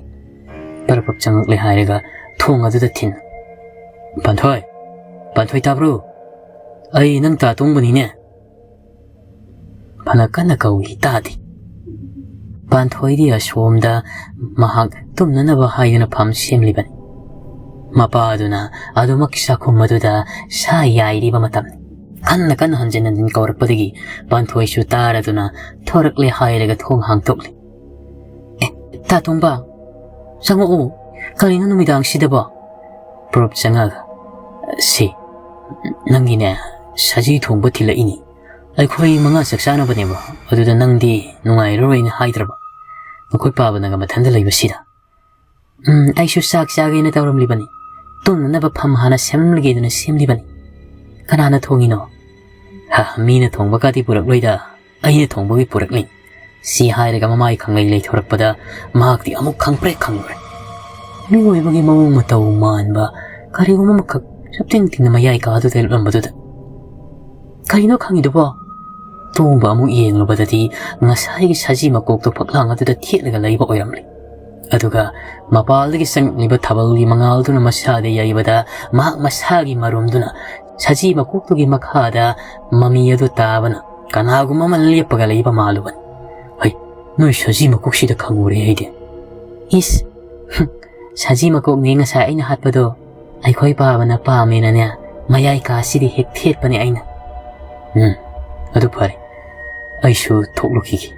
ꯄꯔꯞ ꯄꯔꯞ ꯆꯪꯉꯛꯂꯦ ꯍꯥꯏꯔꯒ ꯊꯣꯡ ꯑꯗꯨꯗ ꯊꯤꯟ꯫ "ꯄꯥꯟꯊꯣꯏ! ꯄꯥꯟꯊꯣꯏ, ꯇꯥꯕ꯭ꯔꯣ? ꯑꯩ ꯅꯪ ꯇꯥ ꯇꯣꯡꯕꯅꯤꯅꯦ꯫" ꯐꯅ ꯀꯟꯅ ꯀꯧꯏ, ꯇꯥꯗꯦ꯫ ꯄꯥꯟꯊꯣꯏꯗꯤ ꯑꯁꯣꯝꯗ ꯃꯍꯥꯛ ꯇꯨꯝꯅꯅꯕ ꯍꯥꯏꯗꯨꯅ ꯐꯝ ꯁꯦꯝꯂꯤꯕꯅꯤ꯫ ꯃꯄꯥꯗꯨꯅ ꯑꯗꯨꯃꯛꯀꯤ ꯆꯥꯛꯈꯨꯝ ꯑꯗꯨꯗ ꯁꯥ ꯌꯥꯏꯔꯤꯕ ꯃꯇꯝꯅꯤ꯫ ꯀꯟꯅ ꯀꯟꯅ ꯍꯟꯖꯤꯟ ꯍꯟꯖꯤꯟ ꯀꯧꯔꯛꯄꯗꯒꯤ ꯄꯥꯟꯊꯣꯏꯁꯨ ꯇꯥꯔꯗꯨꯅ ꯊꯣꯔꯛꯂꯦ ꯍꯥꯏꯔꯒ ꯊꯣꯡ ꯍꯥꯡꯗꯣꯛꯂꯤ꯫ "ꯑꯦ, ꯇꯥ ꯇꯣꯡꯕ, ꯆꯪꯉꯛꯎ꯫ ꯀꯔꯤꯅꯣ ꯅꯨꯃꯤꯗꯥꯡꯁꯤꯗꯕꯣ?" ꯄ꯭ꯔꯣꯞ ꯆꯪꯉꯛꯑꯒ, "ꯁꯤ, ꯅꯪꯒꯤꯅꯦ, ꯁꯖꯤ ꯊꯣꯡꯕ ꯊꯤꯜꯂꯛꯏꯅꯤ꯫ ꯑꯩꯈꯣꯏ ꯃꯉꯥ ꯆꯥꯛ ꯆꯥꯅꯕꯅꯦꯕ, ꯑꯗꯨꯗ ꯅꯪꯗꯤ ꯅꯨꯡꯉꯥꯏꯔꯔꯣꯏꯅ ꯍꯥꯏꯗ꯭ꯔꯕ? ꯅꯈꯣꯏ ꯄꯥꯕꯅꯒ ꯃꯊꯟꯇ ꯂꯩꯕꯁꯤꯗ?" "ꯎꯝ, ꯑꯩꯁꯨ ꯆꯥꯛ ꯆꯥꯒꯦꯅ ꯇꯧꯔꯝꯂꯤꯕꯅꯤ꯫ ꯇꯨꯝꯅꯅꯕ ꯐꯝ ꯍꯥꯟꯅ ꯁꯦꯝꯂꯒꯦꯗꯅ ꯁꯦꯝꯂꯤꯕꯅꯤ꯫ ꯀꯅꯥꯅ ꯊꯣꯡꯉꯤꯅꯣ?" "ꯍ, ꯃꯤꯅ ꯊꯣꯡꯕꯒꯗꯤ ꯄꯨꯔꯛꯂꯣꯏꯗ, ꯑꯩꯅ ꯊꯣꯡꯕꯒꯤ ꯄꯨꯔꯛꯂꯤ꯫" ꯁꯤ ꯍꯥꯏꯔꯒ ꯃꯃꯥꯏ ꯈꯪꯂꯩ ꯂꯩꯊꯣꯔꯛꯄꯗ ꯃꯍꯥꯛꯇꯤ ꯑꯃꯨꯛ ꯈꯪꯄ꯭ꯔꯦꯛ ꯈꯪꯂꯨꯔꯦ꯫ ꯃꯤꯑꯣꯏꯕꯒꯤ ꯃꯑꯣꯡ ꯃꯇꯧ ꯃꯥꯟꯕ ꯀꯔꯤꯒꯨꯝꯕ ꯑꯃꯈꯛ ꯆꯞꯇꯤꯡ ꯇꯤꯡꯅ ꯃꯌꯥꯏ ꯀꯥꯗꯨꯗ ꯂꯦꯞꯂꯝꯕꯗꯨꯗ, "ꯀꯔꯤꯅꯣ ꯈꯪꯉꯤꯗꯨꯕꯣ?" ꯇꯣꯡꯕ ꯑꯃꯨꯛ ꯌꯦꯡꯂꯨꯕꯗꯗꯤ ꯉꯁꯥꯏꯒꯤ ꯁꯖꯤ ꯃꯀꯣꯛꯇꯣ ꯐꯛꯂꯥꯡ ꯑꯗꯨꯗ ꯊꯦꯠꯂꯒ ꯂꯩꯕ ꯑꯣꯏꯔꯝꯂꯦ꯫ ꯑꯗꯨꯒ ꯃꯄꯥꯜꯗꯒꯤ ꯆꯪꯂꯛꯂꯤꯕ ꯊꯥꯕꯜꯒꯤ ꯃꯉꯥꯜꯗꯨꯅ ꯃꯁꯥꯗ ꯌꯩꯕꯗ ꯃꯍꯥꯛ ꯃꯁꯥꯒꯤ ꯃꯔꯨꯝꯗꯨꯅ ꯁꯖꯤ ꯃꯀꯣꯛꯇꯨꯒꯤ ꯃꯈꯥꯗ ꯃꯃꯤ ꯑꯗꯨ ꯇꯥꯕꯅ ꯀꯅꯥꯒꯨꯝꯕ ꯑꯃ ꯂꯦꯞꯄꯒ ꯂꯩꯕ ꯃꯥꯜꯂꯨꯕꯅꯤ꯫ "ꯍꯩ, ꯅꯣꯏ ꯁꯖꯤ ꯃꯀꯣꯛꯁꯤꯗ ꯈꯪꯉꯨꯔꯦ ꯑꯩꯗꯤ꯫" "ꯏꯁ, ꯁꯖꯤ ꯃꯀꯣꯛꯅꯦ ꯉꯁꯥꯏ ꯑꯩꯅ ꯍꯥꯠꯄꯗꯣ꯫ ꯑꯩꯈꯣꯏ ꯄꯥꯕꯅ ꯄꯥꯝꯃꯦꯅꯅꯦ, ꯃꯌꯥꯏ ꯀꯥꯁꯤꯗꯤ ꯍꯦꯛ ꯊꯦꯠꯄꯅꯦ ꯑꯩꯅ꯫" "ꯎꯝ, ꯑꯗꯨ ꯐꯔꯦ꯫ ꯑꯩꯁꯨ ꯊꯣꯛꯂꯨꯈꯤꯒꯦ꯫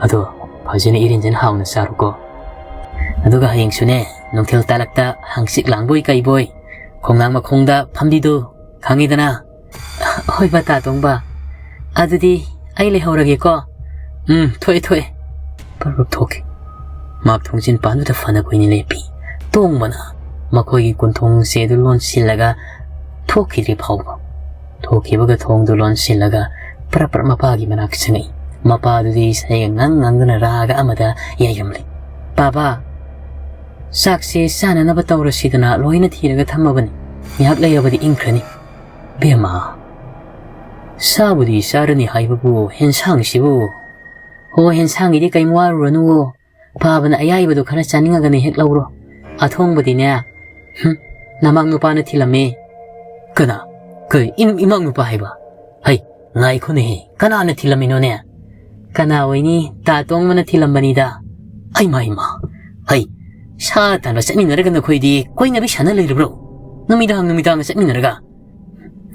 ꯑꯗꯣ ꯐꯖꯅ ꯏꯔꯦꯟꯖꯅ ꯍꯥꯎꯅ ꯆꯥꯔꯣꯀꯣ꯫ ꯑꯗꯨꯒ ꯍꯌꯦꯡꯁꯨꯅꯦ, ꯅꯨꯡꯊꯤꯜ ꯇꯥꯂꯛꯇ ꯍꯪꯆꯤꯠ ꯂꯥꯡꯕꯣꯏ ꯀꯩꯕꯣꯏ ꯈꯣꯡꯅꯥꯡ ꯃꯈꯣꯡꯗ ꯐꯝꯕꯤꯗꯣ, ꯈꯪꯉꯤꯗꯅ?" "ꯍꯣꯏ ꯕꯥ, ꯇꯥ ꯇꯣꯡꯕ꯫ ꯑꯗꯨꯗꯤ ꯑꯩ ꯂꯩꯍꯧꯔꯒꯦꯀꯣ꯫" "ꯎꯝ, ꯊꯣꯛꯑꯦ, ꯊꯣꯛꯑꯦ꯫" ꯄꯔꯞ ꯊꯣꯛꯈꯤ꯫ ꯃꯍꯥꯛ ꯊꯣꯡꯖꯤꯟ ꯄꯥꯟꯗꯨꯗ ꯐꯅ ꯀꯨꯏꯅ ꯂꯦꯞꯄꯤ꯫ ꯇꯣꯡꯕꯅ ꯃꯈꯣꯏꯒꯤ ꯀꯣꯟꯊꯣꯡꯁꯦ ꯑꯗꯨ ꯂꯣꯟꯁꯤꯜꯂꯒ ꯊꯣꯛꯈꯤꯗ꯭ꯔꯤ ꯐꯥꯎꯕ꯫ ꯊꯣꯛꯈꯤꯕꯒ ꯊꯣꯡꯗꯨ ꯂꯣꯟꯁꯤꯜꯂꯒ ꯄꯔꯞ ꯄꯔꯞ ꯃꯄꯥꯒꯤ ꯃꯅꯥꯛ ꯆꯪꯉꯛꯏ꯫ ꯃꯄꯥꯗꯨꯗꯤ ꯏꯁꯩꯒ ꯉꯪ ꯉꯪꯗꯨꯅ ꯔꯥꯒ ꯑꯃꯗ ꯌꯩꯔꯝꯂꯤ꯫ "ꯄꯥꯕ, ꯆꯥꯛꯁꯦ ꯆꯥꯅꯅꯕ ꯇꯧꯔꯁꯤꯗꯅ ꯂꯣꯏꯅ ꯊꯤꯔꯒ ꯊꯝꯃꯕꯅꯤ꯫ ꯉꯥꯏꯍꯥꯛ ꯂꯩꯔꯕꯗꯤ ꯏꯪꯈ꯭ꯔꯅꯤ꯫" "ꯕꯦꯝꯃ, ꯆꯥꯕꯨꯗꯤ ꯆꯥꯔꯅꯤ ꯍꯥꯏꯕꯕꯨ ꯍꯦꯟꯁꯥꯡꯁꯤꯕꯨ?" "ꯍꯣ, ꯍꯦꯟꯁꯥꯡꯒꯤꯗꯤ ꯀꯩꯝ ꯋꯥꯔꯨꯔꯅꯨꯋꯣ꯫ ꯄꯥꯕꯅ ꯑꯌꯥꯏꯕꯗꯣ ꯈꯔ ꯆꯥꯅꯤꯡꯉꯒꯅ ꯍꯦꯛ ꯂꯧꯔꯣ꯫ ꯑꯊꯣꯡꯕꯗꯤꯅꯦ, ꯍꯨꯝ, ꯅꯃꯥꯛ ꯅꯨꯄꯥꯅ ꯊꯤꯜꯂꯝꯃꯦ꯫" "ꯀꯅꯥ? ꯀꯩ, ꯏꯝ-, ꯏꯃꯥꯛ ꯅꯨꯄꯥ ꯍꯥꯏꯕ? ꯍꯩ, ꯉꯥꯏꯈꯣꯅꯦꯍꯦ, ꯀꯅꯥꯅ ꯊꯤꯜꯂꯝꯃꯤꯅꯣꯅꯦ?" "ꯀꯅꯥ ꯑꯣꯏꯅꯤ? ꯇꯥ ꯇꯣꯡꯕꯅ ꯊꯤꯜꯂꯝꯕꯅꯤꯗ꯫" "ꯑꯩꯃ, ꯏꯃꯥ, ꯍꯩ, ꯁꯥ ꯇꯥꯟꯕ ꯆꯠꯃꯤꯟꯅꯔꯒ ꯅꯈꯣꯏꯗꯤ ꯀꯣꯏꯅꯕꯤ ꯁꯥꯟꯅ ꯂꯩꯔꯕ꯭ꯔꯣ? ꯅꯨꯃꯤꯗꯥꯡ ꯅꯨꯃꯤꯗꯥꯡꯒ ꯆꯠꯃꯤꯟꯅꯔꯒ?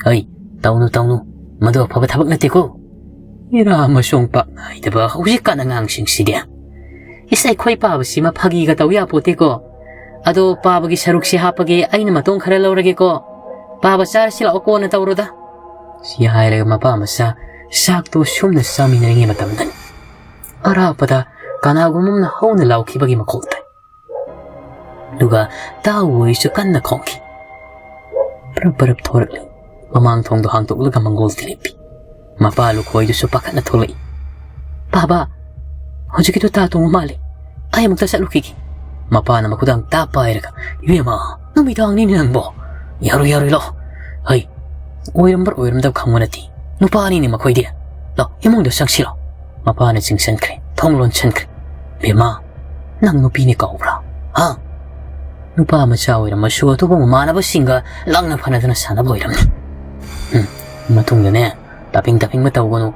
ꯑꯩ, ꯇꯧꯅꯨ, ꯇꯧꯅꯨ꯫ ꯃꯗꯨ ꯑꯐꯕ ꯊꯕꯛ ꯅꯠꯇꯦꯀꯣ꯫ ꯏꯔꯥ ꯑꯃꯁꯨꯡ ꯄꯥꯛ ꯅꯥꯏꯗꯕ ꯍꯧꯖꯤꯛꯀꯥꯟ ꯑꯉꯥꯡꯁꯤꯡꯁꯤꯗꯤ꯫ ꯏꯁ, ꯑꯩꯈꯣꯏ ꯄꯥꯕꯁꯤꯃ ꯐꯥꯒꯤꯒ ꯇꯧ ꯌꯥꯄꯣꯠꯇꯦꯀꯣ꯫ ꯑꯗꯣ ꯄꯥꯕꯒꯤ ꯁꯔꯨꯛꯁꯤ ꯍꯥꯞꯄꯒꯦ, ꯑꯩꯅ ꯃꯇꯣꯡ ꯈꯔ ꯂꯧꯔꯒꯦꯀꯣ꯫ ꯄꯥꯕ ꯆꯥꯔꯁꯤ ꯂꯥꯛꯑꯣ, ꯀꯣꯟꯅ ꯇꯧꯔꯣꯗ꯫ ꯁꯤ ꯍꯥꯏꯔꯒ ꯃꯄꯥ ꯃꯆꯥ ꯆꯥꯛꯇꯣ ꯁꯨꯝꯅ ꯆꯥꯃꯤꯟꯅꯔꯤꯉꯩ ꯃꯇꯝꯗꯅꯤ ꯑꯔꯥꯞꯄꯗ ꯀꯅꯥꯒꯨꯝꯕ ꯑꯃꯅ ꯍꯧꯅ ꯂꯥꯎꯈꯤꯕꯒꯤ ꯃꯈꯣꯜ ꯇꯥꯏ꯫ ꯑꯗꯨꯒ ꯇꯥꯎ ꯍꯣꯏꯁꯨ ꯀꯟꯅ ꯈꯣꯡꯈꯤ꯫ ꯄꯔꯞ ꯄꯔꯞ ꯊꯣꯔꯛꯂꯦ꯫ ꯃꯃꯥꯡ ꯊꯣꯡꯗꯣ ꯍꯥꯡꯗꯣꯛꯂꯒ ꯃꯪꯒꯣꯜꯗ ꯂꯦꯞꯄꯤ꯫ ꯃꯄꯥ ꯂꯨꯈꯣꯏꯗꯨꯁꯨ ꯄꯥꯈꯠꯅ ꯊꯣꯛꯂꯛꯏ꯫ "ꯄꯥꯕ, ꯍꯧꯖꯤꯛꯀꯤꯗꯣ ꯇꯥ ꯇꯣꯡꯕ ꯃꯥꯜꯂꯦ꯫ ꯑꯩ ꯑꯃꯨꯛꯇ ꯆꯠꯂꯨꯈꯤꯒꯦ꯫" ꯃꯄꯥꯅ ꯃꯈꯨꯗꯥꯡ ꯇꯥ ꯄꯥꯏꯔꯒ, "ꯏꯕꯦꯝꯃ, ꯅꯨꯃꯤꯗꯥꯡꯅꯤꯅꯦ ꯅꯪꯕꯣ꯫ ꯌꯥꯔꯣꯏ, ꯌꯥꯔꯣꯏ, ꯂꯥꯛꯑꯣ꯫ ꯍꯩ, ꯑꯣꯏꯔꯝꯕ꯭ꯔꯥ ꯑꯣꯏꯔꯝꯗꯕ ꯈꯪꯕ ꯅꯠꯇꯦ꯫ ꯅꯨꯄꯥꯅꯤꯅꯦ ꯃꯈꯣꯏꯗꯤ꯫ ꯂꯥꯛꯑꯣ, ꯏꯃꯨꯡꯗ ꯆꯪꯁꯤꯜꯂꯣ꯫" ꯃꯄꯥꯅ ꯆꯤꯡꯁꯤꯟꯈ꯭ꯔꯦ, ꯊꯣꯡ ꯂꯣꯟꯁꯤꯟꯈ꯭ꯔꯦ꯫ "ꯕꯦꯝꯃ, ꯅꯪ ꯅꯨꯄꯤꯅꯤ ꯀꯥꯎꯕ꯭ꯔꯥ? ꯍꯥ? ꯅꯨꯄꯥ ꯃꯆꯥ ꯑꯣꯏꯔꯝꯃꯁꯨ ꯑꯇꯣꯞꯄ ꯃꯃꯥꯟꯅꯕꯁꯤꯡꯒ ꯂꯥꯡꯅ ꯐꯅꯗꯅ ꯁꯥꯟꯅꯕ ꯑꯣꯏꯔꯝꯅꯤ꯫ ꯎꯝ, ꯃꯇꯨꯡꯗꯅꯦ, ꯇꯥꯄꯤꯡ ꯇꯥꯄꯤꯡꯕ ꯇꯧꯒꯅꯨ꯫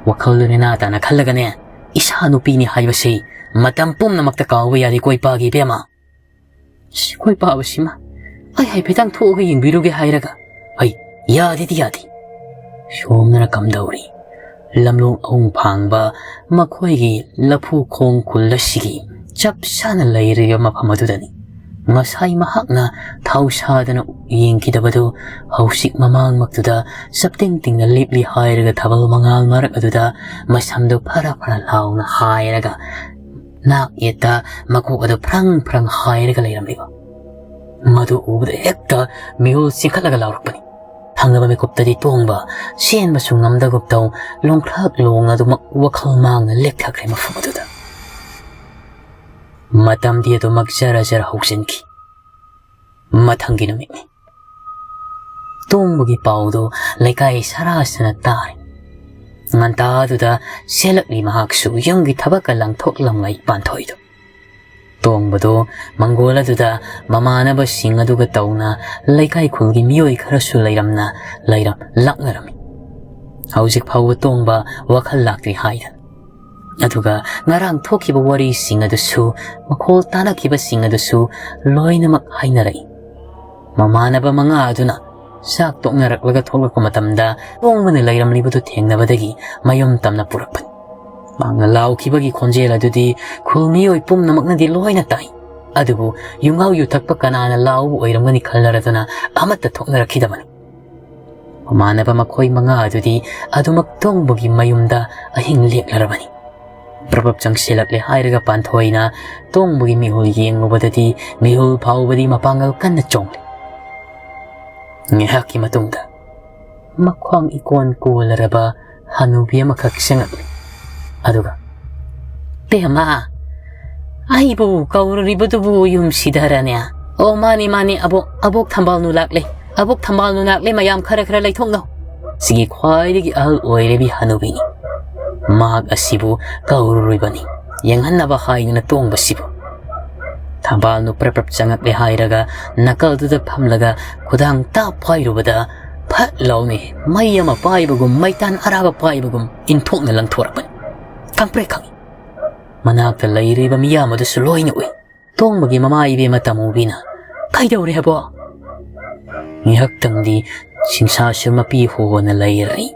ꯋꯥꯈꯜꯗꯨ ꯅꯦꯅꯥ ꯇꯥꯅ ꯈꯜꯂꯒꯅꯦ, ꯏꯁꯥ ꯅꯨꯄꯤꯅꯤ ꯍꯥꯏꯕꯁꯤ ꯃꯇꯝ ꯄꯨꯝꯅꯃꯛꯇ ꯀꯥꯎꯕ ꯌꯥꯗꯦꯀꯣ, ꯏꯄꯥꯒꯤ ꯏꯕꯦꯝꯃ꯫ ꯁꯤ ꯑꯩꯈꯣꯏ ꯄꯥꯕꯁꯤꯃ ꯑꯩ ꯍꯥꯏꯐꯦꯠꯇꯪ ꯊꯣꯛꯑꯒ ꯌꯦꯡꯕꯤꯔꯨꯒꯦ ꯍꯥꯏꯔꯒ, ꯑꯩ, ꯌꯥꯗꯦꯗꯤ ꯌꯥꯗꯦ꯫ ꯁꯣꯝꯗꯅ ꯀꯝꯗꯧꯔꯤ? ꯂꯝꯂꯣꯡ ꯑꯍꯨꯝ ꯐꯥꯡꯕ ꯃꯈꯣꯏꯒꯤ ꯂꯐꯨ ꯈꯣꯡ ꯈꯨꯜ ꯑꯁꯤꯒꯤ ꯆꯞ ꯆꯥꯅ ꯂꯩꯔꯤꯕ ꯃꯐꯝ ꯑꯗꯨꯗꯅꯤ꯫ ꯉꯁꯥꯏ ꯃꯍꯥꯛꯅ ꯊꯧꯁꯥꯗꯅ ꯌꯦꯡꯈꯤꯗꯕꯗꯨ ꯍꯧꯖꯤꯛ ꯃꯃꯥꯡꯃꯛꯇꯨꯗ ꯆꯞꯇꯤꯡ ꯇꯤꯡꯅ ꯂꯦꯞꯂꯤ ꯍꯥꯏꯔꯒ ꯊꯥꯕꯜ ꯃꯉꯥꯜ ꯃꯔꯛ ꯑꯗꯨꯗ ꯃꯁꯝꯗꯨ ꯐꯔ ꯐꯔ ꯂꯥꯎꯅ ꯍꯥꯏꯔꯒ ꯅꯥꯛ ꯌꯦꯠꯇ ꯃꯀꯣꯛ ꯑꯗꯨ ꯐ꯭ꯔꯪ ꯐ꯭ꯔꯪ ꯍꯥꯏꯔꯒ ꯂꯩꯔꯝꯂꯤꯕ꯫ ꯃꯗꯨ ꯎꯕꯗ ꯍꯦꯛꯇ ꯃꯤꯍꯨꯜ ꯆꯦꯟꯈꯠꯂꯒ ꯂꯥꯎꯔꯛꯄꯅꯤ꯫ ꯊꯪꯅꯕ ꯃꯤꯀꯨꯞꯇꯗꯤ ꯇꯣꯡꯕ ꯆꯦꯟꯕꯁꯨ ꯉꯝꯗꯒꯨꯝ ꯇꯧ ꯂꯣꯡꯈ꯭ꯔꯥꯛ ꯂꯣꯡꯅ ꯑꯗꯨꯃꯛ ꯋꯥꯈꯜ ꯃꯥꯡꯅ ꯂꯦꯞꯊꯈ꯭ꯔꯦ ꯃꯐꯝ ꯑꯗꯨꯗ꯫ ꯃꯇꯝꯗꯤ ꯑꯗꯨꯃꯛ ꯖꯔ ꯖꯔ ꯍꯧꯖꯤꯟꯈꯤ꯫ ꯃꯊꯪꯒꯤ ꯅꯨꯃꯤꯠꯅꯤ꯫ ꯇꯣꯡꯕꯒꯤ ꯄꯥꯎꯗꯨ ꯂꯩꯀꯥꯏ ꯁꯔꯥꯁꯤꯅ ꯇꯥꯔꯦ꯫ ꯉꯟꯇꯥꯗꯨꯗ ꯆꯦꯜꯂꯛꯂꯤ ꯃꯍꯥꯛꯁꯨ ꯌꯨꯝꯒꯤ ꯊꯕꯛꯀ ꯂꯪꯊꯣꯛꯂꯝꯉꯩ ꯄꯥꯟꯊꯣꯏꯗꯨ꯫ ꯇꯣꯡꯕꯗꯨ ꯃꯪꯒꯣꯜ ꯑꯗꯨꯗ ꯃꯃꯥꯟꯅꯕꯁꯤꯡ ꯑꯗꯨꯒ ꯇꯧꯅ ꯂꯩꯀꯥꯏ ꯈꯨꯜꯒꯤ ꯃꯤꯑꯣꯏ ꯈꯔꯁꯨ ꯂꯩꯔꯝꯅ ꯂꯩꯔꯝ ꯂꯥꯛꯅꯔꯝꯃꯤ꯫ ꯍꯧꯖꯤꯛ ꯐꯥꯎꯕ ꯇꯣꯡꯕ ꯋꯥꯈꯜ ꯂꯥꯛꯇ꯭ꯔꯤ ꯍꯥꯏꯗꯅ꯫ ꯑꯗꯨꯒ ꯉꯔꯥꯡ ꯊꯣꯛꯈꯤꯕ ꯋꯥꯔꯤꯁꯤꯡ ꯑꯗꯨꯁꯨ, ꯃꯈꯣꯜ ꯇꯥꯅꯈꯤꯕꯁꯤꯡ ꯑꯗꯨꯁꯨ ꯂꯣꯏꯅꯃꯛ ꯍꯥꯏꯅꯔꯛꯏ꯫ ꯃꯃꯥꯟꯅꯕ ꯃꯉꯥ ꯑꯗꯨꯅ ꯆꯥꯛ ꯇꯣꯛꯅꯔꯛꯂꯒ ꯊꯣꯛꯂꯛꯄ ꯃꯇꯝꯗ ꯇꯣꯡꯕꯅ ꯂꯩꯔꯝꯂꯤꯕꯗꯨ ꯊꯦꯡꯅꯕꯗꯒꯤ ꯃꯌꯨꯝ ꯇꯝꯅ ꯄꯨꯔꯛꯄꯅꯤ꯫ ꯃꯍꯥꯛꯅ ꯂꯥꯎꯈꯤꯕꯒꯤ ꯈꯣꯟꯖꯦꯜ ꯑꯗꯨꯗꯤ ꯈꯨꯜ ꯃꯤꯑꯣꯏ ꯄꯨꯝꯅꯃꯛꯅꯗꯤ ꯂꯣꯏꯅ ꯇꯥꯏ꯫ ꯑꯗꯨꯕꯨ ꯌꯨꯉꯥꯎ ꯌꯨꯊꯛꯄ ꯀꯅꯥꯅ ꯂꯥꯎꯕ ꯑꯣꯏꯔꯝꯒꯅꯤ ꯈꯜꯂꯔꯗꯨꯅ ꯑꯃꯠꯇ ꯊꯣꯛꯅꯔꯛꯈꯤꯗꯕꯅꯤ꯫ ꯃꯃꯥꯟꯅꯕ ꯃꯈꯣꯏ ꯃꯉꯥ ꯑꯗꯨꯗꯤ ꯑꯗꯨꯃꯛ ꯇꯣꯡꯕꯒꯤ ꯃꯌꯨꯝꯗ ꯑꯍꯤꯡ ꯂꯦꯛꯂꯔꯕꯅꯤ꯫ ꯄ꯭ꯔꯞ ꯄ꯭ꯔꯞ ꯆꯪꯁꯤꯜꯂꯛꯂꯦ ꯍꯥꯏꯔꯒ ꯄꯥꯟꯊꯣꯏꯅ ꯇꯣꯡꯕꯒꯤ ꯃꯤꯍꯨꯜ ꯌꯦꯡꯂꯨꯕꯗꯗꯤ ꯃꯤꯍꯨꯜ ꯐꯥꯎꯕꯗꯤ ꯃꯄꯥꯡꯒꯜ ꯀꯟꯅ ꯆꯣꯡꯂꯦ꯫ ꯉꯥꯏꯍꯥꯛꯀꯤ ꯃꯇꯨꯡꯗ ꯃꯈ꯭ꯋꯥꯡ ꯏꯀꯣꯟ ꯀꯣꯜꯂꯔꯕ ꯍꯅꯨꯕꯤ ꯑꯃꯈꯛ ꯆꯪꯉꯛꯂꯦ꯫ ꯑꯗꯨꯒ, "ꯕꯦꯝꯃ, ꯑꯩꯕꯨ ꯀꯧꯔꯨꯔꯤꯕꯗꯨꯕꯨ ꯌꯨꯝꯁꯤꯗꯔꯅꯦ?" "ꯑꯣ, ꯃꯥꯅꯤ, ꯃꯥꯅꯤ, ꯑꯕꯣꯛ, ꯑꯕꯣꯛ ꯊꯝꯕꯥꯜꯅꯨ ꯂꯥꯛꯂꯦ꯫ ꯑꯕꯣꯛ ꯊꯝꯕꯥꯜꯅꯨ ꯂꯥꯛꯂꯦ, ꯃꯌꯥꯝ ꯈꯔ ꯈꯔ ꯂꯩꯊꯣꯛꯅꯧ꯫" ꯁꯤꯒꯤ ꯈ꯭ꯋꯥꯏꯗꯒꯤ ꯑꯍꯜ ꯑꯣꯏꯔꯤꯕꯤ ꯍꯅꯨꯕꯤꯅꯤ꯫ ꯃꯍꯥꯛ ꯑꯁꯤꯕꯨ ꯀꯧꯔꯨꯔꯤꯕꯅꯤ, ꯌꯦꯡꯍꯟꯅꯕ ꯍꯥꯏꯗꯨꯅ ꯇꯣꯡꯕꯁꯤꯕꯨ꯫ ꯊꯝꯕꯥꯜꯅꯨ ꯄ꯭ꯔꯞ ꯄ꯭ꯔꯞ ꯆꯪꯉꯛꯂꯦ ꯍꯥꯏꯔꯒ ꯅꯥꯀꯜꯗꯨꯗ ꯐꯝꯂꯒ ꯈꯨꯗꯥꯡ ꯇꯥꯞ ꯄꯥꯏꯔꯨꯕꯗ ꯐꯠ ꯂꯥꯎꯅ ꯃꯩ ꯑꯃ ꯄꯥꯏꯕꯒꯨꯝ, ꯃꯩꯇꯥꯟ ꯑꯔꯥꯕ ꯄꯥꯏꯕꯒꯨꯝ ꯏꯟꯊꯣꯛꯅ ꯂꯪꯊꯣꯔꯛꯄꯅꯤ꯫ ꯈꯪꯄ꯭ꯔꯦꯛ ꯈꯪꯏ꯫ ꯃꯅꯥꯛꯇ ꯂꯩꯔꯤꯕ ꯃꯤꯌꯥꯝ ꯑꯗꯨꯁꯨ ꯂꯣꯏꯅ ꯎꯏ꯫ ꯇꯣꯡꯕꯒꯤ ꯃꯃꯥ ꯏꯕꯦꯝꯃ ꯇꯃꯨꯕꯤꯅ, "ꯀꯩꯗꯧꯔꯦ ꯍꯥꯏꯕꯣ?" ꯉꯥꯏꯍꯥꯛꯇꯪꯗꯤ ꯁꯤꯡꯁꯥꯁꯨ ꯃꯄꯤ ꯍꯣꯅ ꯂꯩꯔꯔꯤ꯫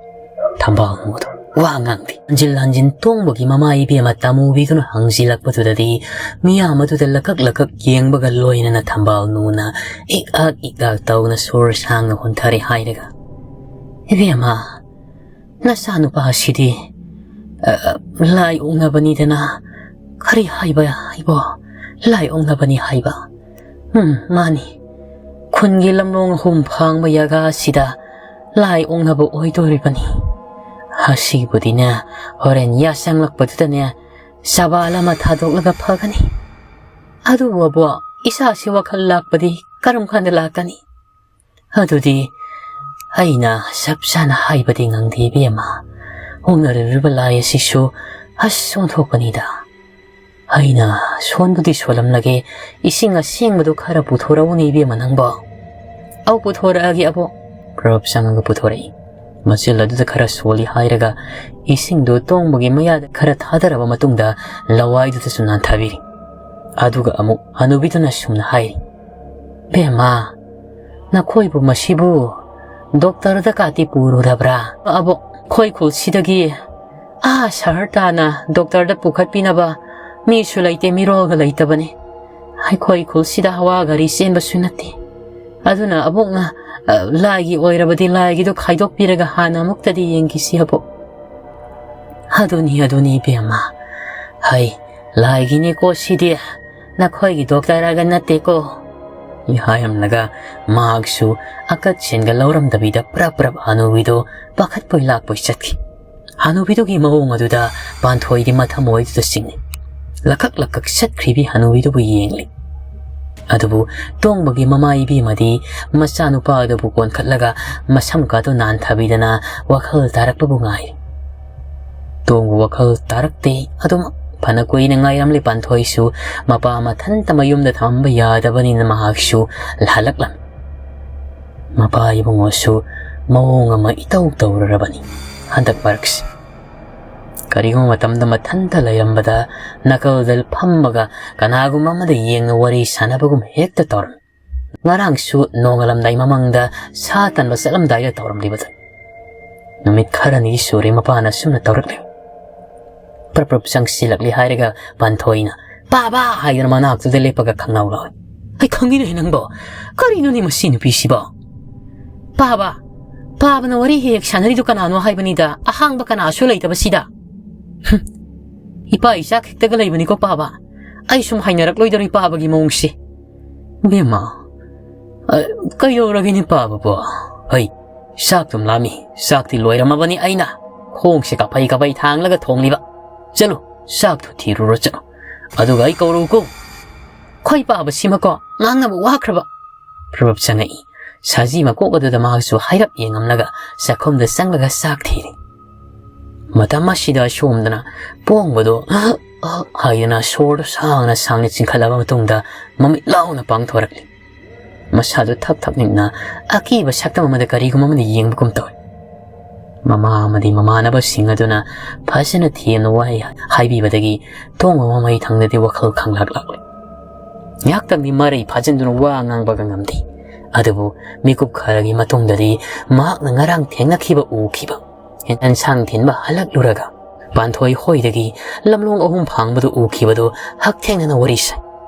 ꯊꯝꯕꯥꯜꯅꯨꯗꯣ ꯋꯥ ꯉꯥꯡꯗꯦ꯫ ꯍꯟꯖꯤꯜ ꯍꯟꯖꯤꯟ ꯇꯣꯡꯕꯒꯤ ꯃꯃꯥ ꯏꯕꯦꯝꯃ ꯇꯃꯨꯕꯤꯗꯨꯅ ꯍꯪꯖꯤꯜꯂꯛꯄꯗꯨꯗꯗꯤ ꯃꯤꯌꯥꯝ ꯑꯗꯨꯗ ꯂꯀꯛ ꯂꯀꯛ ꯌꯦꯡꯕꯒ ꯂꯣꯏꯅꯅ ꯊꯝꯕꯥꯜꯅꯨꯅ ꯏꯛ ꯑꯛ ꯏꯛ ꯑꯛ ꯇꯧꯅ ꯁꯣꯔ ꯁꯥꯡꯅ ꯍꯣꯟꯊꯔꯦ ꯍꯥꯏꯔꯒ, "ꯏꯕꯦꯝꯃ, ꯅꯆꯥꯅꯨꯄꯥ ꯑꯁꯤꯗꯤ, ꯑ, ꯂꯥꯏ ꯑꯣꯛꯅꯕꯅꯤꯗꯅ ꯀꯔꯤ ꯍꯥꯏꯕ ꯍꯥꯏꯕꯣ? ꯂꯥꯏ ꯑꯣꯛꯅꯕꯅꯤ ꯍꯥꯏꯕ? ꯎꯝ, ꯃꯥꯅꯤ꯫ ꯈꯨꯟꯒꯤ ꯂꯝꯂꯣꯡ ꯑꯍꯨꯝ ꯐꯥꯡꯕ ꯖꯒꯥ ꯑꯁꯤꯗ ꯂꯥꯏ ꯑꯣꯛꯅꯕ ꯑꯣꯏꯗꯣꯔꯤꯕꯅꯤ꯫ ꯑꯁꯤꯕꯨꯗꯤꯅꯦ, ꯍꯣꯔꯦꯟ ꯌꯥꯆꯪꯂꯛꯄꯗꯨꯗꯅꯦ ꯆꯕꯥꯜ ꯑꯃ ꯊꯥꯗꯣꯛꯂꯒ ꯐꯒꯅꯤ꯫ ꯑꯗꯨꯕꯨ ꯑꯕꯣ, ꯏꯆꯥꯁꯤ ꯋꯥꯈꯜ ꯂꯥꯛꯄꯗꯤ ꯀꯔꯝ ꯀꯥꯟꯗ ꯂꯥꯛꯀꯅꯤ?" "ꯑꯗꯨꯗꯤ ꯑꯩꯅ ꯆꯞ ꯆꯥꯅ ꯍꯥꯏꯕꯗꯤ ꯉꯝꯗꯦ, ꯏꯕꯦꯝꯃ꯫ ꯑꯣꯛꯅꯔꯨꯔꯤꯕ ꯂꯥꯏ ꯑꯁꯤꯁꯨ ꯑꯁ ꯑꯣꯟꯊꯣꯛꯄꯅꯤꯗ꯫ ꯑꯩꯅ ꯁꯣꯟꯕꯨꯗꯤ ꯁꯣꯜꯂꯝꯂꯒꯦ, ꯏꯁꯤꯡ ꯑꯁꯦꯡꯕꯗꯨ ꯈꯔ ꯄꯨꯊꯣꯔꯛꯎꯅꯦ, ꯏꯕꯦꯝꯃ, ꯅꯪꯕꯣ꯫" "ꯑꯧ, ꯄꯨꯊꯣꯔꯛꯑꯒꯦ, ꯑꯕꯣꯛ꯫" ꯄ꯭ꯔꯞ ꯆꯪꯉꯒ ꯄꯨꯊꯣꯔꯛꯏ꯫ ꯃꯆꯤꯜ ꯑꯗꯨꯗ ꯈꯔ ꯁꯣꯜꯂꯤ ꯍꯥꯏꯔꯒ ꯏꯁꯤꯡꯗꯨ ꯇꯣꯡꯕꯒꯤ ꯃꯌꯥꯗ ꯈꯔ ꯊꯥꯗꯔꯕ ꯃꯇꯨꯡꯗ ꯂꯋꯥꯏꯗꯨꯗꯁꯨ ꯅꯥꯟꯊꯕꯤꯔꯤ꯫ ꯑꯗꯨꯒ ꯑꯃꯨꯛ ꯍꯅꯨꯕꯤꯗꯨꯅ ꯁꯨꯝꯅ ꯍꯥꯏꯔꯤ, "ꯕꯦꯝꯃ, ꯅꯈꯣꯏꯕꯨ ꯃꯁꯤꯕꯨ ꯗꯣꯛꯇꯔꯗ ꯀꯥꯇꯤ ꯄꯨꯔꯨꯔꯕ꯭ꯔꯥ?" "ꯑꯕꯣꯛ, ꯑꯩꯈꯣꯏ ꯈꯨꯜꯁꯤꯗꯒꯤ ꯑꯥ ꯁꯍꯔ ꯇꯥꯅ ꯗꯣꯛꯇꯔꯗ ꯄꯨꯈꯠꯄꯤꯅꯕ ꯃꯤꯁꯨ ꯂꯩꯇꯦ, ꯃꯤꯔꯣꯜꯒ ꯂꯩꯇꯕꯅꯤ꯫ ꯑꯩꯈꯣꯏ ꯈꯨꯜꯁꯤꯗ ꯍꯋꯥ ꯒꯥꯔꯤ ꯆꯦꯟꯕꯁꯨ ꯅꯠꯇꯦ꯫ ꯑꯗꯨꯅ ꯑꯕꯣꯛꯅ, ꯑ, ꯂꯥꯏꯒꯤ ꯑꯣꯏꯔꯕꯗꯤ ꯂꯥꯏꯒꯤꯗꯣ ꯈꯥꯏꯗꯣꯛꯄꯤꯔꯒ ꯍꯥꯟꯅ ꯑꯃꯨꯛꯇꯗꯤ ꯌꯦꯡꯈꯤꯁꯤ ꯑꯕꯣꯛ꯫" "ꯑꯗꯨꯅꯤ, ꯑꯗꯨꯅꯤ ꯏꯕꯦꯝꯃ꯫ ꯍꯩ, ꯂꯥꯏꯒꯤꯅꯤꯀꯣ ꯁꯤꯗꯤ, ꯅꯈꯣꯏꯒꯤ ꯗꯣꯛꯇꯔꯒ ꯅꯠꯇꯦꯀꯣ", ꯍꯥꯏꯔꯝꯂꯒ ꯃꯍꯥꯛꯁꯨ ꯑꯀꯠ ꯁꯦꯟꯒ ꯂꯧꯔꯝꯗꯕꯤꯗ ꯄ꯭ꯔꯞ ꯄ꯭ꯔꯞ ꯍꯅꯨꯕꯤꯗꯣ ꯄꯥꯈꯠꯄꯣꯏ ꯂꯥꯛꯄꯣꯏ ꯆꯠꯈꯤ꯫ ꯍꯅꯨꯕꯤꯗꯨꯒꯤ ꯃꯑꯣꯡ ꯑꯗꯨꯗ ꯄꯥꯟꯊꯣꯏꯗꯤ ꯃꯊꯃꯣꯏꯗꯨꯗ ꯆꯤꯡꯅꯤ꯫ ꯂꯀꯛ ꯂꯀꯛ ꯆꯠꯈ꯭ꯔꯤꯕꯤ ꯍꯅꯨꯕꯤꯗꯨꯕꯨ ꯌꯦꯡꯂꯤ꯫ ꯑꯗꯨꯕꯨ ꯇꯣꯡꯕꯒꯤ ꯃꯃꯥ ꯏꯕꯦꯝꯃꯗꯤ ꯃꯆꯥꯅꯨꯄꯥ ꯑꯗꯨꯕꯨ ꯀꯣꯟꯈꯠꯂꯒ ꯃꯁꯝꯀꯥꯗꯨ ꯅꯥꯟꯊꯕꯤꯗꯅ ꯋꯥꯈꯜ ꯇꯥꯔꯛꯄꯕꯨ ꯉꯥꯏꯔꯤ꯫ ꯇꯣꯡꯕ ꯋꯥꯈꯜ ꯇꯥꯔꯛꯇꯦ꯫ ꯑꯗꯨꯝ ꯐꯅ ꯀꯨꯏꯅ ꯉꯥꯏꯔꯝꯂꯤ ꯄꯥꯟꯊꯣꯏꯁꯨ꯫ ꯃꯄꯥ ꯃꯊꯟꯇ ꯃꯌꯨꯝꯗ ꯊꯝꯕ ꯌꯥꯗꯕꯅꯤꯅ ꯃꯍꯥꯛꯁꯨ ꯍꯜꯂꯛꯂꯝꯃꯤ꯫ ꯃꯄꯥ ꯏꯕꯨꯡꯉꯣꯁꯨ ꯃꯑꯣꯡ ꯑꯃ ꯏꯇꯧ ꯇꯧꯔꯔꯕꯅꯤ ꯍꯟꯗꯛ ꯃꯔꯛꯁꯤ꯫ ꯀꯔꯤꯒꯨꯝꯕ ꯃꯇꯝꯗ ꯃꯊꯟꯇ ꯂꯩꯔꯝꯕꯗ ꯅꯥꯀꯜꯗ ꯐꯝꯃꯒ ꯀꯅꯥꯒꯨꯝꯕ ꯑꯃꯗ ꯌꯦꯡꯅ ꯋꯥꯔꯤ ꯁꯥꯟꯅꯕꯒꯨꯝ ꯍꯦꯛꯇ ꯇꯧꯔꯝꯃꯤ꯫ ꯉꯔꯥꯡꯁꯨ ꯅꯣꯡꯉꯥꯜꯂꯝꯗꯥꯏ ꯃꯃꯥꯡꯗ ꯁꯥ ꯇꯟꯕ ꯆꯠꯂꯝꯗꯥꯏꯗ ꯇꯧꯔꯝꯂꯤꯕꯗꯨ꯫ ꯅꯨꯃꯤꯠ ꯈꯔꯅꯤ ꯁꯨꯔꯦ ꯃꯄꯥꯅ ꯑꯁꯨꯝꯅ ꯇꯧꯔꯛꯂꯤ꯫ ꯄ꯭ꯔꯞ ꯄ꯭ꯔꯞ ꯆꯪꯁꯤꯜꯂꯛꯂꯤ ꯍꯥꯏꯔꯒ ꯄꯥꯟꯊꯣꯏꯅ "ꯄꯥꯕ!" ꯍꯥꯏꯗꯨꯅ ꯃꯅꯥꯛꯇꯨꯗ ꯂꯦꯞꯄꯒ ꯈꯪꯂꯥꯎ ꯂꯥꯎꯏ꯫ "ꯑꯩ ꯈꯪꯉꯤꯅꯦ ꯅꯪꯕꯣ꯫ ꯀꯔꯤꯅꯣꯅꯦ ꯃꯁꯤ ꯅꯨꯄꯤꯁꯤꯕꯣ?" "ꯄꯥꯕ, ꯄꯥꯕꯅ ꯋꯥꯔꯤ ꯍꯦꯛ ꯍꯦꯛ ꯁꯥꯟꯅꯔꯤꯗꯨ ꯀꯅꯥꯅꯣ ꯍꯥꯏꯕꯅꯤꯗ, ꯑꯍꯥꯡꯕ ꯀꯅꯥꯁꯨ ꯂꯩꯇꯕꯁꯤꯗ꯫" "ꯍꯨꯝ, ꯏꯄꯥ ꯏꯆꯥ ꯈꯛꯇꯒ ꯂꯩꯕꯅꯤꯀꯣ ꯄꯥꯕ꯫ ꯑꯩ ꯁꯨꯝ ꯍꯥꯏꯅꯔꯛꯂꯣꯏꯗꯧꯔꯤ ꯄꯥꯕꯒꯤ ꯃꯑꯣꯡꯁꯤ꯫" "ꯕꯦꯝꯃ, ꯑ, ꯀꯩꯗꯧꯔꯒꯦꯅꯦ ꯄꯥꯕꯕꯣ? ꯍꯩ, ꯆꯥꯛꯇꯨꯝ ꯂꯥꯝꯃꯤ, ꯆꯥꯛꯇꯤ ꯂꯣꯏꯔꯝꯃꯕꯅꯤ ꯑꯩꯅ ꯈꯣꯡꯁꯦ ꯀꯥꯐꯩ ꯀꯥꯐꯩ ꯊꯥꯡꯂꯒ ꯊꯣꯡꯂꯤꯕ꯫ ꯆꯠꯂꯨ, ꯆꯥꯛꯇꯨ ꯊꯤꯔꯨꯔꯣ ꯆꯠꯂꯨ꯫ ꯑꯗꯨꯒ ꯑꯩ ꯀꯧꯔꯨꯀꯣ꯫" ꯈꯣꯏ ꯄꯥꯕꯁꯤꯃꯀꯣ ꯉꯥꯡꯅꯕ ꯋꯥꯈ꯭ꯔꯕ꯫ ꯄ꯭ꯔꯚꯞ ꯆꯪꯉꯛꯏ꯫ ꯁꯖꯤ ꯃꯀꯣꯛ ꯑꯗꯨꯗ ꯃꯍꯥꯛꯁꯨ ꯍꯥꯏꯔꯞ ꯌꯦꯡꯉꯝꯂꯒ ꯆꯥꯛꯈꯨꯝꯗ ꯆꯪꯂꯒ ꯆꯥꯛ ꯊꯤꯔꯤ꯫ ꯃꯇꯝ ꯑꯁꯤꯗ ꯁꯣꯝꯗꯅ ꯄꯣꯡꯕꯗꯣ ꯍꯥꯏꯗꯅ ꯁꯣꯔꯗꯨ ꯁꯥꯡꯅ ꯁꯥꯡꯅ ꯆꯤꯡꯈꯠꯂꯕ ꯃꯇꯨꯡꯗ ꯃꯃꯤꯠ ꯂꯥꯎꯅ ꯄꯥꯡꯊꯣꯔꯛꯂꯤ꯫ ꯃꯁꯥꯗꯨ ꯊꯛ ꯊꯛ ꯅꯤꯛꯅ ꯑꯀꯤꯕ ꯁꯛꯇꯝ ꯑꯃꯗ ꯀꯔꯤꯒꯨꯝꯕ ꯑꯃꯅ ꯌꯦꯡꯕꯒꯨꯝ ꯇꯧꯏ꯫ ꯃꯃꯥ ꯑꯃꯗꯤ ꯃꯃꯥꯟꯅꯕꯁꯤꯡ ꯑꯗꯨꯅ ꯐꯖꯅ ꯊꯦꯝꯅ ꯋꯥꯍꯩ ꯍꯥꯏꯕꯤꯕꯗꯒꯤ ꯇꯣꯡꯕ ꯃꯃꯩ ꯊꯪꯗꯗꯤ ꯋꯥꯈꯜ ꯈꯪꯂꯛ ꯂꯥꯛꯂꯦ꯫ ꯉꯥꯏꯍꯥꯛꯇꯪꯗꯤ ꯃꯔꯩ ꯐꯥꯖꯤꯟꯗꯨꯅ ꯋꯥ ꯉꯥꯡꯕꯒ ꯉꯝꯗꯦ꯫ ꯑꯗꯨꯕꯨ ꯃꯤꯀꯨꯞ ꯈꯔꯒꯤ ꯃꯇꯨꯡꯗꯗꯤ ꯃꯍꯥꯛꯅ ꯉꯔꯥꯡ ꯊꯦꯡꯅꯈꯤꯕ ꯎꯈꯤꯕ ꯑꯦꯟꯁꯥꯡ ꯊꯤꯟꯕ ꯍꯜꯂꯛꯂꯨꯔꯒ ꯄꯥꯟꯊꯣꯏ ꯍꯣꯏꯗꯒꯤ ꯂꯝꯂꯣꯡ ꯑꯍꯨꯝ ꯐꯥꯡꯕꯗꯨ ꯎꯈꯤꯕꯗꯨ ꯍꯛꯊꯦꯡꯅꯅ ꯋꯥꯔꯤ ꯁꯥꯏ꯫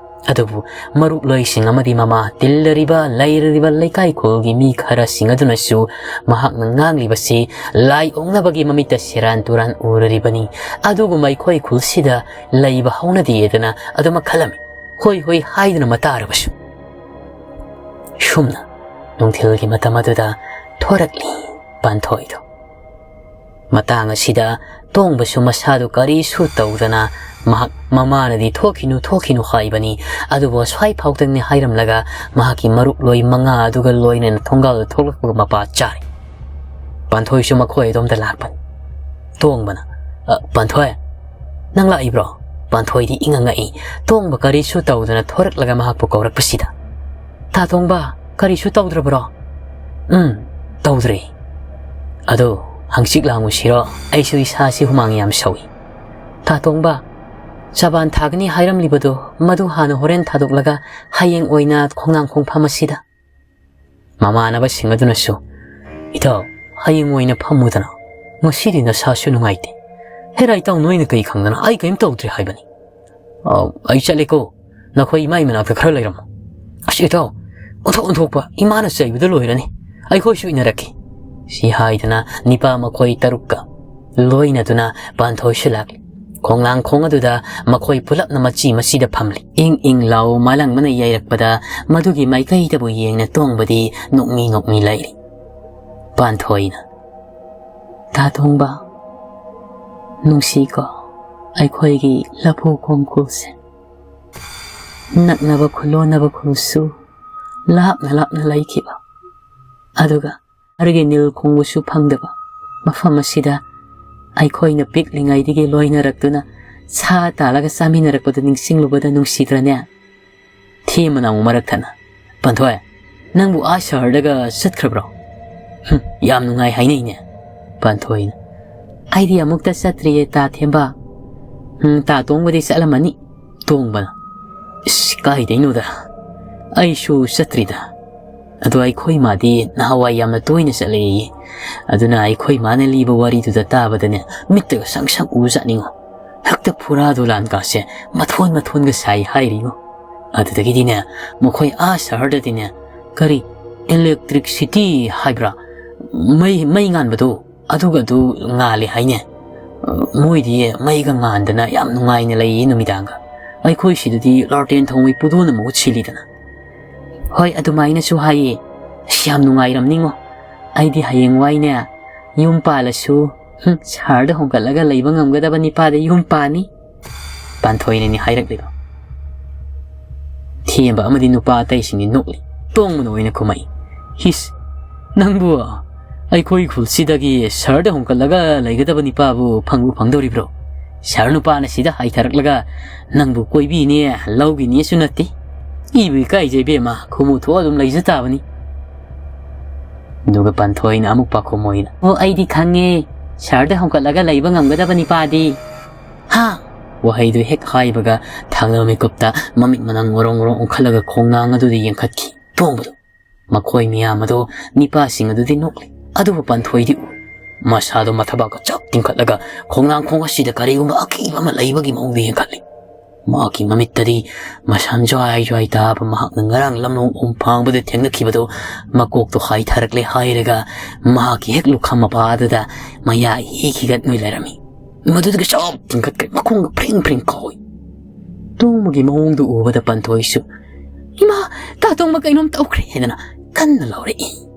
ꯑꯗꯨꯕꯨ ꯃꯔꯨꯞꯂꯣꯏꯁꯤꯡ ꯑꯃꯗꯤ ꯃꯃꯥ ꯇꯤꯜꯂꯔꯤꯕ ꯂꯩꯔꯔꯤꯕ ꯂꯩꯀꯥꯏ ꯈꯨꯜꯒꯤ ꯃꯤ ꯈꯔꯁꯤꯡ ꯑꯗꯨꯅꯁꯨ ꯃꯍꯥꯛꯅ ꯉꯥꯡꯂꯤꯕꯁꯤ ꯂꯥꯏ ꯑꯣꯛꯅꯕꯒꯤ ꯃꯃꯤꯠꯇ ꯁꯦꯔꯥꯟ ꯇꯨꯔꯥꯟ ꯎꯔꯔꯤꯕꯅꯤ꯫ ꯑꯗꯨꯒꯨꯝꯕ ꯑꯩꯈꯣꯏ ꯈꯨꯜꯁꯤꯗ ꯂꯩꯕ ꯍꯧꯅꯗꯦꯗꯅ ꯑꯗꯨꯃꯛ ꯈꯜꯂꯝꯃꯤ꯫ ꯍꯣꯏ ꯍꯣꯏ ꯍꯥꯏꯗꯨꯅ ꯃꯇꯥꯔꯕꯁꯨ꯫ ꯁꯨꯝꯅ ꯅꯨꯡꯊꯤꯜꯒꯤ ꯃꯇꯝ ꯑꯗꯨꯗ ꯊꯣꯔꯛꯂꯤ ꯄꯥꯟꯊꯣꯏꯗꯣ꯫ ꯃꯇꯥꯡ ꯑꯁꯤꯗ ꯇꯣꯡꯕꯁꯨ ꯃꯁꯥꯗꯨ ꯀꯔꯤꯁꯨ ꯇꯧꯗꯅ ꯃꯍꯥꯛ ꯃꯃꯥꯅꯗꯤ "ꯊꯣꯛꯈꯤꯅꯨ, ꯊꯣꯛꯈꯤꯅꯨ" ꯍꯥꯏꯕꯅꯤ꯫ ꯑꯗꯨꯕꯨ ꯑꯁ꯭ꯋꯥꯏ ꯐꯥꯎꯗꯪꯅꯤ ꯍꯥꯏꯔꯝꯂꯒ ꯃꯍꯥꯛꯀꯤ ꯃꯔꯨꯞ ꯂꯣꯏ ꯃꯉꯥ ꯑꯗꯨꯒ ꯂꯣꯏꯅꯅ ꯊꯣꯡꯒꯥꯜꯗ ꯊꯣꯛꯂꯛꯄꯒ ꯃꯄꯥ ꯆꯥꯔꯦ꯫ ꯄꯥꯟꯊꯣꯏꯁꯨ ꯃꯈꯣꯏ ꯑꯗꯣꯝꯗ ꯂꯥꯛꯄꯅꯤ꯫ ꯇꯣꯡꯕꯅ, "ꯑ, ꯄꯥꯟꯊꯣꯏ, ꯅꯪ ꯂꯥꯛꯏꯕ꯭ꯔꯣ?" ꯄꯥꯟꯊꯣꯏꯗꯤ ꯏꯉꯛ ꯉꯛꯏ꯫ ꯇꯣꯡꯕ ꯀꯔꯤꯁꯨ ꯇꯧꯗꯅ ꯊꯣꯔꯛꯂꯒ ꯃꯍꯥꯛꯄꯨ ꯀꯧꯔꯛꯄꯁꯤꯗ꯫ "ꯇꯥ ꯇꯣꯡꯕ, ꯀꯔꯤꯁꯨ ꯇꯧꯗ꯭ꯔꯕ꯭ꯔꯣ?" "ꯎꯝ, ꯇꯧꯗ꯭ꯔꯦ꯫ ꯑꯗꯣ ꯍꯪꯆꯤꯠ ꯂꯥꯡꯉꯨꯁꯤꯔꯣ? ꯑꯩꯁꯨ ꯏꯁꯥꯁꯤ ꯍꯨꯃꯥꯡ ꯌꯥꯝ ꯁꯧꯏ꯫" "ꯇꯥ ꯇꯣꯡꯕ, ꯆꯕꯥꯟ ꯊꯥꯒꯅꯤ ꯍꯥꯏꯔꯝꯂꯤꯕꯗꯣ ꯃꯗꯨ ꯍꯥꯟꯅ ꯍꯣꯔꯦꯟ ꯊꯥꯗꯣꯛꯂꯒ ꯍꯌꯦꯡ ꯑꯣꯏꯅ ꯈꯣꯡꯅꯥꯡꯈꯣꯡ ꯐꯝꯃꯁꯤꯗ꯫" ꯃꯃꯥꯟꯅꯕꯁꯤꯡ ꯑꯗꯨꯅꯁꯨ, "ꯏꯇꯥꯎ, ꯍꯌꯦꯡ ꯑꯣꯏꯅ ꯐꯝꯃꯨꯗꯅ꯫ ꯉꯁꯤꯗꯤ ꯅꯁꯥꯁꯨ ꯅꯨꯡꯉꯥꯏꯇꯦ꯫" "ꯍꯦꯔꯥ ꯏꯇꯥꯎ, ꯅꯣꯏꯅ ꯀꯩ ꯈꯪꯗꯅ? ꯑꯩ ꯀꯔꯤꯝ ꯇꯧꯗ꯭ꯔꯦ ꯍꯥꯏꯕꯅꯤ꯫" "ꯑ, ꯑꯩ ꯆꯠꯂꯦꯀꯣ꯫ ꯅꯈꯣꯏ ꯏꯃꯥꯏ ꯃꯅꯥꯛꯇ ꯈꯔ ꯂꯩꯔꯝꯃꯣ꯫" "ꯑꯁ ꯏꯇꯥꯎ, ꯑꯣꯟꯊꯣꯛ ꯑꯣꯟꯊꯣꯛꯄ, ꯏꯃꯥꯅ ꯆꯩꯕꯗ ꯂꯣꯏꯔꯅꯤ꯫ ꯑꯩꯈꯣꯏꯁꯨ ꯏꯟꯅꯔꯛꯀꯦ꯫" ꯁꯤ ꯍꯥꯏꯗꯨꯅ ꯅꯤꯄꯥ ꯃꯈꯣꯏ ꯇꯔꯨꯛꯀ ꯂꯣꯏꯅꯗꯨꯅ ꯄꯥꯟꯊꯣꯏꯁꯨ ꯂꯥꯛꯂꯤ꯫ ꯈꯣꯡꯂꯥꯡ ꯈꯣꯡ ꯑꯗꯨꯗ ꯃꯈꯣꯏ ꯄꯨꯂꯞꯅ ꯃꯆꯤ ꯃꯆꯤꯗ ꯐꯝꯂꯤ꯫ ꯏꯪ ꯏꯪ ꯂꯥꯎ ꯃꯥꯂꯪꯕꯅ ꯌꯩꯔꯛꯄꯗ ꯃꯗꯨꯒꯤ ꯃꯥꯏꯀꯩꯗꯕꯨ ꯌꯦꯡꯅ ꯇꯣꯡꯕꯗꯤ ꯅꯣꯛꯃꯤ ꯅꯣꯛꯃꯤ ꯂꯩꯔꯤ꯫ ꯄꯥꯟꯊꯣꯏꯅ, "ꯇꯥ ꯇꯣꯡꯕ, ꯅꯨꯡꯁꯤꯀꯣ ꯑꯩꯈꯣꯏꯒꯤ ꯂꯐꯨ ꯈꯣꯡꯈꯨꯜꯁꯦ꯫ ꯅꯛꯅꯕ ꯈꯨꯂꯣꯟꯅꯕ ꯈꯨꯜꯁꯨ ꯂꯥꯞꯅ ꯂꯥꯞꯅ ꯂꯩꯈꯤꯕ, ꯑꯗꯨꯒ ꯁꯍꯔꯒꯤ ꯅꯤꯜ ꯈꯣꯡꯕꯁꯨ ꯐꯪꯗꯕ ꯃꯐꯝ ꯑꯁꯤꯗ ꯑꯩꯈꯣꯏꯅ ꯄꯤꯛꯂꯤꯉꯩꯗꯒꯤ ꯂꯣꯏꯅꯔꯛꯇꯨꯅ ꯁꯥ ꯇꯥꯜꯂꯒ ꯆꯥꯃꯤꯟꯅꯔꯛꯄꯗꯨ ꯅꯤꯡꯁꯤꯡꯂꯨꯕꯗ ꯅꯨꯡꯁꯤꯗ꯭ꯔꯅꯦ?" ꯊꯦꯝꯕꯅ ꯑꯃꯨꯛ ꯃꯔꯛ ꯊꯠꯅ, "ꯄꯥꯟꯊꯣꯏ, ꯅꯪꯕꯨ ꯑꯥ ꯁꯍꯔꯗꯒ ꯆꯠꯈ꯭ꯔꯕ꯭ꯔꯣ? ꯍꯨꯝ, ꯌꯥꯝ ꯅꯨꯡꯉꯥꯏ ꯍꯥꯏꯅꯩꯅꯦ꯫" ꯄꯥꯟꯊꯣꯏꯅ, "ꯑꯩꯗꯤ ꯑꯃꯨꯛꯇ ꯆꯠꯇ꯭ꯔꯤꯌꯦ, ꯇꯥ ꯊꯦꯝꯕ꯫ ꯎꯝ, ꯇꯥ ꯇꯣꯡꯕꯗꯤ ꯆꯠꯂꯝꯃꯅꯤ꯫" ꯇꯣꯡꯕꯅ, "ꯏꯁ, ꯀꯥꯏꯗꯩꯅꯣꯗ, ꯑꯩꯁꯨ ꯆꯠꯇ꯭ꯔꯤꯗ꯫ ꯑꯗꯣ ꯑꯩꯈꯣꯏ ꯃꯥꯗꯤ ꯅꯍꯥꯟꯋꯥꯏ ꯌꯥꯝꯅ ꯇꯣꯏꯅ ꯆꯠꯂꯛꯏ꯫ ꯑꯗꯨꯅ ꯑꯩꯈꯣꯏ ꯃꯥꯅ ꯂꯤꯕ ꯋꯥꯔꯤꯗꯨꯗ ꯇꯥꯕꯗꯅꯦ, ꯃꯤꯠꯇꯒ ꯁꯪ ꯁꯪ ꯎꯖꯥꯠꯅꯤꯉꯣ꯫ ꯍꯦꯛꯇ ꯐꯨꯔꯥ ꯗꯣꯂꯥꯟꯒꯥꯁꯦ ꯃꯊꯣꯟ ꯃꯊꯣꯟꯒ ꯁꯥꯏ ꯍꯥꯏꯔꯤꯉꯣ꯫ ꯑꯗꯨꯗꯒꯤꯗꯤꯅꯦ, ꯃꯈꯣꯏ ꯑꯥ ꯁꯍꯔꯗꯗꯤꯅꯦ, ꯀꯔꯤ, electricity ꯍꯥꯏꯕ꯭ꯔꯥ, ꯃꯩ, ꯃꯩ ꯉꯥꯟꯕꯗꯣ, ꯑꯗꯨꯒꯗꯨ ꯉꯥꯜꯂꯦ ꯍꯥꯏꯅꯦ꯫ ꯃꯣꯏꯗꯤ ꯃꯩꯒ ꯉꯥꯟꯗꯅ ꯌꯥꯝ ꯅꯨꯡꯉꯥꯏꯅ ꯂꯩꯌꯦ ꯅꯨꯃꯤꯗꯥꯡꯒ꯫ ꯑꯩꯈꯣꯏ ꯁꯤꯗꯗꯤ ꯂꯥꯔꯇꯦꯟ ꯊꯧꯃꯩ ꯄꯨꯗꯣꯟꯅ ꯃꯍꯨꯠ ꯁꯤꯜꯂꯤꯗꯅ꯫" "ꯍꯣꯏ, ꯑꯗꯨꯃꯥꯏꯅꯁꯨ ꯍꯥꯏꯌꯦ꯫ ꯑꯁ, ꯌꯥꯝ ꯅꯨꯡꯉꯥꯏꯔꯝꯅꯤꯉꯣ꯫ ꯑꯩꯗꯤ ꯍꯌꯦꯡꯋꯥꯏꯅꯦ, ꯌꯨꯝ ꯄꯥꯜꯂꯁꯨ, ꯍꯨꯝ, ꯁꯍꯔꯗ ꯍꯣꯡꯒꯠꯂꯒ ꯂꯩꯕ ꯉꯝꯒꯗꯕ ꯅꯤꯄꯥꯗ ꯌꯨꯝ ꯄꯥꯟꯅꯤ꯫" ꯄꯥꯟꯊꯣꯏꯅꯅꯤ ꯍꯥꯏꯔꯛꯂꯤꯕ꯫ ꯊꯦꯝꯕ ꯑꯃꯗꯤ ꯅꯨꯄꯥ ꯑꯇꯩꯁꯤꯡꯗꯤ ꯅꯣꯛꯂꯤ꯫ ꯇꯣꯡꯕꯅ ꯑꯣꯏꯅ ꯈꯨꯝꯃꯛꯏ, "ꯍꯤꯁ, ꯅꯪꯕꯨ ꯑꯩꯈꯣꯏ ꯈꯨꯜꯁꯤꯗꯒꯤ ꯁꯍꯔꯗ ꯍꯣꯡꯀꯠꯂꯒ ꯂꯩꯒꯗꯕ ꯅꯤꯄꯥꯕꯨ ꯐꯪꯕꯨ ꯐꯪꯗꯧꯔꯤꯕ꯭ꯔꯣ? ꯁꯍꯔ ꯅꯨꯄꯥꯅ ꯁꯤꯗ ꯍꯥꯏꯊꯔꯛꯂꯒ ꯅꯪꯕꯨ ꯀꯣꯏꯕꯤꯅꯤ ꯂꯧꯒꯤꯅꯤꯁꯨ ꯅꯠꯇꯦ꯫ ꯏꯕꯨ ꯏꯀꯥꯏꯖꯩ ꯏꯕꯦꯝꯃ, ꯈꯨꯃꯨ ꯊꯣꯛꯑ ꯑꯗꯨꯝ ꯂꯩꯖ ꯇꯥꯕꯅꯤ꯫" ꯑꯗꯨꯒ ꯄꯥꯟꯊꯣꯏꯅ ꯑꯃꯨꯛ ꯄꯥꯈꯨꯝ ꯑꯣꯏꯅ, "ꯑꯣ, ꯑꯩꯗꯤ ꯈꯪꯉꯦ, ꯁꯍꯔꯗ ꯍꯣꯡꯀꯠꯂꯒ ꯂꯩꯕ ꯉꯝꯒꯗꯕ ꯅꯤꯄꯥꯗꯤ꯫" "ꯍꯥ?" ꯋꯥꯍꯩꯗꯨ ꯍꯦꯛ ꯍꯥꯏꯕꯒ ꯊꯪꯅꯕ ꯃꯤꯀꯨꯞꯇ ꯃꯃꯤꯠ ꯃꯅꯪ ꯉꯣꯔꯣꯡ ꯉꯣꯔꯣꯡ ꯑꯣꯟꯈꯠꯂꯒ ꯈꯣꯡꯅꯥꯡ ꯑꯗꯨꯗ ꯌꯦꯡꯈꯠꯈꯤ ꯇꯣꯡꯕꯗꯨ꯫ ꯃꯈꯣꯏ ꯃꯌꯥꯝ ꯑꯗꯨ ꯅꯤꯄꯥꯁꯤꯡ ꯑꯗꯨꯗꯤ ꯅꯣꯛꯂꯤ, ꯑꯗꯨꯕꯨ ꯄꯥꯟꯊꯣꯏꯗꯤ ꯎ꯫ ꯃꯁꯥꯗꯣ ꯃꯊꯕꯥꯛꯀ ꯆꯞ ꯇꯤꯡꯈꯠꯂꯒ ꯈꯣꯡꯅꯥꯡꯈꯣꯡ ꯑꯁꯤꯗ ꯀꯔꯤꯒꯨꯝꯕ ꯑꯀꯤꯕ ꯑꯃ ꯂꯩꯕꯒꯤ ꯃꯑꯣꯡꯗ ꯌꯦꯡꯈꯠꯂꯤ꯫ ꯃꯍꯥꯛꯀꯤ ꯃꯃꯤꯠꯇꯗꯤ ꯃꯁꯝ ꯖ꯭ꯋꯥꯏ ꯖ꯭ꯋꯥꯏ ꯇꯥꯕ ꯃꯍꯥꯛꯅ ꯉꯔꯥꯡ ꯂꯝꯂꯣꯡ ꯎꯝ ꯐꯥꯡꯕꯗ ꯊꯦꯡꯅꯈꯤꯕꯗꯨ ꯃꯀꯣꯛꯇꯣ ꯍꯥꯏꯊꯔꯛꯂꯦ ꯍꯥꯏꯔꯒ ꯃꯍꯥꯛꯀꯤ ꯍꯦꯛ ꯂꯨꯈꯝ ꯃꯄꯥꯗꯨꯗ ꯃꯌꯥ ꯏꯈꯤꯒꯠ ꯅꯣꯏ ꯂꯩꯔꯝꯃꯤ꯫ ꯃꯗꯨꯗꯒꯤ ꯆꯞ ꯇꯤꯡꯈꯠꯈ꯭ꯔꯦ, ꯃꯈꯣꯡꯒ ꯐ꯭ꯔꯤꯡ ꯐ꯭ꯔꯤꯡ ꯀꯥꯎꯏ꯫ ꯇꯣꯡꯕꯒꯤ ꯃꯑꯣꯡꯗꯨ ꯎꯕꯗ ꯄꯟꯊꯣꯏꯁꯨ, "ꯏꯃꯥ, ꯇꯥ ꯇꯣꯡꯕ ꯀꯩꯅꯣꯝ ꯇꯧꯈ꯭ꯔꯦ" ꯍꯥꯏꯗꯅ ꯀꯟꯅ ꯂꯥꯎꯔꯛꯏ꯫